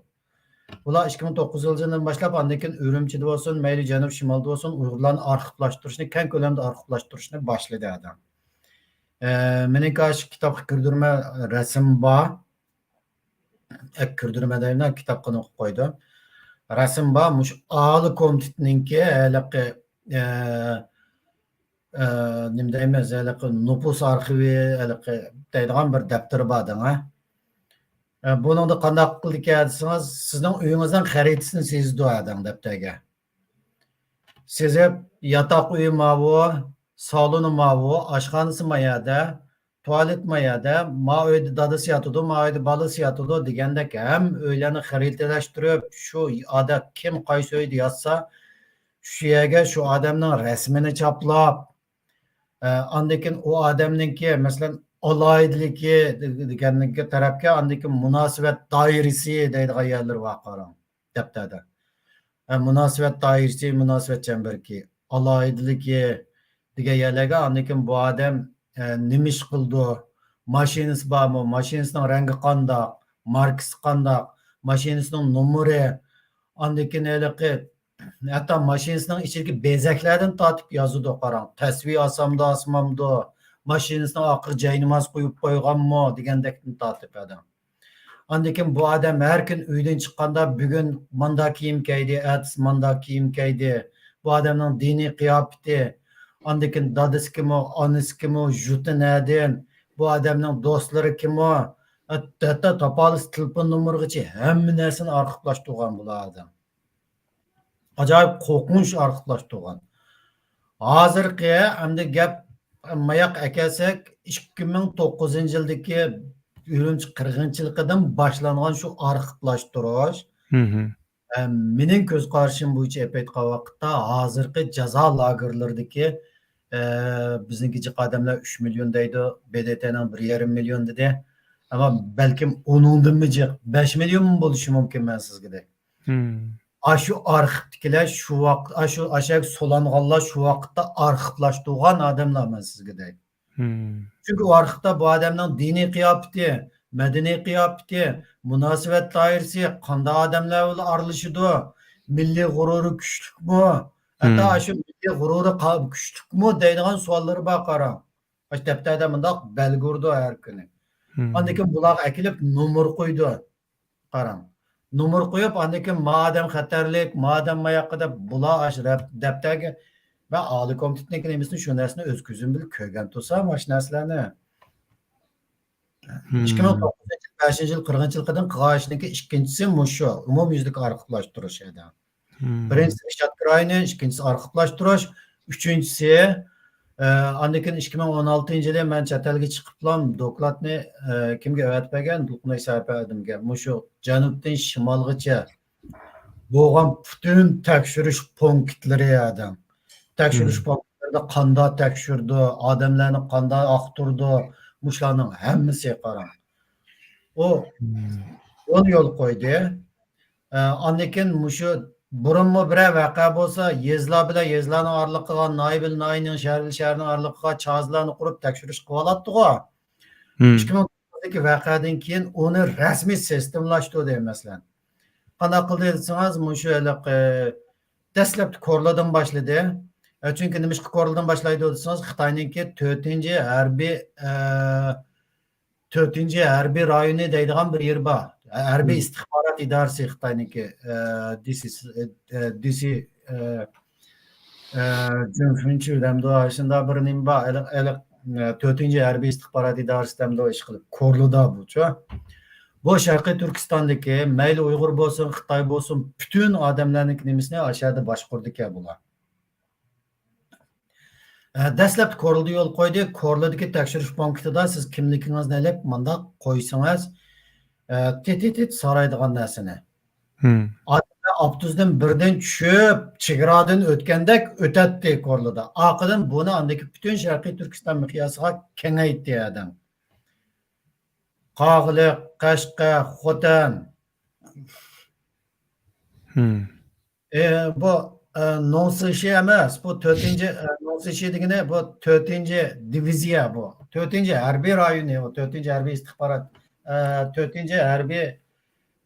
بۇلار ئىككى مىڭ توققۇزىنچى يىلدىن باشلاپ، ئاندىن كېيىن ئۈرۈمچىدە بولسۇن، مەيلى جەنۇب شىمالدا بولسۇن، ئۇيغۇرلارنى ئارخىپلاشتۇرۇشنى، كەڭ كۆلەمدە ئارخىپلاشتۇرۇشنى باشلىدى ئادەم. ئە، مېنىڭكى ئاشۇ كىتابقا كىردۈرمە رەسىم بار. ئە، كىردۈرمە دەيمەن، كىتابقا نوقۇپ قويدۇم. رەسىم بار، مۇشۇ ئالىي كومىتېتنىڭكى ھېلىقى، ئە، ئە، نېمە دەيمىز، ھېلىقى نوپۇس ئارخىۋى، ھېلىقى دەيدىغان بىر دەپتىرى بار دەڭ، ھە. ئە، بۇنىڭدا قانداق قىلىدىكەن دېسىڭىز، سىزنىڭ ئۆيىڭىزنىڭ خەرىتىسىنى سىزىدۇ ھە دەڭ دەپتەرگە. سىزىپ، ياتاق ئۆيى ماۋۇ، سالونى ماۋۇ، ئاشخانىسى ما يەردە، تۇالېت ما يەردە، ما ئۆيدە دادىسى ياتىدۇ، ما ئۆيدە بالىسى ياتىدۇ دېگەندەك ھەممە ئۆيلەرنى خەرىتىلەشتۈرۈپ، شۇ ئادەم كىم قايسى ئۆيدە ياتسا، شۇ يەرگە شۇ ئادەمنىڭ رەسىمىنى چاپلاپ، ئە، ئاندىن كېيىن ئۇ ئادەمنىڭكى، مەسىلەن، ئالاھىدىلىكى دېگەنلىكى تەرەپكە، ئاندىن كېيىن مۇناسىۋەت دائىرىسى دەيدىغان يەرلىرى بار، قاراڭ، دەپتەردە. ئە، مۇناسىۋەت دائىرىسى، مۇناسىۋەت چەمبىرىكى، ئالاھىدىلىكى دېگەن يەرلەرگە، ئاندىن كېيىن بۇ ئادەم، ئە، نېمە ئىش قىلىدۇ، ماشىنىسى بارمۇ، ماشىنىسىنىڭ رەڭگى قانداق، ماركىسى قانداق، ماشىنىسىنىڭ نومۇرى، ئاندىن كېيىن ھېلىقى ھەتتا ماشىنىسىنىڭ ئىچىدىكى بېزەكلەردىن تارتىپ يازىدۇ، قاراڭ. تەسۋى ئاسامدۇ، ئاسمامدۇ، ماشىنىسىنىڭ ئارقىغا جايناماز قويۇپ قويغانمۇ دېگەندەكتىن تارتىپ ئادەم. ئاندىن كېيىن بۇ ئادەم ھەر كۈن ئۆيدىن چىققاندا، بۈگۈن ماندا كىيىم كىيدى، ئەتىسى ماندا كىيىم كىيدى. بۇ ئادەمنىڭ دىنىي قىياپىتى، ئاندىن كېيىن دادىسى كىمۇ، ئانىسى كىمۇ، يۇرتى نەدىن، بۇ ئادەمنىڭ دوستلىرى كىمۇ، ھەتتا تاپالىسى تېلېفون نومۇرىغىچە ھەممە نەرسىنى ئارخىپلاشتۇرغان بۇلار ئادەم. ئاجايىپ قورقۇنچ ئارخىپلاشتۇرغان. ھازىرقى، ئەمدى گەپ ماياق ئەكەلسەك، ئىككى مىڭ توققۇزىنچى يىلدىكى ئۈرۈمچى قىرغىنچىلىقىدىن باشلانغان شۇ ئارخىپلاشتۇرۇش، ئە، مېنىڭ كۆز قارىشىم بويىچە ئېلىپ ئېيتقان ۋاقىتتا، ھازىرقى جازا لاگېرلىرىدىكى، ئە، بىزنىڭكى جىق ئادەملەر ئۈچ مىليون دەيدۇ، ب د ت نىڭ بىر يېرىم مىليون دېدى. ئەمما بەلكىم ئۇنىڭدىنمۇ جىق، بەش مىليونمۇ بولۇشى مۇمكىن، مەن سىزگە دەي. ئاشۇ ئارخىپتىكىلەر شۇ ۋاقىت، ئاشۇ، ئاشۇ سولانغانلار شۇ ۋاقىتتا ئارخىپلاشتۇرغان ئادەملەر، مەن سىزگە دەي. چۈنكى ئۇ ئارخىپتا بۇ ئادەمنىڭ دىنىي قىياپىتى، مەدەنىي قىياپىتى، مۇناسىۋەت دائىرىسى، قانداق ئادەملەر بىلەن ئارىلىشىدۇ، مىللىي غۇرۇرى كۈچلۈكمۇ، ھەتتا ئاشۇ مىللىي غۇرۇرى قا-، كۈچلۈكمۇ دەيدىغان سوئاللىرى بار، قاراڭ. ئاشۇ دەپتەردە مۇنداق بەلگە ئۇرىدۇ ھەر كۈنى. ئاندىن كېيىن بۇلارغا ئەكېلىپ نومۇر قويىدۇ. قاراڭ. نومۇر قويۇپ، ئاندىن كېيىن ما ئادەم خەتەرلىك، ما ئادەم ماياققا دەپ، بۇلار ئاشۇ رەپ-، دەپتەرگە، مەن ئالىي كومىتېتنىڭكى نېمىسىنى، شۇ نەرسىنى ئۆز كۆزۈم بىلەن كۆرگەن تۇرسام، ئاشۇ نەرسىلەرنى. ئىككى مىڭ توققۇزىنچى يىل، بەشىنچى يىل قىرغىنچىلىقىدىن قىلغان ئىشنىڭكى ئىككىنچىسى مۇشۇ، ئومۇميۈزلۈك ئارخىپلاشتۇرۇش ئىدى. بىرىنچىسى ئىشلەتكۈ رايونى، ئىككىنچىسى ئارخىپلاشتۇرۇش، ئۈچىنچىسى، ئە، ئاندىن كېيىن ئىككى مىڭ ئون ئالتىنچى يىلى مەن چەت ئەلگە چىقىپلا دوكلاتنى، ئە، كىمگە ئەۋەتىپ بەرگەن؟ دولقۇن ئەيسا ئەپەندىمگە. مۇشۇ جەنۇبتىن شىمالغىچە بولغان پۈتۈن تەكشۈرۈش پونكىتلىرى ئادەم. تەكشۈرۈش پونكىتلىرىدا قانداق تەكشۈرىدۇ، ئادەملەرنى قانداق ئاختۇرىدۇ، مۇشۇلارنىڭ ھەممىسى قاراڭ. ئۇ يول يول قويدى. ئە، ئاندىن كېيىن مۇشۇ بۇرۇنمۇ بىرەر ۋەقە بولسا، يېزىلار بىلەن يېزىلارنىڭ ئارىلىقىغا، ناھىيە بىلەن ناھىيەنىڭ، شەھەر بىلەن شەھەرنىڭ ئارىلىقىغا چازىلارنى قۇرۇپ تەكشۈرۈش قىلىۋالاتتىغۇ. ئىككى مىڭ توققۇزدىكى ۋەقەدىن كېيىن ئۇنى رەسمىي سىستېمىلاشتۇردى، مەسىلەن. قانداق قىلدى دېسىڭىز، مۇشۇ ھېلىقى دەسلەپتە كورلىدىن باشلىدى. ئە، چۈنكى نېمىشقا كورلىدىن باشلايدۇ دېسىڭىز، خىتاينىڭكى تۆتىنچى ھەربىي، ئە، تۆتىنچى ھەربىي رايونى دەيدىغان بىر يېرى بار. ھەربىي ئىستىخبارات ئىدارىسى خىتاينىڭكى، ئە، دى سى، ئە، دى سى، ئە، ئە، جۇنفېنچۈ دەمدۇ، شۇنداق بىر نېمە بار. ئېلىق، ئېلىق، ئە، تۆتىنچى ھەربىي ئىستىخبارات ئىدارىسى دەمدۇ، ئىش قىلىپ كورلىدا بۇچۇ. بۇ شەرقىي تۈركىستاندىكى مەيلى ئۇيغۇر بولسۇن، خىتاي بولسۇن، پۈتۈن ئادەملەرنىڭكى نېمىسىنى ئاشۇ يەردە باشقۇرىدىكەن بۇلار. ئە، دەسلەپتە كورلىدا يول قويدى. كورلىدىكى تەكشۈرۈش پونكىتىدا سىز كىملىكىڭىزنى ئېلىپ، مۇنداق قويسىڭىز، ئە، تىت، تىت، تىت سارايدىغان نەرسىنى. ئادەملەر ئاپتوبۇستىن بىردىن چۈشۈپ، چېگرادىن ئۆتكەندەك ئۆتەتتى كورلىدا. ئارقىدىن بۇنى ئاندىكى پۈتۈن شەرقىي تۈركىستان مىقياسىغا كېڭەيتتى ئادەم. قاغىلىق، قەشقەر، خوتەن. ئى، بۇ ئە، نوڭسىشى ئەمەس، بۇ تۆتىنچى، ئە، نوڭسىشى دېگىنى بۇ تۆتىنچى دىۋىزىيە بۇ. تۆتىنچى ھەربىي رايونى، ئۇ تۆتىنچى ھەربىي ئىستىخبارات، ئە، تۆتىنچى ھەربىي،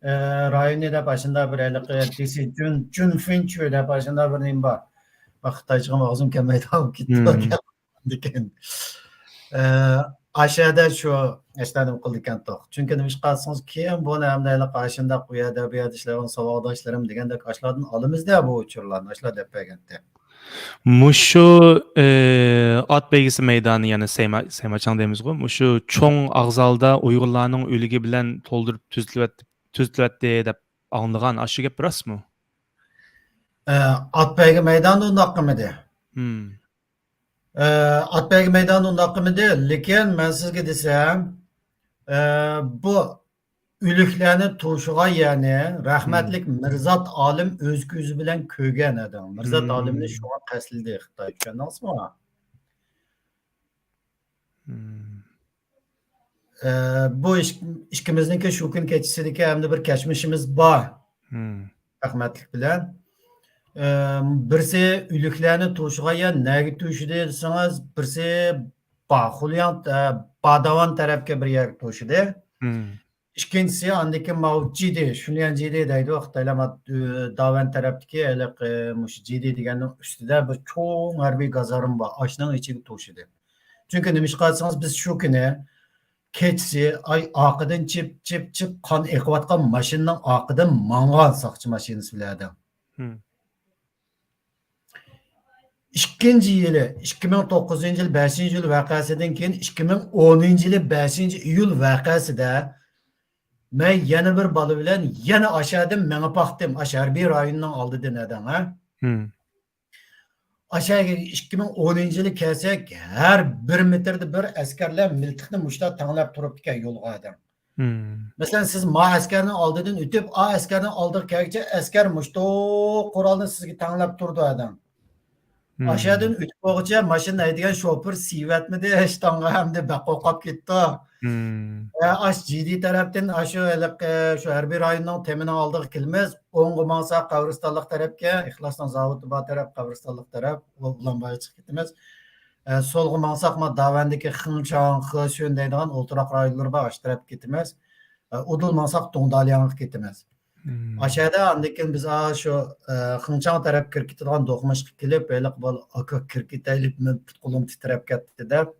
ئە، رايونى دەپ ئاشۇنداق بىر ھېلىقى دېسى جۈن، جۈنفىنچۈ دەپ ئاشۇنداق بىر نېمە بار. بۇ خىتايچىغىمۇ ئاغزىم كەلمەيدىغان كېتىپ لېكىن. ئە، ئاشۇ يەردە شۇ ئەشلەرنى قىلىدىكەنتۇق. چۈنكى نېمىشقا دېسىڭىز، كېيىن بۇنى ئەمدى ھېلىقى ئاشۇنداق ئۇ يەردە، بۇ يەردە ئىشلەيدىغان ساۋاقداشلىرىم دېگەندەك ئاشۇلاردىن ئالىمىزدە بۇ ئۇچۇرلارنى، ئاشۇلار دەپ بەرگەنتى. مۇشۇ، ئى، ئات بەيگىسى مەيدانى، يەنى سەيما-، سەيماچاڭ دەيمىزغۇ، مۇشۇ چوڭ ئاغزالدا ئۇيغۇرلارنىڭ ئۆلۈكى بىلەن تولدۇرۇپ تۈزىتىلىۋەت-، تۈزىتىلىۋەتتى دەپ ئاڭلىغان. ئاشۇ گەپ راستمۇ؟ ئە، ئات بەيگە مەيدانى ئۇنداق قىلمىدى. ئە، ئات بەيگە مەيدانى ئۇنداق قىلمىدى، لېكىن مەن سىزگە دېسەم، ئە، بۇ ئۆلۈكلەرنى توشۇغان يەرنى رەھمەتلىك مىرزات ئالىم ئۆز كۆزى بىلەن كۆرگەن ئادەم. مىرزات ئالىمنى شۇڭا قەستلىدى خىتاي، چۈشەندىڭىزمۇ؟ ئە، بۇ ئىك-، ئىككىمىزنىڭكى شۇ كۈن كېچىسىدىكى ھەمدە بىر كەچمىشىمىز بار. رەھمەتلىك بىلەن. ئە، بىرسى ئۆلۈكلەرنى توشۇغان يەر نەگە توشىدى دېسىڭىز، بىرسى باخۇلياڭ، ئە، باداۋان تەرەپكە بىر يەرگە توشىدى. ئىككىنچىسى، ئاندىن كېيىن ماۋۇ جىدى، شۇنيەن جىدى دەيدۇ خىتايلار، ما-، ئە، داۋەن تەرەپتىكى ھېلىقى مۇشۇ جىدى دېگەننىڭ ئۈستىدە بىر چوڭ ھەربىي گازارما بار. ئاشۇنىڭ ئىچىگە توشىدى. چۈنكى نېمىشقا دېسىڭىز، بىز شۇ كۈنى كېچىسى، ئاي، ئارقىدىن چىپ، چىپ، چىپ قان ئېقىۋاتقان ماشىنىنىڭ ئارقىدىن ماڭغان ساقچى ماشىنىسى بىلەن. ئىككىنچى يىلى، ئىككى مىڭ توققۇزىنچى يىل بەشىنچى ئىيۇل ۋەقەسىدىن كېيىن، ئىككى مىڭ ئونىنچى يىلى بەشىنچى ئىيۇل ۋەقەسىدە مەن يەنە بىر بالا بىلەن يەنە ئاشەدىن مېڭىپ باقتىم. ئاشۇ ھەربىي رايوننىڭ ئالدىدىن ئەدەڭ، ھە؟ ئاشۇ ئىككى مىڭ ئونىنچى يىلى كەلسەك، ھەر بىر مېتىردا بىر ئەسكەرلەر مىلتىقنى مۇشتا تەڭلەپ تۇرۇپتىكەن يولغا ئادەم. مەسىلەن، سىز ما ئەسكەرنىڭ ئالدىدىن ئۆتۈپ، ئا ئەسكەرنىڭ ئالدىغا كەلگۈچە ئەسكەر مۇشتۇ قورالنى سىزگە تەڭلەپ تۇرىدۇ ئادەم. ئاشۇ يەردىن ئۆتۈپ بولغۇچە ماشىنا ھەيدىگەن شوپۇر سىيىۋەتمىدى، ئىشتانغا ھەمدە بەك قورقۇپ كېتىپتۇ. ئە، ئاش جىدى تەرەپتىن، ئاشۇ ھېلىقى، شۇ ھەربىي رايوننىڭ تېمىنىڭ ئالدىغا كېلىمىز. ئوڭغا ماڭساق، قەبرىستانلىق تەرەپكە، ئىخلاسنىڭ زاۋۇتى بار تەرەپ، قەبرىستانلىق تەرەپ، ئۇلانبايغا چىقىپ كېتىمىز. ئە، سولغا ماڭساق، ما داۋەندىكى خېڭچاڭ، خېسۈن دەيدىغان ئولتۇراق رايونلىرى بار، ئاشۇ تەرەپكە كېتىمىز. ئە، ئۇدۇل ماڭساق، دۇڭدالياڭغا كېتىمىز. ئاشۇ يەردە ئاندىن كېيىن بىز، ئا، شۇ، ئە، خېڭچاڭ تەرەپ كىرىپ كېتىدىغان دوقمۇشقا كېلىپ، ھېلىقى بالا، ئاكا، كىرىپ كېتەيلى، مېنىڭ پۇت قولۇم تىترەپ كەتتى دەپ،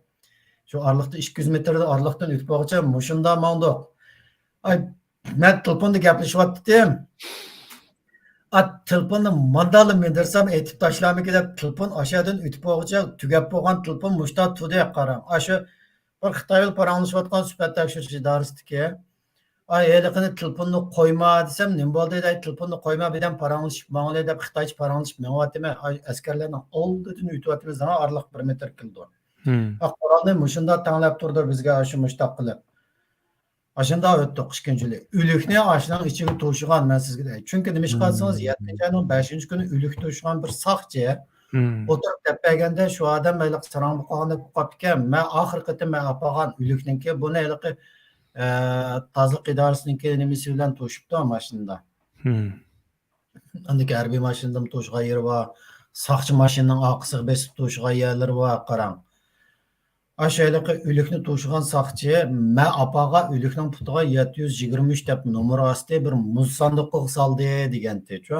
شۇ ئارىلىقتا ئىككى يۈز مېتىر ئارىلىقتىن ئۆتۈپ بولغۇچە مۇشۇنداق ماڭدۇق. ئاي، مەن تېلېفوندا گەپلىشىۋاتتىم. ئا، تېلېفوننى ماندالا مىدىرسام ئېتىپ تاشلارمىكىن دەپ، تېلېفون ئاشۇ يەردىن ئۆتۈپ بولغۇچە تۈگەپ بولغان تېلېفون مۇشتا تۇردى، قاراڭ. ئاشۇ بىر خىتاي بىلەن پاراڭلىشىۋاتقان سۈپەت تەكشۈرۈش ئىدارىسىدىكى، ئاي، ھېلىقىنى تېلېفوننى قويما دېسەم، نېمە بولدى دەي، تېلېفوننى قويما، بىردەم پاراڭلىشىپ ماڭىلى دەپ خىتايچە پاراڭلىشىپ مېڭىۋاتىمەن. ئاي، ئەسكەرلەرنىڭ ئالدىدىن ئۆتۈۋاتىمىز، دەڭا ئارىلىق بىر مېتىر كېلىدۇ. ئا، قورالنى مۇشۇنداق تەڭلەپ تۇرىدۇ بىزگە، ئاشۇ مۇشتاق قىلىپ. ئاشۇنداق ئۆتتۇق ئىككىنچى يىلى. ئۆلۈكنى ئاشۇنىڭ ئىچىگە توشۇغان، مەن سىزگە دەي. چۈنكى نېمىشقا دېسىڭىز، يەتتىنچى ئاينىڭ بەشىنچى كۈنى ئۆلۈك توشۇغان بىر ساقچى ئولتۇرۇپ دەپ بەرگەندە، شۇ ئادەم ھېلىقى ساراڭ بولۇپ قالغاندەك بولۇپ قاپتىكەن. مەن ئاخىرقى قېتىم مەن ئاپارغان ئۆلۈكنىڭكى، بۇنى ھېلىقى، ئە، تازىلىق ئىدارىسىنىڭكى نېمىسى بىلەن توشۇپتۇ ماشىنىدا. ئاندىكى ھەربىي ماشىنىدىمۇ توشۇغان يېرى بار، ساقچى ماشىنىنىڭ ئارقىسىغا بېسىپ توشۇغان يەرلىرى بار، قاراڭ. ئاشۇ ھېلىقى ئۆلۈكنى توشۇغان ساقچى، مەن ئاپارغان ئۆلۈكنىڭ پۇتىغا يەتتە يۈز يىگىرمە ئۈچ دەپ نومۇر ئاستى بىر مۇز ساندۇقىغا سالدى دېگەنتىچۇ.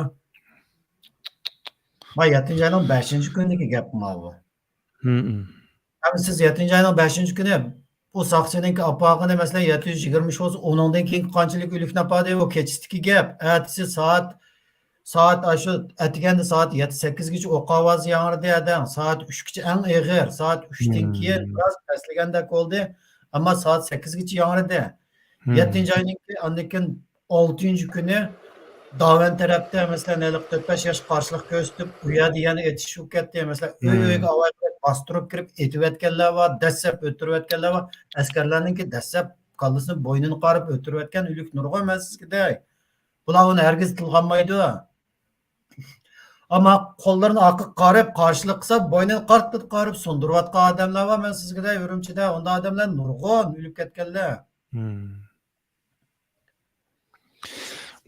ما يەتتىنچى ئاينىڭ بەشىنچى كۈنىدىكى گەپ ماۋۇ. ئەمما سىز يەتتىنچى ئاينىڭ بەشىنچى كۈنى بۇ ساقچىنىڭكى ئاپارغىنى، مەسىلەن، يەتتە يۈز يىگىرمە ئۈچ بولسا، ئۇنىڭدىن كېيىنكى قانچىلىك ئۆلۈكنى ئاپاردى، ئۇ كېچىسىدىكى گەپ. ئەتىسى سائەت، سائەت ئاشۇ ئەتىگەندە سائەت يەتتە، سەككىزگىچە ئوق ئاۋازى ياڭرىدى ئەدەڭ. سائەت ئۈچكىچە ئەڭ ئېغىر، سائەت ئۈچتىن كېيىن بىراز پەسلىگەندەك بولدى، ئەمما سائەت سەككىزگىچە ياڭرىدى. يەتتىنچى ئاينىڭكى، ئاندىن كېيىن ئالتىنچى كۈنى داۋەن تەرەپتە، مەسىلەن، ھېلىقى تۆت بەش ياش قارشىلىق كۆرسىتىپ، ئۇ يەردە يەنە ئېتىش چىقىپ كەتتى. مەسىلەن، ئۆي-ئۆيگە ئاۋاي قىلىپ باستۇرۇپ كىرىپ ئېتىۋەتكەنلەر بار، دەسسەپ ئۆلتۈرۈۋەتكەنلەر بار. ئەسكەرلەرنىڭكى دەسسەپ كاللىسىنى، بوينىنى قارىپ ئۆلتۈرۈۋەتكەن ئۆلۈك نۇرغۇن، مەن سىزگە دەي. بۇلار ئۇنى ھەرگىز تىلغا ئالمايدۇ. ئەمما قوللىرىنى ئارقىغا قارىپ قارشىلىق قىلسا، بوينىنى قارت قارىپ سۇندۇرۇۋاتقان ئادەملەر بار، مەن سىزگە دەي. ئۇنداق ئادەملەر نۇرغۇن ئۆلۈپ كەتكەنلەر.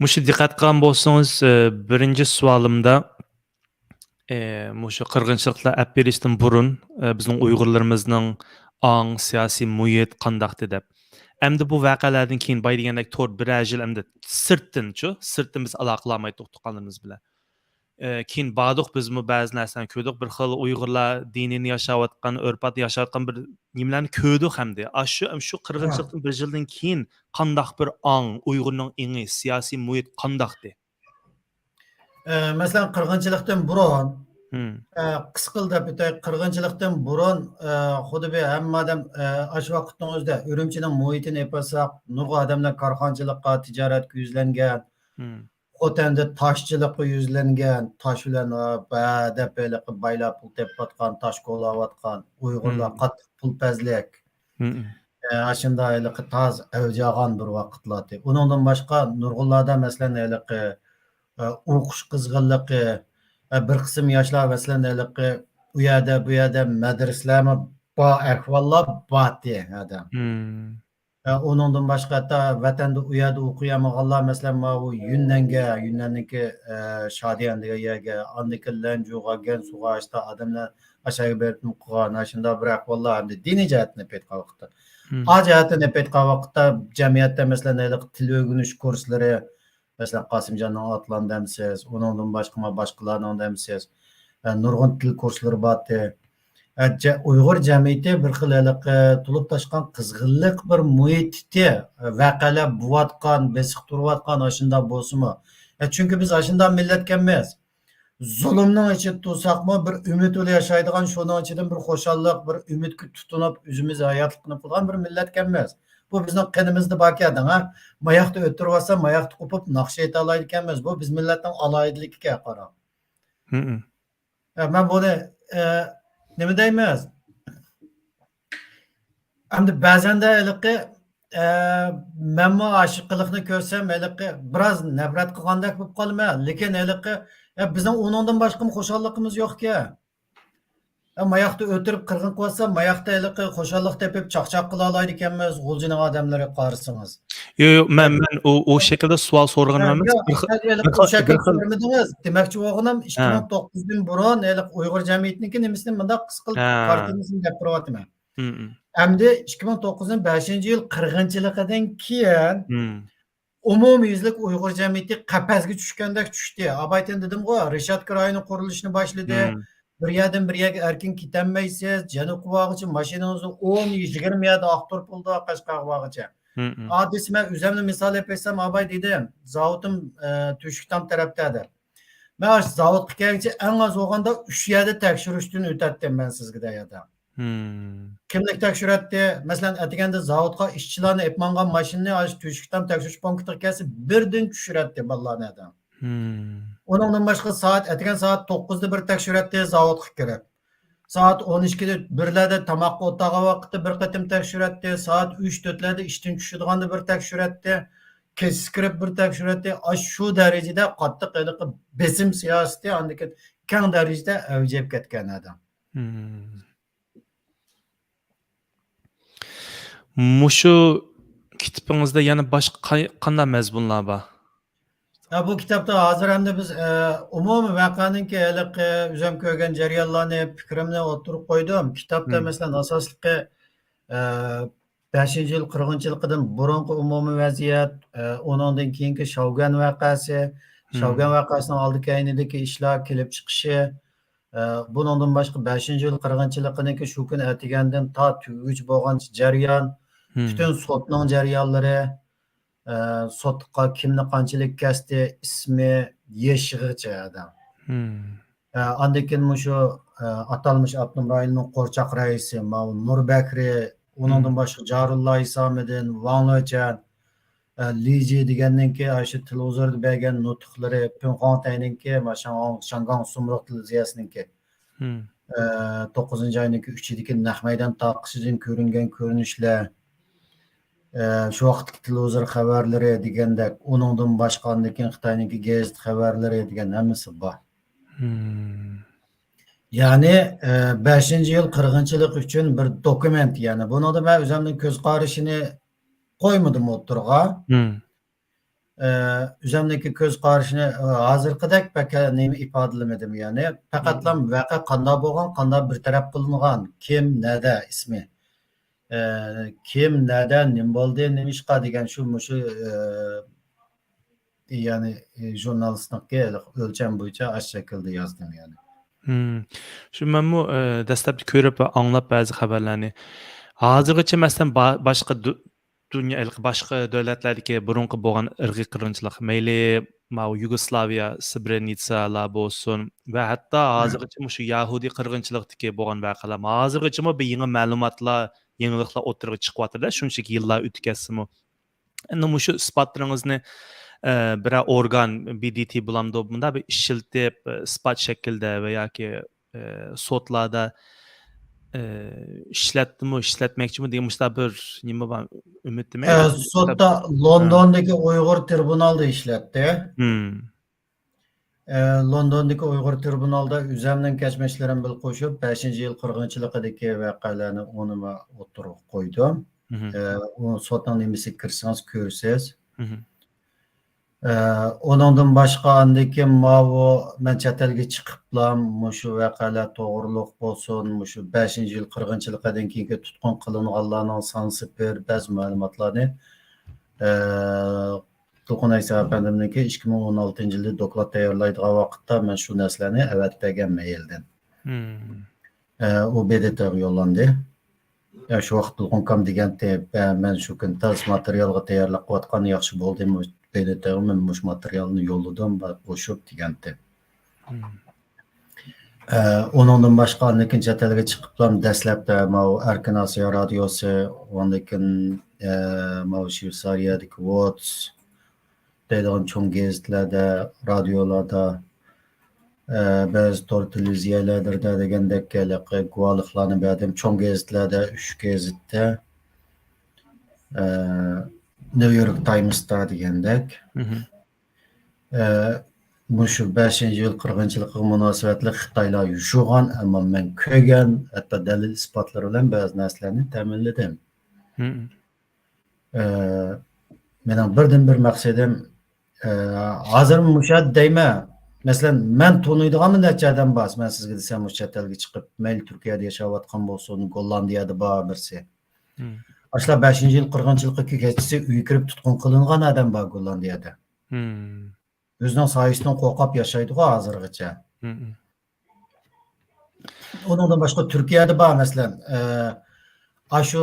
مۇشۇ دىققەت قىلغان بولسىڭىز، ئى، بىرىنچى سوئالىمدا، ئى، مۇشۇ قىرغىنچىلىقلار ئەپ بېرىشتىن بۇرۇن، ئى، بىزنىڭ ئۇيغۇرلىرىمىزنىڭ ئاڭ، سىياسىي مۇھىت قانداقتى دەپ. ئەمدى بۇ ۋەقەلەردىن كېيىن باي دېگەندەك تور بىرەر يىل ئەمدى سىرتتىنچۇ، سىرتتىن بىز ئالاقە قىلالمايتتۇق تۇغقانلىرىمىز بىلەن. ئى، كېيىن باردۇق، بىزمۇ بەزى نەرسىلەرنى كۆردۇق. بىر خىل ئۇيغۇرلار دىنىنى ياشاۋاتقان، ئۆرپ-ئادەت ياشاۋاتقان بىر نېمىلەرنى كۆردۇق ئەمدى. ئاشۇ، شۇ قىرغىنچىلىقتىن بىر يىلدىن كېيىن قانداق بىر ئاڭ، ئۇيغۇرنىڭ ئېڭى، سىياسىي مۇھىت قانداقتى؟ ئە، مەسىلەن، قىرغىنچىلىقتىن بۇرۇن، مم. ئە، قىسقىلا دەپ ئۆتەي، قىرغىنچىلىقتىن بۇرۇن، ئە، خۇددى بىر ھەممە ئادەم، ئە، ئاشۇ ۋاقىتنىڭ ئۆزىدە ئۈرۈمچىنىڭ مۇھىتىنى ئېلىپ ئالساق، نۇرغۇن ئادەملەر كارخانىچىلىققا، تىجارەتكە يۈزلەنگەن، مم. خوتەندە تاشچىلىققا يۈزلەنگەن، تاش بىلەن، ئە، بە دەپ ھېلىقى بايلار پۇل تېپىۋاتقان، تاش كولاۋاتقان، ئۇيغۇرلار مم. قاتتىق پۇلپەزلىك. مم. ئە، ئاشۇنداق ھېلىقى تازا ئەۋج ئالغان بىر ۋاقىتلار ئىدى. ئۇنىڭدىن باشقا نۇرغۇنلاردا، مەسىلەن، ھېلىقى، ئە، ئوقۇش قىزغىنلىقى، ئە، بىر قىسىم ياشلار، مەسىلەن، ھېلىقى ئۇ يەردە، بۇ يەردە مەدرىسىلەرمۇ بار ئەھۋاللار بارتى ھەدە. مم. ئە، ئۇنىڭدىن باشقا ھەتتا ۋەتەندە ئۇ يەردە ئوقۇيالمىغانلار، مەسىلەن، ماۋۇ يۈننەنگە، يۈننەننىڭكى، ئە، شادىيەن دېگەن يەرگە، ئاندىن كېيىن لەنجۇغا، گەنسۇغا، ئاشتا ئادەملەر ئاشۇ يەرگە بېرىپ قالغان، ئاشۇنداق بىر ئەھۋاللار ھەمدە دىنىي جەھەتتىن ئېلىپ ئېيتقان ۋاقىتتا. مم. ئا جەھەتتىن ئېلىپ ئېيتقان ۋاقىتتا جەمئىيەتتە، مەسىلەن، ھېلىقى تىل ئۆگىنىش كۇرسلىرى، مەسىلەن، قاسىمجاننىڭ ئاتىلان دەمسىز، ئۇنىڭدىن باشقىمۇ باشقىلارنىڭ دەمسىز، ئە، نۇرغۇن تىل كۇرسلىرى بارتى. ئە، جە-، ئۇيغۇر جەمئىيىتى بىر خىل ھېلىقى تولۇپ تاشقان قىزغىنلىق بىر مۇھىتتى. ۋەقەلەر بوۋاتقان، بېسىق تۇرۇۋاتقان ئاشۇنداق بولسىمۇ. ئە، چۈنكى بىز ئاشۇنداق مىللەتكەنمىز. زۇلۇمنىڭ ئىچىدە تۇرساقمۇ، بىر ئۈمىد بىلەن ياشايدىغان، شۇنىڭ ئىچىدىن بىر خۇشاللىق، بىر ئۈمىدكە تۇتۇنۇپ، ئۆزىمىز ھاياتلىقنى قىلغان بىر مىللەتكەنمىز. بۇ بىزنىڭ قېنىمىزدا باركەن، ھە؟ ماياقتا ئۆتتۈرۈۋالسا، ماياقتا قوپۇپ ناخشا ئېيتالايدىكەنمىز. بۇ بىز مىللەتنىڭ ئالاھىدىلىكىكەن، قاراڭ. مم. ئە، مەن بۇنى، ئە، نېمە دەيمىز؟ ئەمدى بەزەندە ھېلىقى، ئە، مەنمۇ ئاشۇ قىلىقنى كۆرسەم، ھېلىقى بىراز نەپرەت قىلغاندەك بولۇپ قالىمەن. لېكىن ھېلىقى، ئە، بىزنىڭ ئۇنىڭدىن باشقىمۇ خۇشاللىقىمىز يوقكەن. ئە، ماياقتا ئۆتۈرۈپ قىرغىن قىلىۋاتسا، ماياقتا ھېلىقى خۇشاللىق تېپىپ چاقچاق قىلالايدىكەنمىز، غۇلجىنىڭ ئادەملىرى قارىسىڭىز. يوق، يوق، مەن، مەن ئۇ، ئۇ شەكىلدە سۇۋال سورىغىنىم ھە، ئەمەس. يوق، بىر خىل، سەن ھېلىقى بىر ئۇ خىل، شەكىلدە بىر خىل. سورىمىدىڭىز. دېمەكچى بولغىنىم، ھە. ئىككى مىڭ توققۇزدىن بۇرۇن ھېلىقى ئۇيغۇر جەمئىيىتىنىڭكى نېمىسىنى مۇنداق قىسقا ھە. كارتىنىسىنى دەپ تۇرۇۋاتىمەن. مم، مم. ئەمدى ئىككى مىڭ توققۇزدىن بەشىنچى يىل قىرغىنچىلىقىدىن كېيىن مم. ئومۇميۈزلۈك ئۇيغۇر جەمئىيىتى قەپەسكە چۈشكەندەك چۈشتى. ئاۋايتىن دېدىمغۇ، رېشاتكا رايونى قۇرۇلۇشىنى باشلىدى. مم. بىر يەردىن بىر يەرگە ئەركىن كېتەلمەيسىز. جەنۇبقا بارغۇچە ماشىنىڭىزنى ئون، يىگىرمە يەردە ئاختۇرۇپ بولىدۇ، قەشقەرگە بارغۇچە. مم، مم. ئا، دېسە، مەن ئۆزۈمنى مىسال ئېلىپ ئېيتسام، ئاباي دېدىم، زاۋۇتۇم، ئە، تۆشۈكتام تەرەپتە دەپ. مەن ئاشۇ زاۋۇتقا كەلگۈچە ئەڭ ئاز بولغاندا ئۈچ يەردە تەكشۈرۈشتىن ئۆتەتتىم مەن سىزگە دەيەتتىم. مم. كىملىك تەكشۈرەتتى؟ مەسىلەن، ئەتىگەندە زاۋۇتقا ئىشچىلارنى ئېلىپ ماڭغان ماشىنىنى ئاشۇ تۆشۈكتام تەكشۈرۈش پونكىتىغا كەلسە، بىردىن چۈشۈرەتتى بالىلارنى ھەدە. مم. ئۇنىڭدىن باشقا سائەت، ئەتىگەن سائەت توققۇزدا بىر تەكشۈرەتتى زاۋۇتقا كىرىپ. سائەت ئون ئىككىدە، بىرلەردە تاماققا ئولتۇرغان ۋاقىتتا بىر قېتىم تەكشۈرەتتى. سائەت ئۈچ، تۆتلەردە ئىشتىن چۈشىدىغاندا بىر تەكشۈرەتتى. كېچىسى كىرىپ بىر تەكشۈرەتتى. ئاشۇ دەرىجىدە قاتتىق ھېلىقى بېسىم سىياسىتى ئاندىن كېيىن كەڭ دەرىجىدە ئەۋج ئېلىپ كەتكەن ئادەم. مم. مۇشۇ كىتابىڭىزدا يەنە باشقا قاي-، قانداق مەزمۇنلار بار؟ ھە، بۇ كىتابتا ھازىر ئەمدى بىز، ئە، ئومۇمىي ۋەقەنىڭكى ھېلىقى ئۆزۈم كۆرگەن جەريانلارنى، پىكرىمنى ئوتتۇرىغا قويدۇم. كىتابتا، مم. مەسىلەن، ئاساسلىقى، ئە، بەشىنچى يىل قىرغىنچىلىقىدىن بۇرۇنقى ئومۇمىي ۋەزىيەت، ئە، ئۇنىڭدىن كېيىنكى شاۋگۈەن ۋەقەسى، مم. شاۋگۈەن ۋەقەسىنىڭ ئالدى كەينىدىكى ئىشلار، كېلىپ چىقىشى، ئە، بۇنىڭدىن باشقا بەشىنچى يىل قىرغىنچىلىقىنىڭكى شۇ كۈن ئەتىگەندىن تا تۈگىگىچە بولغان جەريان، مم. پۈتۈن سوتنىڭ جەريانلىرى، ئە، سوتقا كىمنى قانچىلىك كەستى، ئىسمى، يېشىغىچە ئادەم. مم. ئە، ئاندىن كېيىن مۇشۇ، ئە، ئاتالمىش ئاپتونوم رايوننىڭ قورچاق رەئىسى، ماۋۇ نۇر بەكرى، ئۇنىڭدىن مم. باشقا جارۇللا ھېسامىدىن، ۋاڭ لېچەن، ئە، لى جى دېگەننىڭكى ئاشۇ تېلېۋىزوردا بەرگەن نۇتۇقلىرى، پۈن خۇاڭتەينىڭكى، ما، شاڭ-، شياڭگاڭ سۇمرۇغ تېلېۋىزىيەسىنىڭكى. مم. ئە، توققۇزىنچى ئاينىڭكى ئۈچىدىكى نەق مەيدان تارقىشىدىن كۆرۈنگەن كۆرۈنۈشلەر، ئە، شۇ ۋاقىتتىكى تېلېۋىزور خەۋەرلىرى دېگەندەك، ئۇنىڭدىن باشقا ئاندىن كېيىن خىتاينىڭكى گېزىت خەۋەرلىرى دېگەن ھەممىسى بار. مم. يەنى، ئە، بەشىنچى يىل قىرغىنچىلىق ئۈچۈن بىر دوكۇمېنت، يەنى بۇنىڭدا مەن ئۆزۈمنىڭ كۆز قارىشىنى قويمىدىم ئوتتۇرىغا. مم. ئۆزۈمنىڭكى كۆز قارىشىنى، ئە، ھازىرقىدەك بەك نېمە ئىپادىلىمىدىم، يەنى پەقەتلا ۋەقە قانداق بولغان، قانداق بىر تەرەپ قىلىنغان، كىم، نەدە، ئىسمى، ئە، كىم، نەدە، نېمە بولدى، نېمىشقا دېگەن شۇ، مۇشۇ، ئە، يەنى، ئە، ژۇرنالىستنىڭكى ئۆلچەم بويىچە ئاشۇ شەكىلدە يازدىم، يەنى. ھىم. شۇ مەنمۇ، ئە، دەسلەپتە كۆرۈپ ۋە ئاڭلاپ بەزى خەۋەرلەرنى. ھازىرغىچە، مەسىلەن، با-، باشقا دۇ-، دۇنيا، باشقا دۆلەتلەردىكى بۇرۇنقى بولغان ئىرقىي قىرغىنچىلىق، مەيلى ماۋۇ يۇگوسلاۋىيە، سرېبرېنىتسالار بولسۇن ۋە ھەتتا ھازىرغىچە مۇشۇ يەھۇدىي قىرغىنچىلىقتىكى بولغان ۋەقەلەر، ھازىرغىچىمۇ بىر يېڭى مەلۇماتلار، يېڭىلىقلار ئوتتۇرىغا چىقىۋاتىدۇ، شۇنچىلىك يىللار ئۆتۈپ كەتسىمۇ. ئەمدى مۇشۇ ئىسپاتلىرىڭىزنى، ئە، بىرەر ئورگان، بى دى تى بولامدۇ، مۇنداق بىر ئىشلىتىپ، ئە، ئىسپات شەكلىدە ۋە ياكى، ئە، سوتلاردا، ئە، ئىشلەتتىمۇ، ئىشلەتمەكچىمۇ دېگەن مۇشۇنداق بىر نېمە بار، ئۈمىدتىمەن. ئە، سوتتا، لوندوندىكى ئۇيغۇر تىرىبۇنالدا ئىشلەتتى. ھىم. ئە، لوندوندىكى ئۇيغۇر تىرىبۇنالدا ئۆزەمنىڭ كەچمىشلىرىم بىلەن قوشۇپ، بەشىنچى يىل قىرغىنچىلىقىدىكى ۋەقەلەرنى ئۇنىمۇ ئوتتۇرىغا قويدۇم. ئە، ئۇ سوتنىڭ نېمىسىگە كىرسىڭىز كۆرىسىز. ئە، ئۇنىڭدىن باشقا، ئاندىن كېيىن ماۋۇ مەن چەت ئەلگە چىقىپلا مۇشۇ ۋەقەلەر توغرۇلۇق بولسۇن، مۇشۇ بەشىنچى يىل قىرغىنچىلىقىدىن كېيىنكى تۇتقۇن قىلىنغانلارنىڭ سان سېپىر، بەزى مەلۇماتلارنى، ئە، دولقۇن ئەيسا ئەپەندىمنىڭكى ئىككى مىڭ ئون ئالتىنچى يىلى دوكلات تەييارلايدىغان ۋاقىتتا مەن شۇ نەرسىلەرنى ئەۋەتىپ بەرگەن مېيىلدىن. ئە، ئۇ بې دې تېغا يوللاندى. ئە، شۇ ۋاقىت دولقۇن ئاكام دېگەنتى، ئە، مەن شۇ كۈنى تېز ماتېرىيالغا تەييارلىق قىلىۋاتقان، ياخشى بولدى، بې دې تېغا مەن مۇشۇ ماتېرىيالنى يوللىدىم، قوشۇپ دېگەنتى. ئە، ئۇنىڭدىن باشقا، ئاندىن كېيىن چەت ئەلگە چىقىپلا دەسلەپتە ماۋۇ ئەركىن ئاسىيا رادىيوسى، ئاندىن كېيىن، ئە، ماۋۇ شۋېتسارىيەدىكى ۋوتس دەيدىغان چوڭ گېزىتلەردە، رادىيولاردا، ئە، بەزى تور تېلېۋىزىيەلەردە دېگەندەك ھېلىقى گۇۋاھلىقلارنى بەردىم. چوڭ گېزىتلەردە، ئۈچ گېزىتتە، ئە، نيۇ يورك تايمستا دېگەندەك. ئە، مۇشۇ بەشىنچى يىل قىرغىنچىلىقىغا مۇناسىۋەتلىك خىتايلار يوشۇرغان، ئەمما مەن كۆرگەن، ھەتتا دەلىل ئىسپاتلار بىلەن بەزى نەرسىلەرنى تەمىنلىدىم. ئە، مېنىڭ بىردىنبىر مەقسىتىم، ئە، ھازىر مۇشۇ يەردە دەيمەن، مەسىلەن، مەن تونۇيدىغانمۇ نەچچە ئادەم بار، مەن سىزگە دېسەم، مۇشۇ چەت ئەلگە چىقىپ، مەيلى تۈركىيەدە ياشاۋاتقان بولسۇن، گوللاندىيەدە بار بىرسى. ئاشۇلار بەشىنچى يىل قىرغىنچىلىقى كېچىسى ئۆيگە كىرىپ تۇتقۇن قىلىنغان ئادەم بار گوللاندىيەدە. ئۆزىنىڭ سايىسىدىن قورقۇپ ياشايدىغۇ ھازىرغىچە. ئۇنىڭدىن باشقا تۈركىيەدە بار، مەسىلەن، ئە، ئاشۇ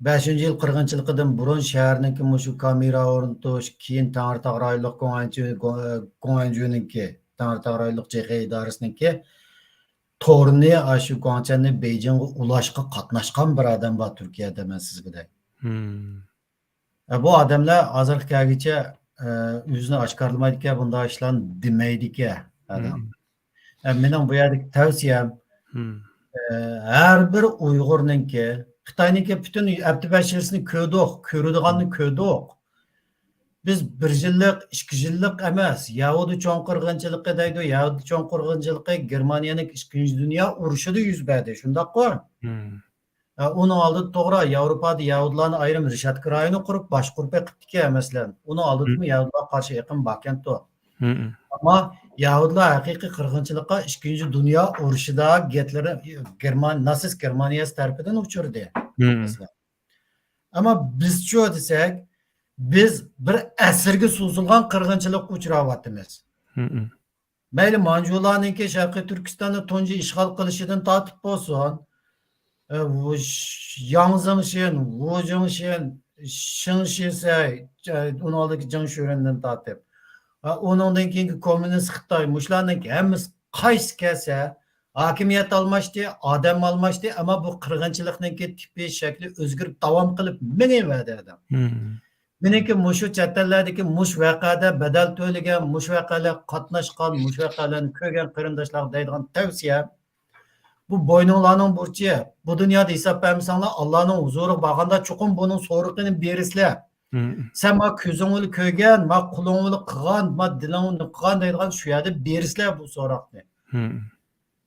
بەشىنچى يىل قىرغىنچىلىقىدىن بۇرۇن شەھەرنىڭكى مۇشۇ كامېرا ئورنىتىش، كېيىن تەڭرىتاغ رايونلۇق گوڭئەنجۈ-، گو-، گوڭئەنجۈنىڭكى، تەڭرىتاغ رايونلۇق جېخې ئىدارىسىنىڭكى تورىنى، ئاشۇ گۇاڭچەننى بېيجىڭغا ئۇلاشقا قاتناشقان بىر ئادەم بار تۈركىيەدە، مەن سىزگە دەي. ھە، بۇ ئادەملەر ھازىرغا كەلگۈچە، ئە، ئۆزىنى ئاشكارىلىمايدىكەن، بۇنداق ئىشلارنى دېمەيدىكەن ئادەم. ئە، مېنىڭ بۇ يەردىكى تەۋسىيەم، ئە، ھەر بىر ئۇيغۇرنىڭكى، خىتاينىڭكى پۈتۈن ئەپتى بەش يىلسىنى كۆردۇق، كۆرىدىغاننى كۆردۇق. بىز بىر يىللىق، ئىككى يىللىق ئەمەس، يەھۇدىي چوڭ قىرغىنچىلىقى دەيدۇ، يەھۇدىي چوڭ قىرغىنچىلىقى گېرمانىيەنىڭ ئىككىنچى دۇنيا ئۇرۇشىدا يۈز بەردى، شۇنداققۇ؟ ئە، ئۇنىڭ ئالدىدا توغرا، ياۋروپادا يەھۇدىيلارنى ئايرىم رېشاتكا رايونى قۇرۇپ، باشقۇرۇپ بېقىپتىكەن، مەسىلەن. ئۇنىڭ ئالدىدىمۇ يەھۇدىيلارغا قارشى ئېقىم باركەنتۇ. ئەمما يەھۇدىيلار ھەقىقىي قىرغىنچىلىققا ئىككىنچى دۇنيا ئۇرۇشىدا گىتلېر، گېرمان-، ناتسىست گېرمانىيەسى تەرىپىدىن ئۇچرىدى، مەسىلەن. ئەمما بىزچۇ دېسەك، بىز بىر ئەسىرگە سوزۇلغان قىرغىنچىلىققا ئۇچراۋاتىمىز. مەيلى، مانجۇلارنىڭكى شەرقىي تۈركىستاننى تۇنجى ئىشغال قىلىشىدىن تارتىپ بولسۇن، ئە، ۋۇ-، ش-، ياڭ زېڭشىن، ۋۇ جېڭشىن، شېڭ شىسەي، ئە، ئۇنىڭ ئالدىدىكى جېڭ شۈرۈندىن تارتىپ، ئە، ئۇنىڭدىن كېيىنكى كوممۇنىست خىتاي، مۇشۇلارنىڭكى ھەممىسى قايسى كەلسە، ھاكىمىيەت ئالماشتى، ئادەم ئالماشتى، ئەمما بۇ قىرغىنچىلىقنىڭكى تىپى، شەكلى ئۆزگىرىپ داۋام قىلىپ مېڭىۋەردى ئادەم. مېنىڭكى مۇشۇ چەت ئەللەردىكى مۇشۇ ۋەقەدە بەدەل تۆلىگەن، مۇشۇ ۋەقەلەرگە قاتناشقان، مۇشۇ ۋەقەلەرنى كۆرگەن قېرىنداشلارغا دەيدىغان تەۋسىيەم، بۇ بوينۇڭلارنىڭ بۇرچى. بۇ دۇنيادا ھېساب بەرمىسەڭلار، ئاللانىڭ ھۇزۇرىغا بارغاندا چوقۇم بۇنىڭ سورىقىنى بېرىسىلەر. سەن ما كۆزۈڭ بىلەن كۆرگەن، ما قولۇڭ بىلەن قىلغان، ما دىلىڭ بىلەن قىلغان دەيدىغان شۇ يەردە بېرىسىلەر بۇ سوراقنى.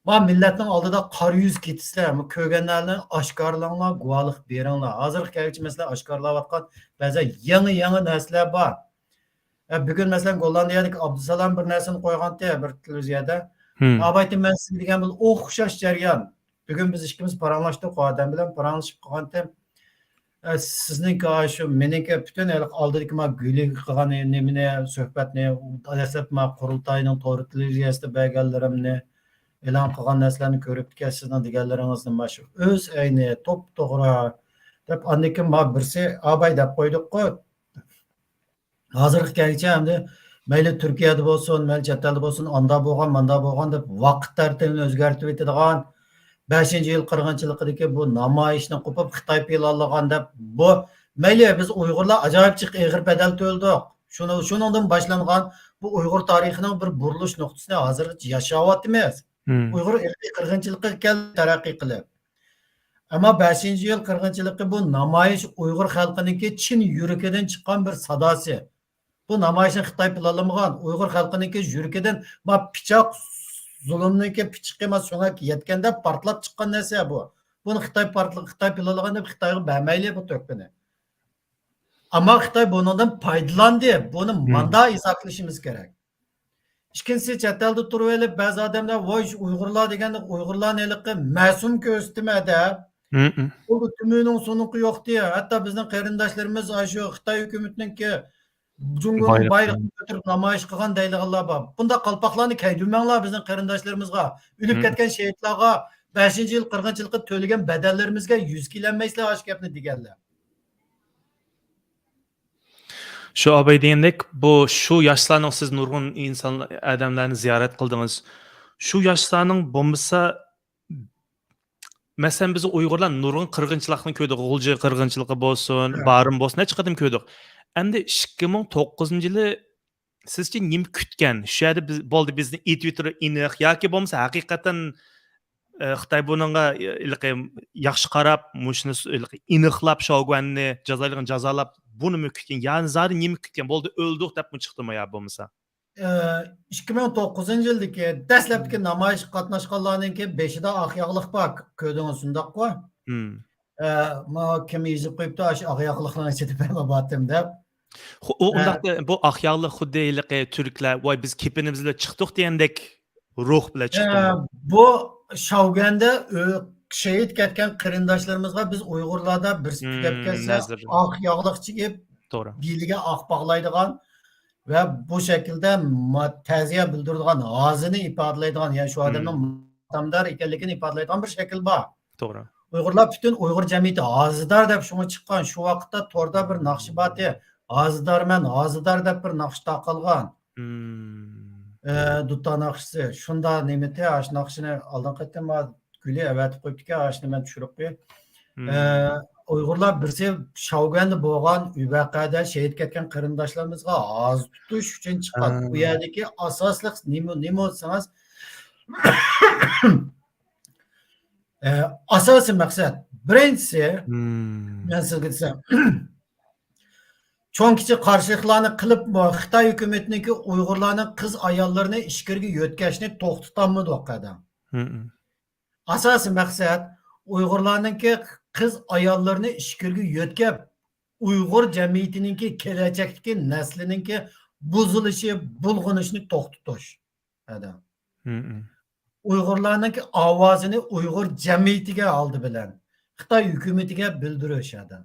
ما مىللەتنىڭ ئالدىدا قارا يۈز كېتىسىلەر، ما كۆرگەنلەرنى ئاشكارىلاڭلار، گۇۋاھلىق بېرىڭلار. ھازىرغا كەلگۈچە مەسىلەن ئاشكارىلاۋاتقان بەزى يېڭى، يېڭى نەرسىلەر بار. ھە، بۈگۈن مەسىلەن گوللاندىيەدىكى ئابدۇسالام بىر نەرسىنى قويغانتى بىر تېلېۋىزىيەدە. ھىم. ئابايتىن مەن سىزگە دېگەن بىر ئوخشاش جەريان. بۈگۈن بىز ئىككىمىز پاراڭلاشتۇق، ئۇ ئادەم بىلەن پاراڭلىشىپ قالغانتىم. ئە، سىزنىڭكى ئاشۇ، مېنىڭكى پۈتۈن ھېلىقى ئالدىدىكى ما گۈلىگە قىلغان نېمىنى، سۆھبەتنى، دەسلەپ ما قۇرۇلتاينىڭ تور تېلېۋىزىيەسىدە بەرگەنلىرىمنى، ئېلان قىلغان نەرسىلەرنى كۆرۈپتىكەن، سىزنىڭ دېگەنلىرىڭىزنى ما شۇ ئۆز ئەينى، توپتوغرا دەپ، ئاندىن كېيىن ما بىرسى ئاباي دەپ قويدۇققۇ. ھازىرغا كەلگۈچە ئەمدى مەيلى تۈركىيەدە بولسۇن، مەيلى چەت ئەلدە بولسۇن، ئاندا بولغان، ماندا بولغان دەپ ۋاقىت تەرتىپىنى ئۆزگەرتىۋېتىدىغان، بەشىنچى يىل قىرغىنچىلىقىدىكى بۇ نامايىشنى قوپۇپ، خىتاي پىلانلىغان دەپ، بۇ مەيلى بىز ئۇيغۇرلار ئاجايىپ جىق ئېغىر بەدەل تۆلىدۇق. شۇنىڭ، شۇنىڭدىن باشلانغان بۇ ئۇيغۇر تارىخىنىڭ بىر بۇرۇلۇش نۇقتىسىنى ھازىرغىچە ياشاۋاتىمىز. مم. ئۇيغۇر ئىرقىي قىرغىنچىلىقى كەلدى تەرەققىي قىلىپ. ئەمما بەشىنچى يىل قىرغىنچىلىقى بۇ نامايىش ئۇيغۇر خەلقىنىڭكى چىن يۈرىكىدىن چىققان بىر ساداسى. بۇ نامايىشنى خىتاي پىلانلىمىغان، ئۇيغۇر خەلقىنىڭكى يۈرىكىدىن ما پىچاق، زۇلۇمنىڭكى پىچىقى ما سۆڭەككە يەتكەندە پارتلاپ چىققان نەرسە بۇ. بۇنى خىتاي پارتلا-، خىتاي پىلانلىغان دەپ خىتايغا بەرمەيلى بۇ تۆھپىنى. ئەمما خىتاي بۇنىڭدىن پايدىلاندى. بۇنى مم. ماندا ئىزاھلىشىمىز كېرەك. ئىككىنچىسى، چەت ئەلدە تۇرۇۋېلىپ بەزى ئادەملەر، ۋاي، شۇ ئۇيغۇرلار دېگەندە ئۇيغۇرلارنى ھېلىقى مەسۇم كۆرسىتىمەن دەپ. مم. بۇ تۈمۈنىڭ سۇنۇقى يوق دېيە. ھەتتا بىزنىڭ قېرىنداشلىرىمىز ئاشۇ خىتاي ھۆكۈمىتىنىڭكى جۇڭگونىڭ بايرىقىنى كۆتۈرۈپ نامايىش قىلغان دەيدىغانلار بار. بۇنداق قالپاقلارنى كىيدۈرمەڭلار بىزنىڭ قېرىنداشلىرىمىزغا. ئۆلۈپ مم. كەتكەن شېھىتلارغا، بەشىنچى يىل قىرغىنچىلىققا تۆلىگەن بەدەللىرىمىزگە يۈز كېلەلمەيسىلەر ئاشۇ گەپنى دېگەنلەر. شۇ ئاباي دېگەندەك، بۇ، شۇ ياشلارنىڭ، سىز نۇرغۇن ئىنسان، ئادەملەرنى زىيارەت قىلدىڭىز. شۇ ياشلارنىڭ بولمىسا، مەسىلەن، بىز ئۇيغۇرلار نۇرغۇن قىرغىنچىلىقنى كۆردۇق. غۇلجا قىرغىنچىلىقى بولسۇن، ھە. بارىن بولسۇن، نەچچە قېتىم كۆردۇق. ئەمدى ئىككى مىڭ توققۇزىنچى يىلى سىزچە نېمە كۈتكەن؟ شۇ يەردە بىز، بولدى، بىزنى ئېتىۋېتىدۇ ئېنىق ياكى بولمىسا ھەقىقەتەن، ئە، خىتاي بۇنىڭغا، ئە، ھېلىقى ياخشى قاراپ، مۇشۇنى س-، ھېلىقى ئېنىقلاپ شاۋگۈەننى جازالايدىغان جازالاپ، بۇنىمۇ كۈتكەن؟ يا زادى نېمە كۈتكەن؟ بولدى، ئۆلدۇق دەپمۇ چىقتىمۇ يا بولمىسا؟ ئە، ئىككى مىڭ توققۇزىنچى يىلدىكى دەسلەپتىكى نامايىشقا قاتناشقانلارنىڭكى بېشىدا ئاق ياغلىق بار، كۆردىڭىز، شۇنداققۇ؟ مم. ئە، ما كىم يېزىپ قويۇپتۇ، ئاشۇ ئاق ياغلىقنىڭ ئىچىدە مەن بارتىم دەپ. خو-، ئۇ ئە، ئۇنداقتا بۇ ئاق ياغلىق خۇددى ھېلىقى تۈركلەر، ۋاي، بىز كېپىنىمىز بىلەن چىقتۇق دېگەندەك روھ بىلەن ئە، چىقتىمۇ؟ بۇ شاۋگۈەندە ئۆ-، شېھىت كەتكەن قېرىنداشلىرىمىزغا بىز ئۇيغۇرلاردا بىرسى مم، تۈگەپ كەتسە، نەزىر. ئاق ياغلىق چىگىپ، توغرا. بېلىگە ئاق باغلايدىغان ۋە بۇ شەكىلدە ما-، تەزىيە بىلدۈرىدىغان، ھازىنى ئىپادىلەيدىغان، يەنى شۇ مم. ئادەمنىڭ ماتەمدار ئىكەنلىكىنى ئىپادىلەيدىغان بىر شەكىل بار. توغرا. ئۇيغۇرلار پۈتۈن ئۇيغۇر جەمئىيىتى ھازىدار دەپ شۇڭا چىققان. شۇ ۋاقىتتا توردا بىر ناخشا بارتى. ھازىدارمەن، ھازىدار دەپ بىر ناخشا تارقالغان. مم. ئە، دۇتار ناخشىسى. شۇنداق نېمىتى، ئاشۇ ناخشىنى ئالدىنقى قېتىم گۈلى ئەۋەتىپ قويۇپتىكەن، ئاشۇنى مەن چۈشۈرۈپ قوياي. مم. ئە، ئۇيغۇرلار بىرسى شاۋگۈەندە بولغان ۋەقەدە شېھىت كەتكەن قېرىنداشلىرىمىزغا ھازا تۇتۇش ئۈچۈن چىققان. ھە. بۇ يەردىكى ئاساسلىق نېمە، نېمە دېسىڭىز، ئە، ئاساسىي مەقسەت، بىرىنچىسى، مم. مەن سىزگە دېسەم، چوڭ كىچىك قارشىلىقلارنى قىلىپمۇ، خىتاي ھۆكۈمىتىنىڭكى ئۇيغۇرلارنىڭ قىز ئاياللىرىنى ئىچكىرىگە يۆتكەشنى توختىتالمىدۇق ھەدە. مم. ئاساسىي مەقسەت، ئۇيغۇرلارنىڭكى قىز ئاياللىرىنى ئىچكىرىگە يۆتكەپ، ئۇيغۇر جەمئىيىتىنىڭكى كېلەچەكتىكى نەسلىنىڭكى بۇزۇلۇشى، بۇلغىنىشىنى توختىتىش. ھەدە. مم. ئۇيغۇرلارنىڭكى ئاۋازىنى ئۇيغۇر جەمئىيىتىگە ئالدى بىلەن، خىتاي ھۆكۈمىتىگە بىلدۈرۈش ھەدە.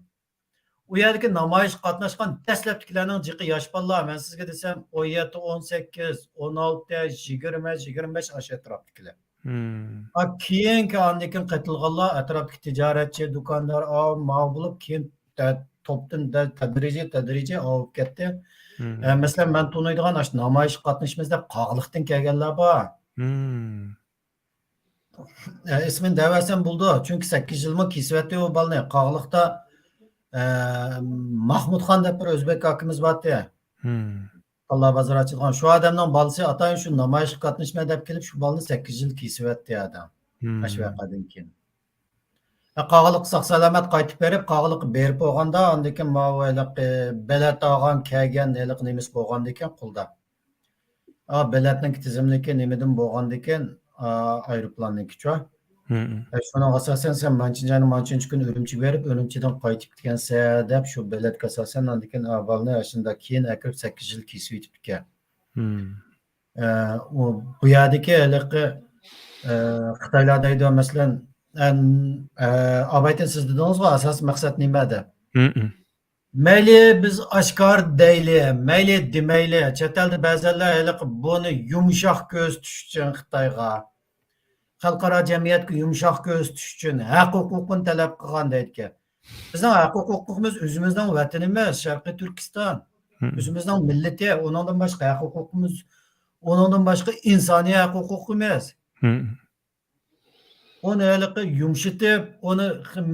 ئۇ يەردىكى نامايىشقا قاتناشقان دەسلەپتىكىلەرنىڭ جىقى ياش بالىلار، مەن سىزگە دېسەم، ئون يەتتە، ئون سەككىز، ئون ئالتە، يىگىرمە، يىگىرمە بەش ئاشۇ ئەتراپتىكىلەر. مم. ھا، كېيىنكى ئاندىن كېيىن قېتىلغانلار ئەتراپتىكى تىجارەتچى، دۇكاندار، ئاۋۇ، ماۋۇ بولۇپ، كېيىن تە-، توپتىن دە-، تەدرىجىي، تەدرىجىي ئاۋۇپ كەتتى. مم. ئە، مەسىلەن، مەن تونۇيدىغان ئاشۇ نامايىشقا قاتنىشىمىز دەپ قاغىلىقتىن كەلگەنلەر بار. مم. ئە، ئىسمىنى دەۋەرسەم بولىدۇ، چۈنكى سەككىز يىلمۇ كېسىۋەتتى ئۇ بالىنى. قاغىلىقتا، ئە، ماخمۇتخان دەپ بىر ئۆزبېك ئاكىمىز بارتى. مم. تاللا بازار ئاچىدىغان. شۇ ئادەمنىڭ بالىسى ئاتايىن شۇ نامايىشقا قاتنىشىمەن دەپ كېلىپ، شۇ بالىنى سەككىز يىل كېسىۋەتتى ئادەم. مم. ئاشۇ ۋەقەدىن كېيىن. ئە، قاغىلىققا ساق سالامەت قايتىپ بېرىپ، قاغىلىققا بېرىپ بولغاندا، ئاندىن كېيىن ماۋۇ ھېلىقى بېلەت ئالغان، كەلگەن ھېلىقى نېمىسى بولغاندىكىن قولدا. ئا، بېلەتنىڭ تىزىملىكى نېمىدىن بولغاندىكىن، ئا، ئايروپىلاننىڭكىچۇ. ئە، شۇنىڭغا ئاساسەن سەن مانچىنچاينى مانچىنچە كۈن ئۈرۈمچىگە بېرىپ، ئۈرۈمچىدىن قايتىپ كەلگەنسەن دەپ شۇ بېلەتكە ئاساسەن ئاندىن كېيىن ئەھۋالنى ئاشۇنداق كېيىن ئەكىرىپ سەككىز يىل كېسىۋېتىپتىكەن. ئە، ئۇ، بۇ يەردىكى ھېلىقى، ئە، خىتايلار دەيدۇ، مەسىلەن، ئەن-، ئە، ئابايتىن سىز دېدىڭىزغۇ، ئاساسىي مەقسەت نېمە دەپ. مەيلى بىز ئاشكارا دەيلى، مەيلى دېمەيلى، چەت ئەلدە بەزەنلەر ھېلىقى بۇنى يۇمشاق كۆرسىتىش ئۈچۈن خىتايغا، خەلقئارا جەمئىيەتكە يۇمشاق كۆرسىتىش ئۈچۈن ھەق ھوقۇقىنى تەلەپ قىلغان دەيدىكەن. بىزنىڭ ھەق ھوقۇقىمىز ئۆزىمىزنىڭ ۋەتىنىمىز، شەرقىي تۈركىستان. مم. ئۆزىمىزنىڭ مىللىتى، ئۇنىڭدىن باشقا ھەق ھوقۇقىمىز، ئۇنىڭدىن باشقا ئىنسانىي ھەق ھوقۇقىمىز. مم. ئۇنى ھېلىقى يۇمشىتىپ، ئۇنى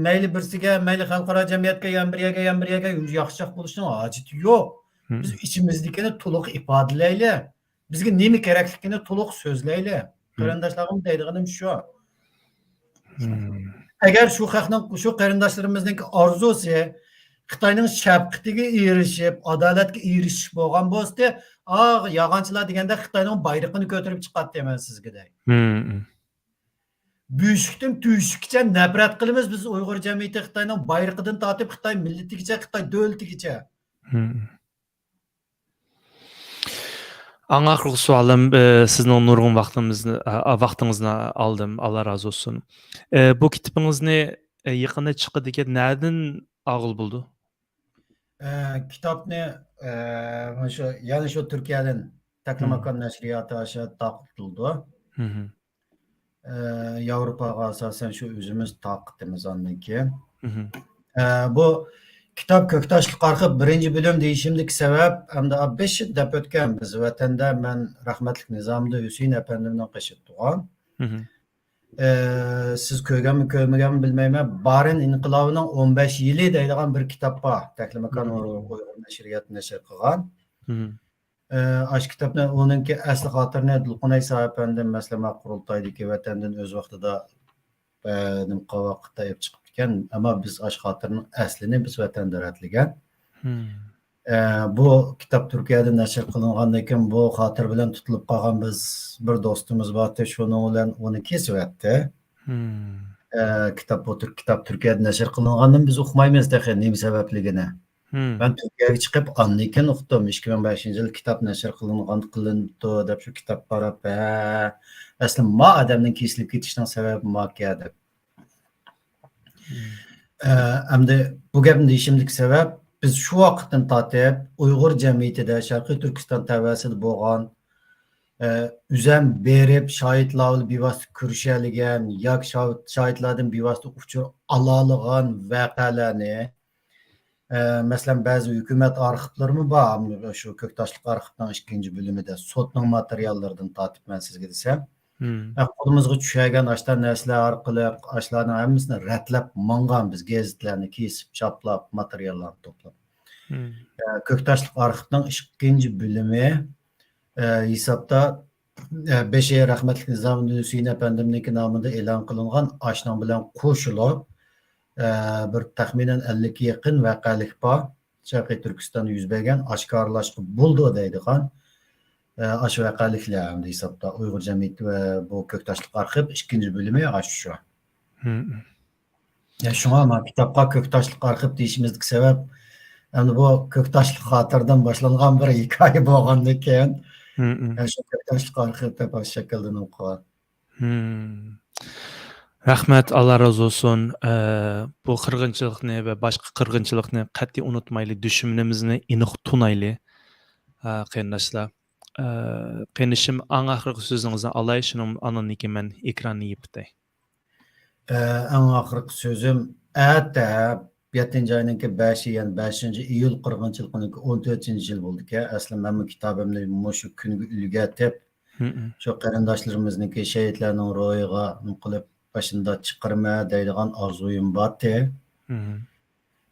مەيلى بىرسىگە، مەيلى خەلقئارا جەمئىيەتكە، يەنە بىر يەرگە، يەنە بىر يەرگە ياخشىراق بولۇشنىڭ ھاجىتى يوق. مم. بىز ئىچىمىزدىكىنى تولۇق ئىپادىلەيلى. بىزگە نېمە كېرەكلىكىنى تولۇق سۆزلەيلى. مم. قېرىنداشلارغىمۇ دەيدىغىنىم شۇ. مم. ئەگەر شۇ خەقنىڭ، شۇ قېرىنداشلىرىمىزنىڭكى ئارزۇسى خىتاينىڭ شەپقىتىگە ئېرىشىپ، ئادالەتكە ئېرىشىش بولغان بولسىدى، ئا، يالغانچىلار دېگەندە خىتاينىڭ بايرىقىنى كۆتۈرۈپ چىقاتتى، مەن سىزگە دەي. مم. بۆشۈكتىن تۆشۈككىچە نەپرەت قىلىمىز بىز ئۇيغۇر جەمئىيىتى خىتاينىڭ بايرىقىدىن تارتىپ خىتاي مىللىتىگىچە، خىتاي دۆلىتىگىچە. مم. ئەڭ ئاخىرقى سوئالىم، ئى، سىزنىڭ نۇرغۇن ۋاقتىڭىزنى، ئا، ۋاقتىڭىزنى ئالدىم، ئاللا رازى بولسۇن. ئى، بۇ كىتابىڭىزنى، ئى، يېقىندا چىقىدىكەن، نەدىن ئالغىلى بولىدۇ؟ ئە، كىتابنى، ئە، مانا شۇ، يەنە شۇ تۈركىيەدىن تەكلىماكان نەشرىياتى ئاشۇ تارقىتىلىدۇ. مم. ئە، ياۋروپاغا ئاساسەن شۇ ئۆزىمىز تارقىتىمىز ئاندىن كېيىن. مم. ئە، بۇ كىتاب كۆكتاشلىق ئارخىپ بىرىنچى بۆلۈم دېيىشىمدىكى سەۋەب، ئەمدى بەش يىل دەپ ئۆتكەن بىز ۋەتەندە، مەن رەھمەتلىك نىزامىدىن ھۈسەيىن ئەپەندىمنىڭ قېشىدا تۇغان. مم. ئە، سىز كۆرگەنمۇ كۆرمىگەنمۇ بىلمەيمەن، بارىن ئىنقىلابىنىڭ ئون بەش يىلى دەيدىغان بىر كىتاب بار. تەكلىماكان مم. ئۇيغۇر نەشرىياتى نەشر قىلغان. مم. ئە، ئاشۇ كىتابنى، ئۇنىڭكى ئەسلى خاتىرىنى دۇلقۇن ئەيسا ئەپەندىم، مەسىلەن، قۇرۇلتايدىكى ۋەتەندىن ئۆز ۋاقتىدا، ئە، نېمە قىلغان ۋاقىتتا ئېلىپ چىقىپتىكەن. ئەمما بىز ئاشۇ خاتىرىنىڭ ئەسلىنى بىز ۋەتەندە رەتلىگەن. مم. ئە، بۇ كىتاب تۈركىيەدە نەشر قىلىنغاندىن كېيىن، بۇ خاتىرە بىلەن تۇتۇلۇپ قالغان بىز بىر دوستىمىز بارتى، شۇنىڭ بىلەن ئۇنى كېسىۋەتتى. مم. ئە، كىتاب، بۇ تۈر-، كىتاب تۈركىيەدە نەشر قىلىنغاندىن بىز ئۇقمايمىز تېخى نېمە سەۋەبلىكىنى. مم. مەن تۈركىيەگە چىقىپ، ئاندىن كېيىن ئۇقتۇم. ئىككى مىڭ بەشىنچى يىل كىتاب نەشر قىلىنغان، قىلىنىپتۇ دەپ، شۇ كىتاب قاراپ، ھە، ئەسلى ما ئادەمنىڭ كېسىلىپ كېتىشىنىڭ سەۋەبى ماكە دەپ. ئە، ئەمدى بۇ گەپنى دېيىشىمدىكى سەۋەب، بىز شۇ ۋاقىتتىن تارتىپ ئۇيغۇر جەمئىيىتىدە، شەرقىي تۈركىستان تەۋەسىدە بولغان، ئە، ئۆزەم بېرىپ شاھىتلار بىلەن بىۋاسىتە كۆرۈشەلىگەن ياكى شاھ-، شاھىتلاردىن بىۋاسىتە ئۇچۇر ئالالىغان ۋەقەلەرنى، ئە، مەسىلەن، بەزى ھۆكۈمەت ئارخىپلىرىمۇ بار، شۇ كۆكتاشلىق ئارخىپنىڭ ئىككىنچى بۆلۈمىدە سوتنىڭ ماتېرىياللىرىدىن تارتىپ مەن سىزگە دېسەم، مم. ئە، قولىمىزغا چۈشەرگەن ئاشۇنداق نەرسىلەر ئارقىلىق ئاشۇلارنىڭ ھەممىسىنى رەتلەپ ماڭغان بىز، گېزىتلەرنى كېسىپ، چاپلاپ، ماتېرىياللارنى توپلاپ. مم. ئە، كۆكتاشلىق ئارخىپنىڭ ئىككىنچى بۆلۈمى، ئە، ھېسابتا، ئە، بېشى رەھمەتلىك نىزامىدىن ھۈسەيىن ئەپەندىمنىڭكى نامىدا ئېلان قىلىنغان، ئاشۇنىڭ بىلەن قوشۇلۇپ، ئە، بىر تەخمىنەن ئەللىككە يېقىن ۋەقەلىك بار. شەرقىي تۈركىستاندا يۈز بەرگەن، ئاشكارىلاشقا بولىدۇ دەيدىغان، ئە، ئاشۇ ۋەقەلىكلەر ئەمدى ھېسابتا ئۇيغۇر جەمئىيىتى ۋە بۇ كۆكتاشلىق ئارخىپ ئىككىنچى بۆلۈمى ئاشۇ شۇ. مم. يا، شۇڭا ما كىتابقا كۆكتاشلىق ئارخىپ دېيىشىمىزدىكى سەۋەب، ئەمدى بۇ كۆكتاشلىق خاتىرىدىن باشلانغان بىر ھېكايە بولغاندىن كېيىن، مم. يا، شۇ كۆكتاشلىق ئارخىپ دەپ ئاشۇ شەكىلدىن ئوقۇغان. مم. رەھمەت، ئاللا رازى بولسۇن. ئە، بۇ قىرغىنچىلىقنى ۋە باشقا قىرغىنچىلىقنى قەتئىي ئۇنتۇمايلى، دۈشمىنىمىزنى ئېنىق تونايلى، ئە، قېرىنداشلار. ئە، قېرىندىشىم، ئەڭ ئاخىرقى سۆزىڭىزنى ئالاي، شۇنىڭ ئاندىن كېيىن مەن ئېكراننى يېپىتاي. ئە، ئەڭ ئاخىرقى سۆزۈم، ئەتە يەتتىنچى ئاينىڭكى بەشى، يەنى بەشىنچى ئىيۇل قىرغىنچىلىقىنىڭكى ئون تۆتىنچى يىل بولىدىكەن. ئەسلى مەنمۇ كىتابىمنى مۇشۇ كۈنگە ئۈلگەرتىپ، مم. شۇ قېرىنداشلىرىمىزنىڭكى شېھىتلەرنىڭ روھىغا نېمە قىلىپ، باشىندا چىقىرىمەن دەيدىغان ئارزۇيۇم بارتى. مم.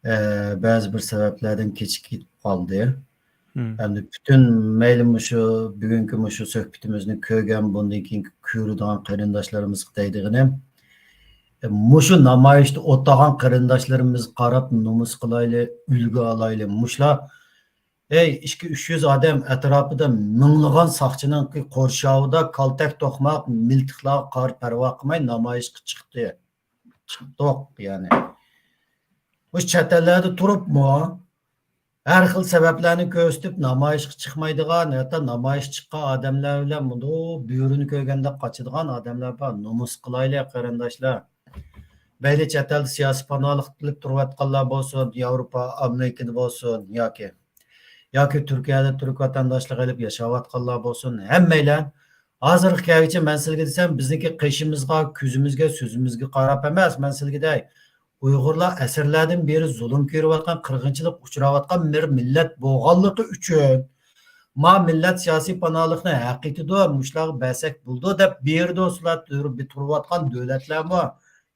ئە، بەزى بىر سەۋەبلەردىن كېچىكىپ قالدى. مم. ئەمدى پۈتۈن مەيلى مۇشۇ بۈگۈنكى مۇشۇ سۆھبىتىمىزنى كۆرگەن، بۇندىن كېيىنكى كۆرىدىغان قېرىنداشلىرىمىزغا دەيدىغىنىم، مۇشۇ نامايىشتا ئولتۇرغان قېرىنداشلىرىمىزغا قاراپ نومۇس قىلايلى، ئۈلگە ئالايلى. مۇشۇلار ھەي، ئىككى، ئۈچ يۈز ئادەم ئەتراپىدا مىڭلىغان ساقچىنىڭكى قورشاۋىدا كالتەك توقماق مىلتىقلارغا قارا پەرۋا قىلماي نامايىشقا چىقتى. چىقتۇق، يەنى. مۇشۇ چەت ئەللەردە تۇرۇپمۇ ھەر خىل سەۋەبلەرنى كۆرسىتىپ نامايىشقا چىقمايدىغان، ھەتتا نامايىشقا چىققان ئادەملەر بىلەن مۇنداق بۆرىنى كۆرگەندەك قاچىدىغان ئادەملەر بار. نومۇس قىلايلى، قېرىنداشلار. مەيلى چەت ئەلدە سىياسىي پاناھلىق تىلەپ تۇرۇۋاتقانلار بولسۇن، ياۋروپا، ئامېرىكىدا بولسۇن ياكى، ياكى تۈركىيەدە تۈرك ۋەتەنداشلىقى ئېلىپ ياشاۋاتقانلار بولسۇن، ھەممەيلەن ھازىرغا كەلگۈچە مەن سىلىگە دېسەم، بىزنىڭكى قېشىمىزغا، كۆزىمىزگە، سۆزىمىزگە قاراپ ئەمەس، مەن سىلىگە دەي، ئۇيغۇرلار ئەسىرلەردىن بېرى زۇلۇم كۆرۈۋاتقان، قىرغىنچىلىق ئۇچراۋاتقان بىر مىللەت بولغانلىقى ئۈچۈن، ما مىللەت سىياسىي پاناھلىقنى ھەق ئېتىدۇ، مۇشۇلارغا بەرسەك بولىدۇ دەپ بېرىدۇ، شۇلار تۇر-، تۇرۇۋاتقان دۆلەتلەرمۇ.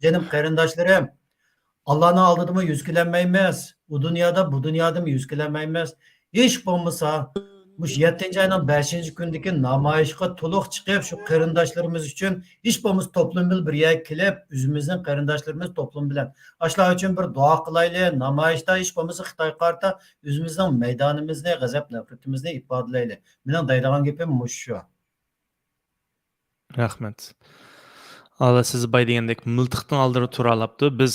جېنىم قېرىنداشلىرىم، ئاللانىڭ ئالدىدىمۇ يۈز كېلەلمەيمىز، ئۇ دۇنيادا، بۇ دۇنيادىمۇ يۈز كېلەلمەيمىز. ھېچ بولمىسا، مۇشۇ يەتتىنچى ئاينىڭ بەشىنچى كۈنىدىكى نامايىشقا تولۇق چىقىپ، شۇ قېرىنداشلىرىمىز ئۈچۈن ھېچ بولمىسا توپلۇم بىلەن بىر يەرگە كېلىپ، ئۆزىمىزنىڭ قېرىنداشلىرىمىز توپلۇم بىلەن ئاشۇلار ئۈچۈن بىر دۇئا قىلايلى. نامايىشتا ھېچ بولمىسا خىتايغا قارىتا ئۆزىمىزنىڭ مەيدانىمىزنى، غەزەپ-نەپرىتىمىزنى ئىپادىلەيلى. مېنىڭ دەيدىغان گېپىم مۇشۇ شۇ. رەھمەت. ئالا سىز باي دېگەندەك مىلتىقنىڭ ئالدىدا تۇرالاپتۇ. بىز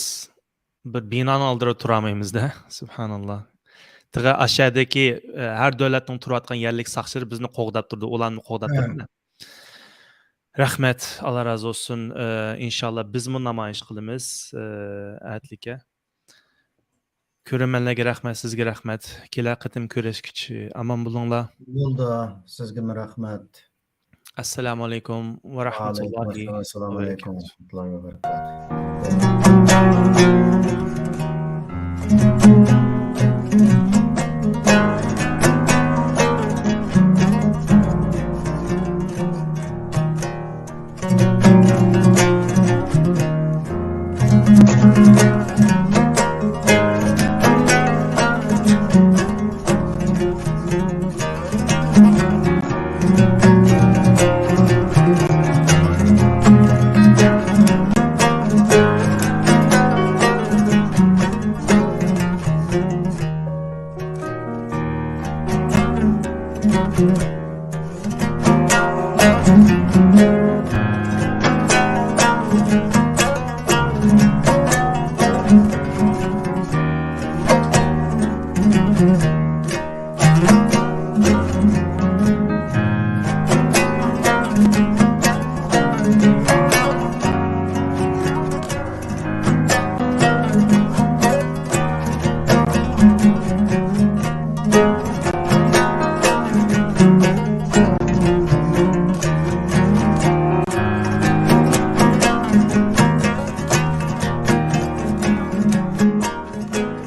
بىر بىنانىڭ ئالدىدا تۇرالمايمىز-دە. سۇبھاناللا. تېخى ئاشەدىكى، ئە، ھەر دۆلەتنىڭ تۇرۇۋاتقان يەرلىك ساقچىلىرى بىزنى قوغداپ تۇرىدۇ. ئۇلارنى قوغداپ ھە. تۇرىدۇ. رەھمەت. ئالا رازى بولسۇن. ئە، ئىنشاللا بىزمۇ نامايىش قىلىمىز، ئە، ئەتىلىكە. كۆرۈرمەنلەرگە رەھمەت، سىزگە رەھمەت. كېلەر قېتىم كۆرۈشكىچە ئامان بولۇڭلار. بولدى، سىزگىمۇ رەھمەت. ئەسسالامۇ ئەلەيكۇم ۋە رەھمەتۇللاھى ۋەئەلەيكۇم ئەسسالام. ۋە بەرىكاتۇھ. ئەلەيكۇم ۋە رەھمەتۇللاھى ۋە بەرىكاتۇھ.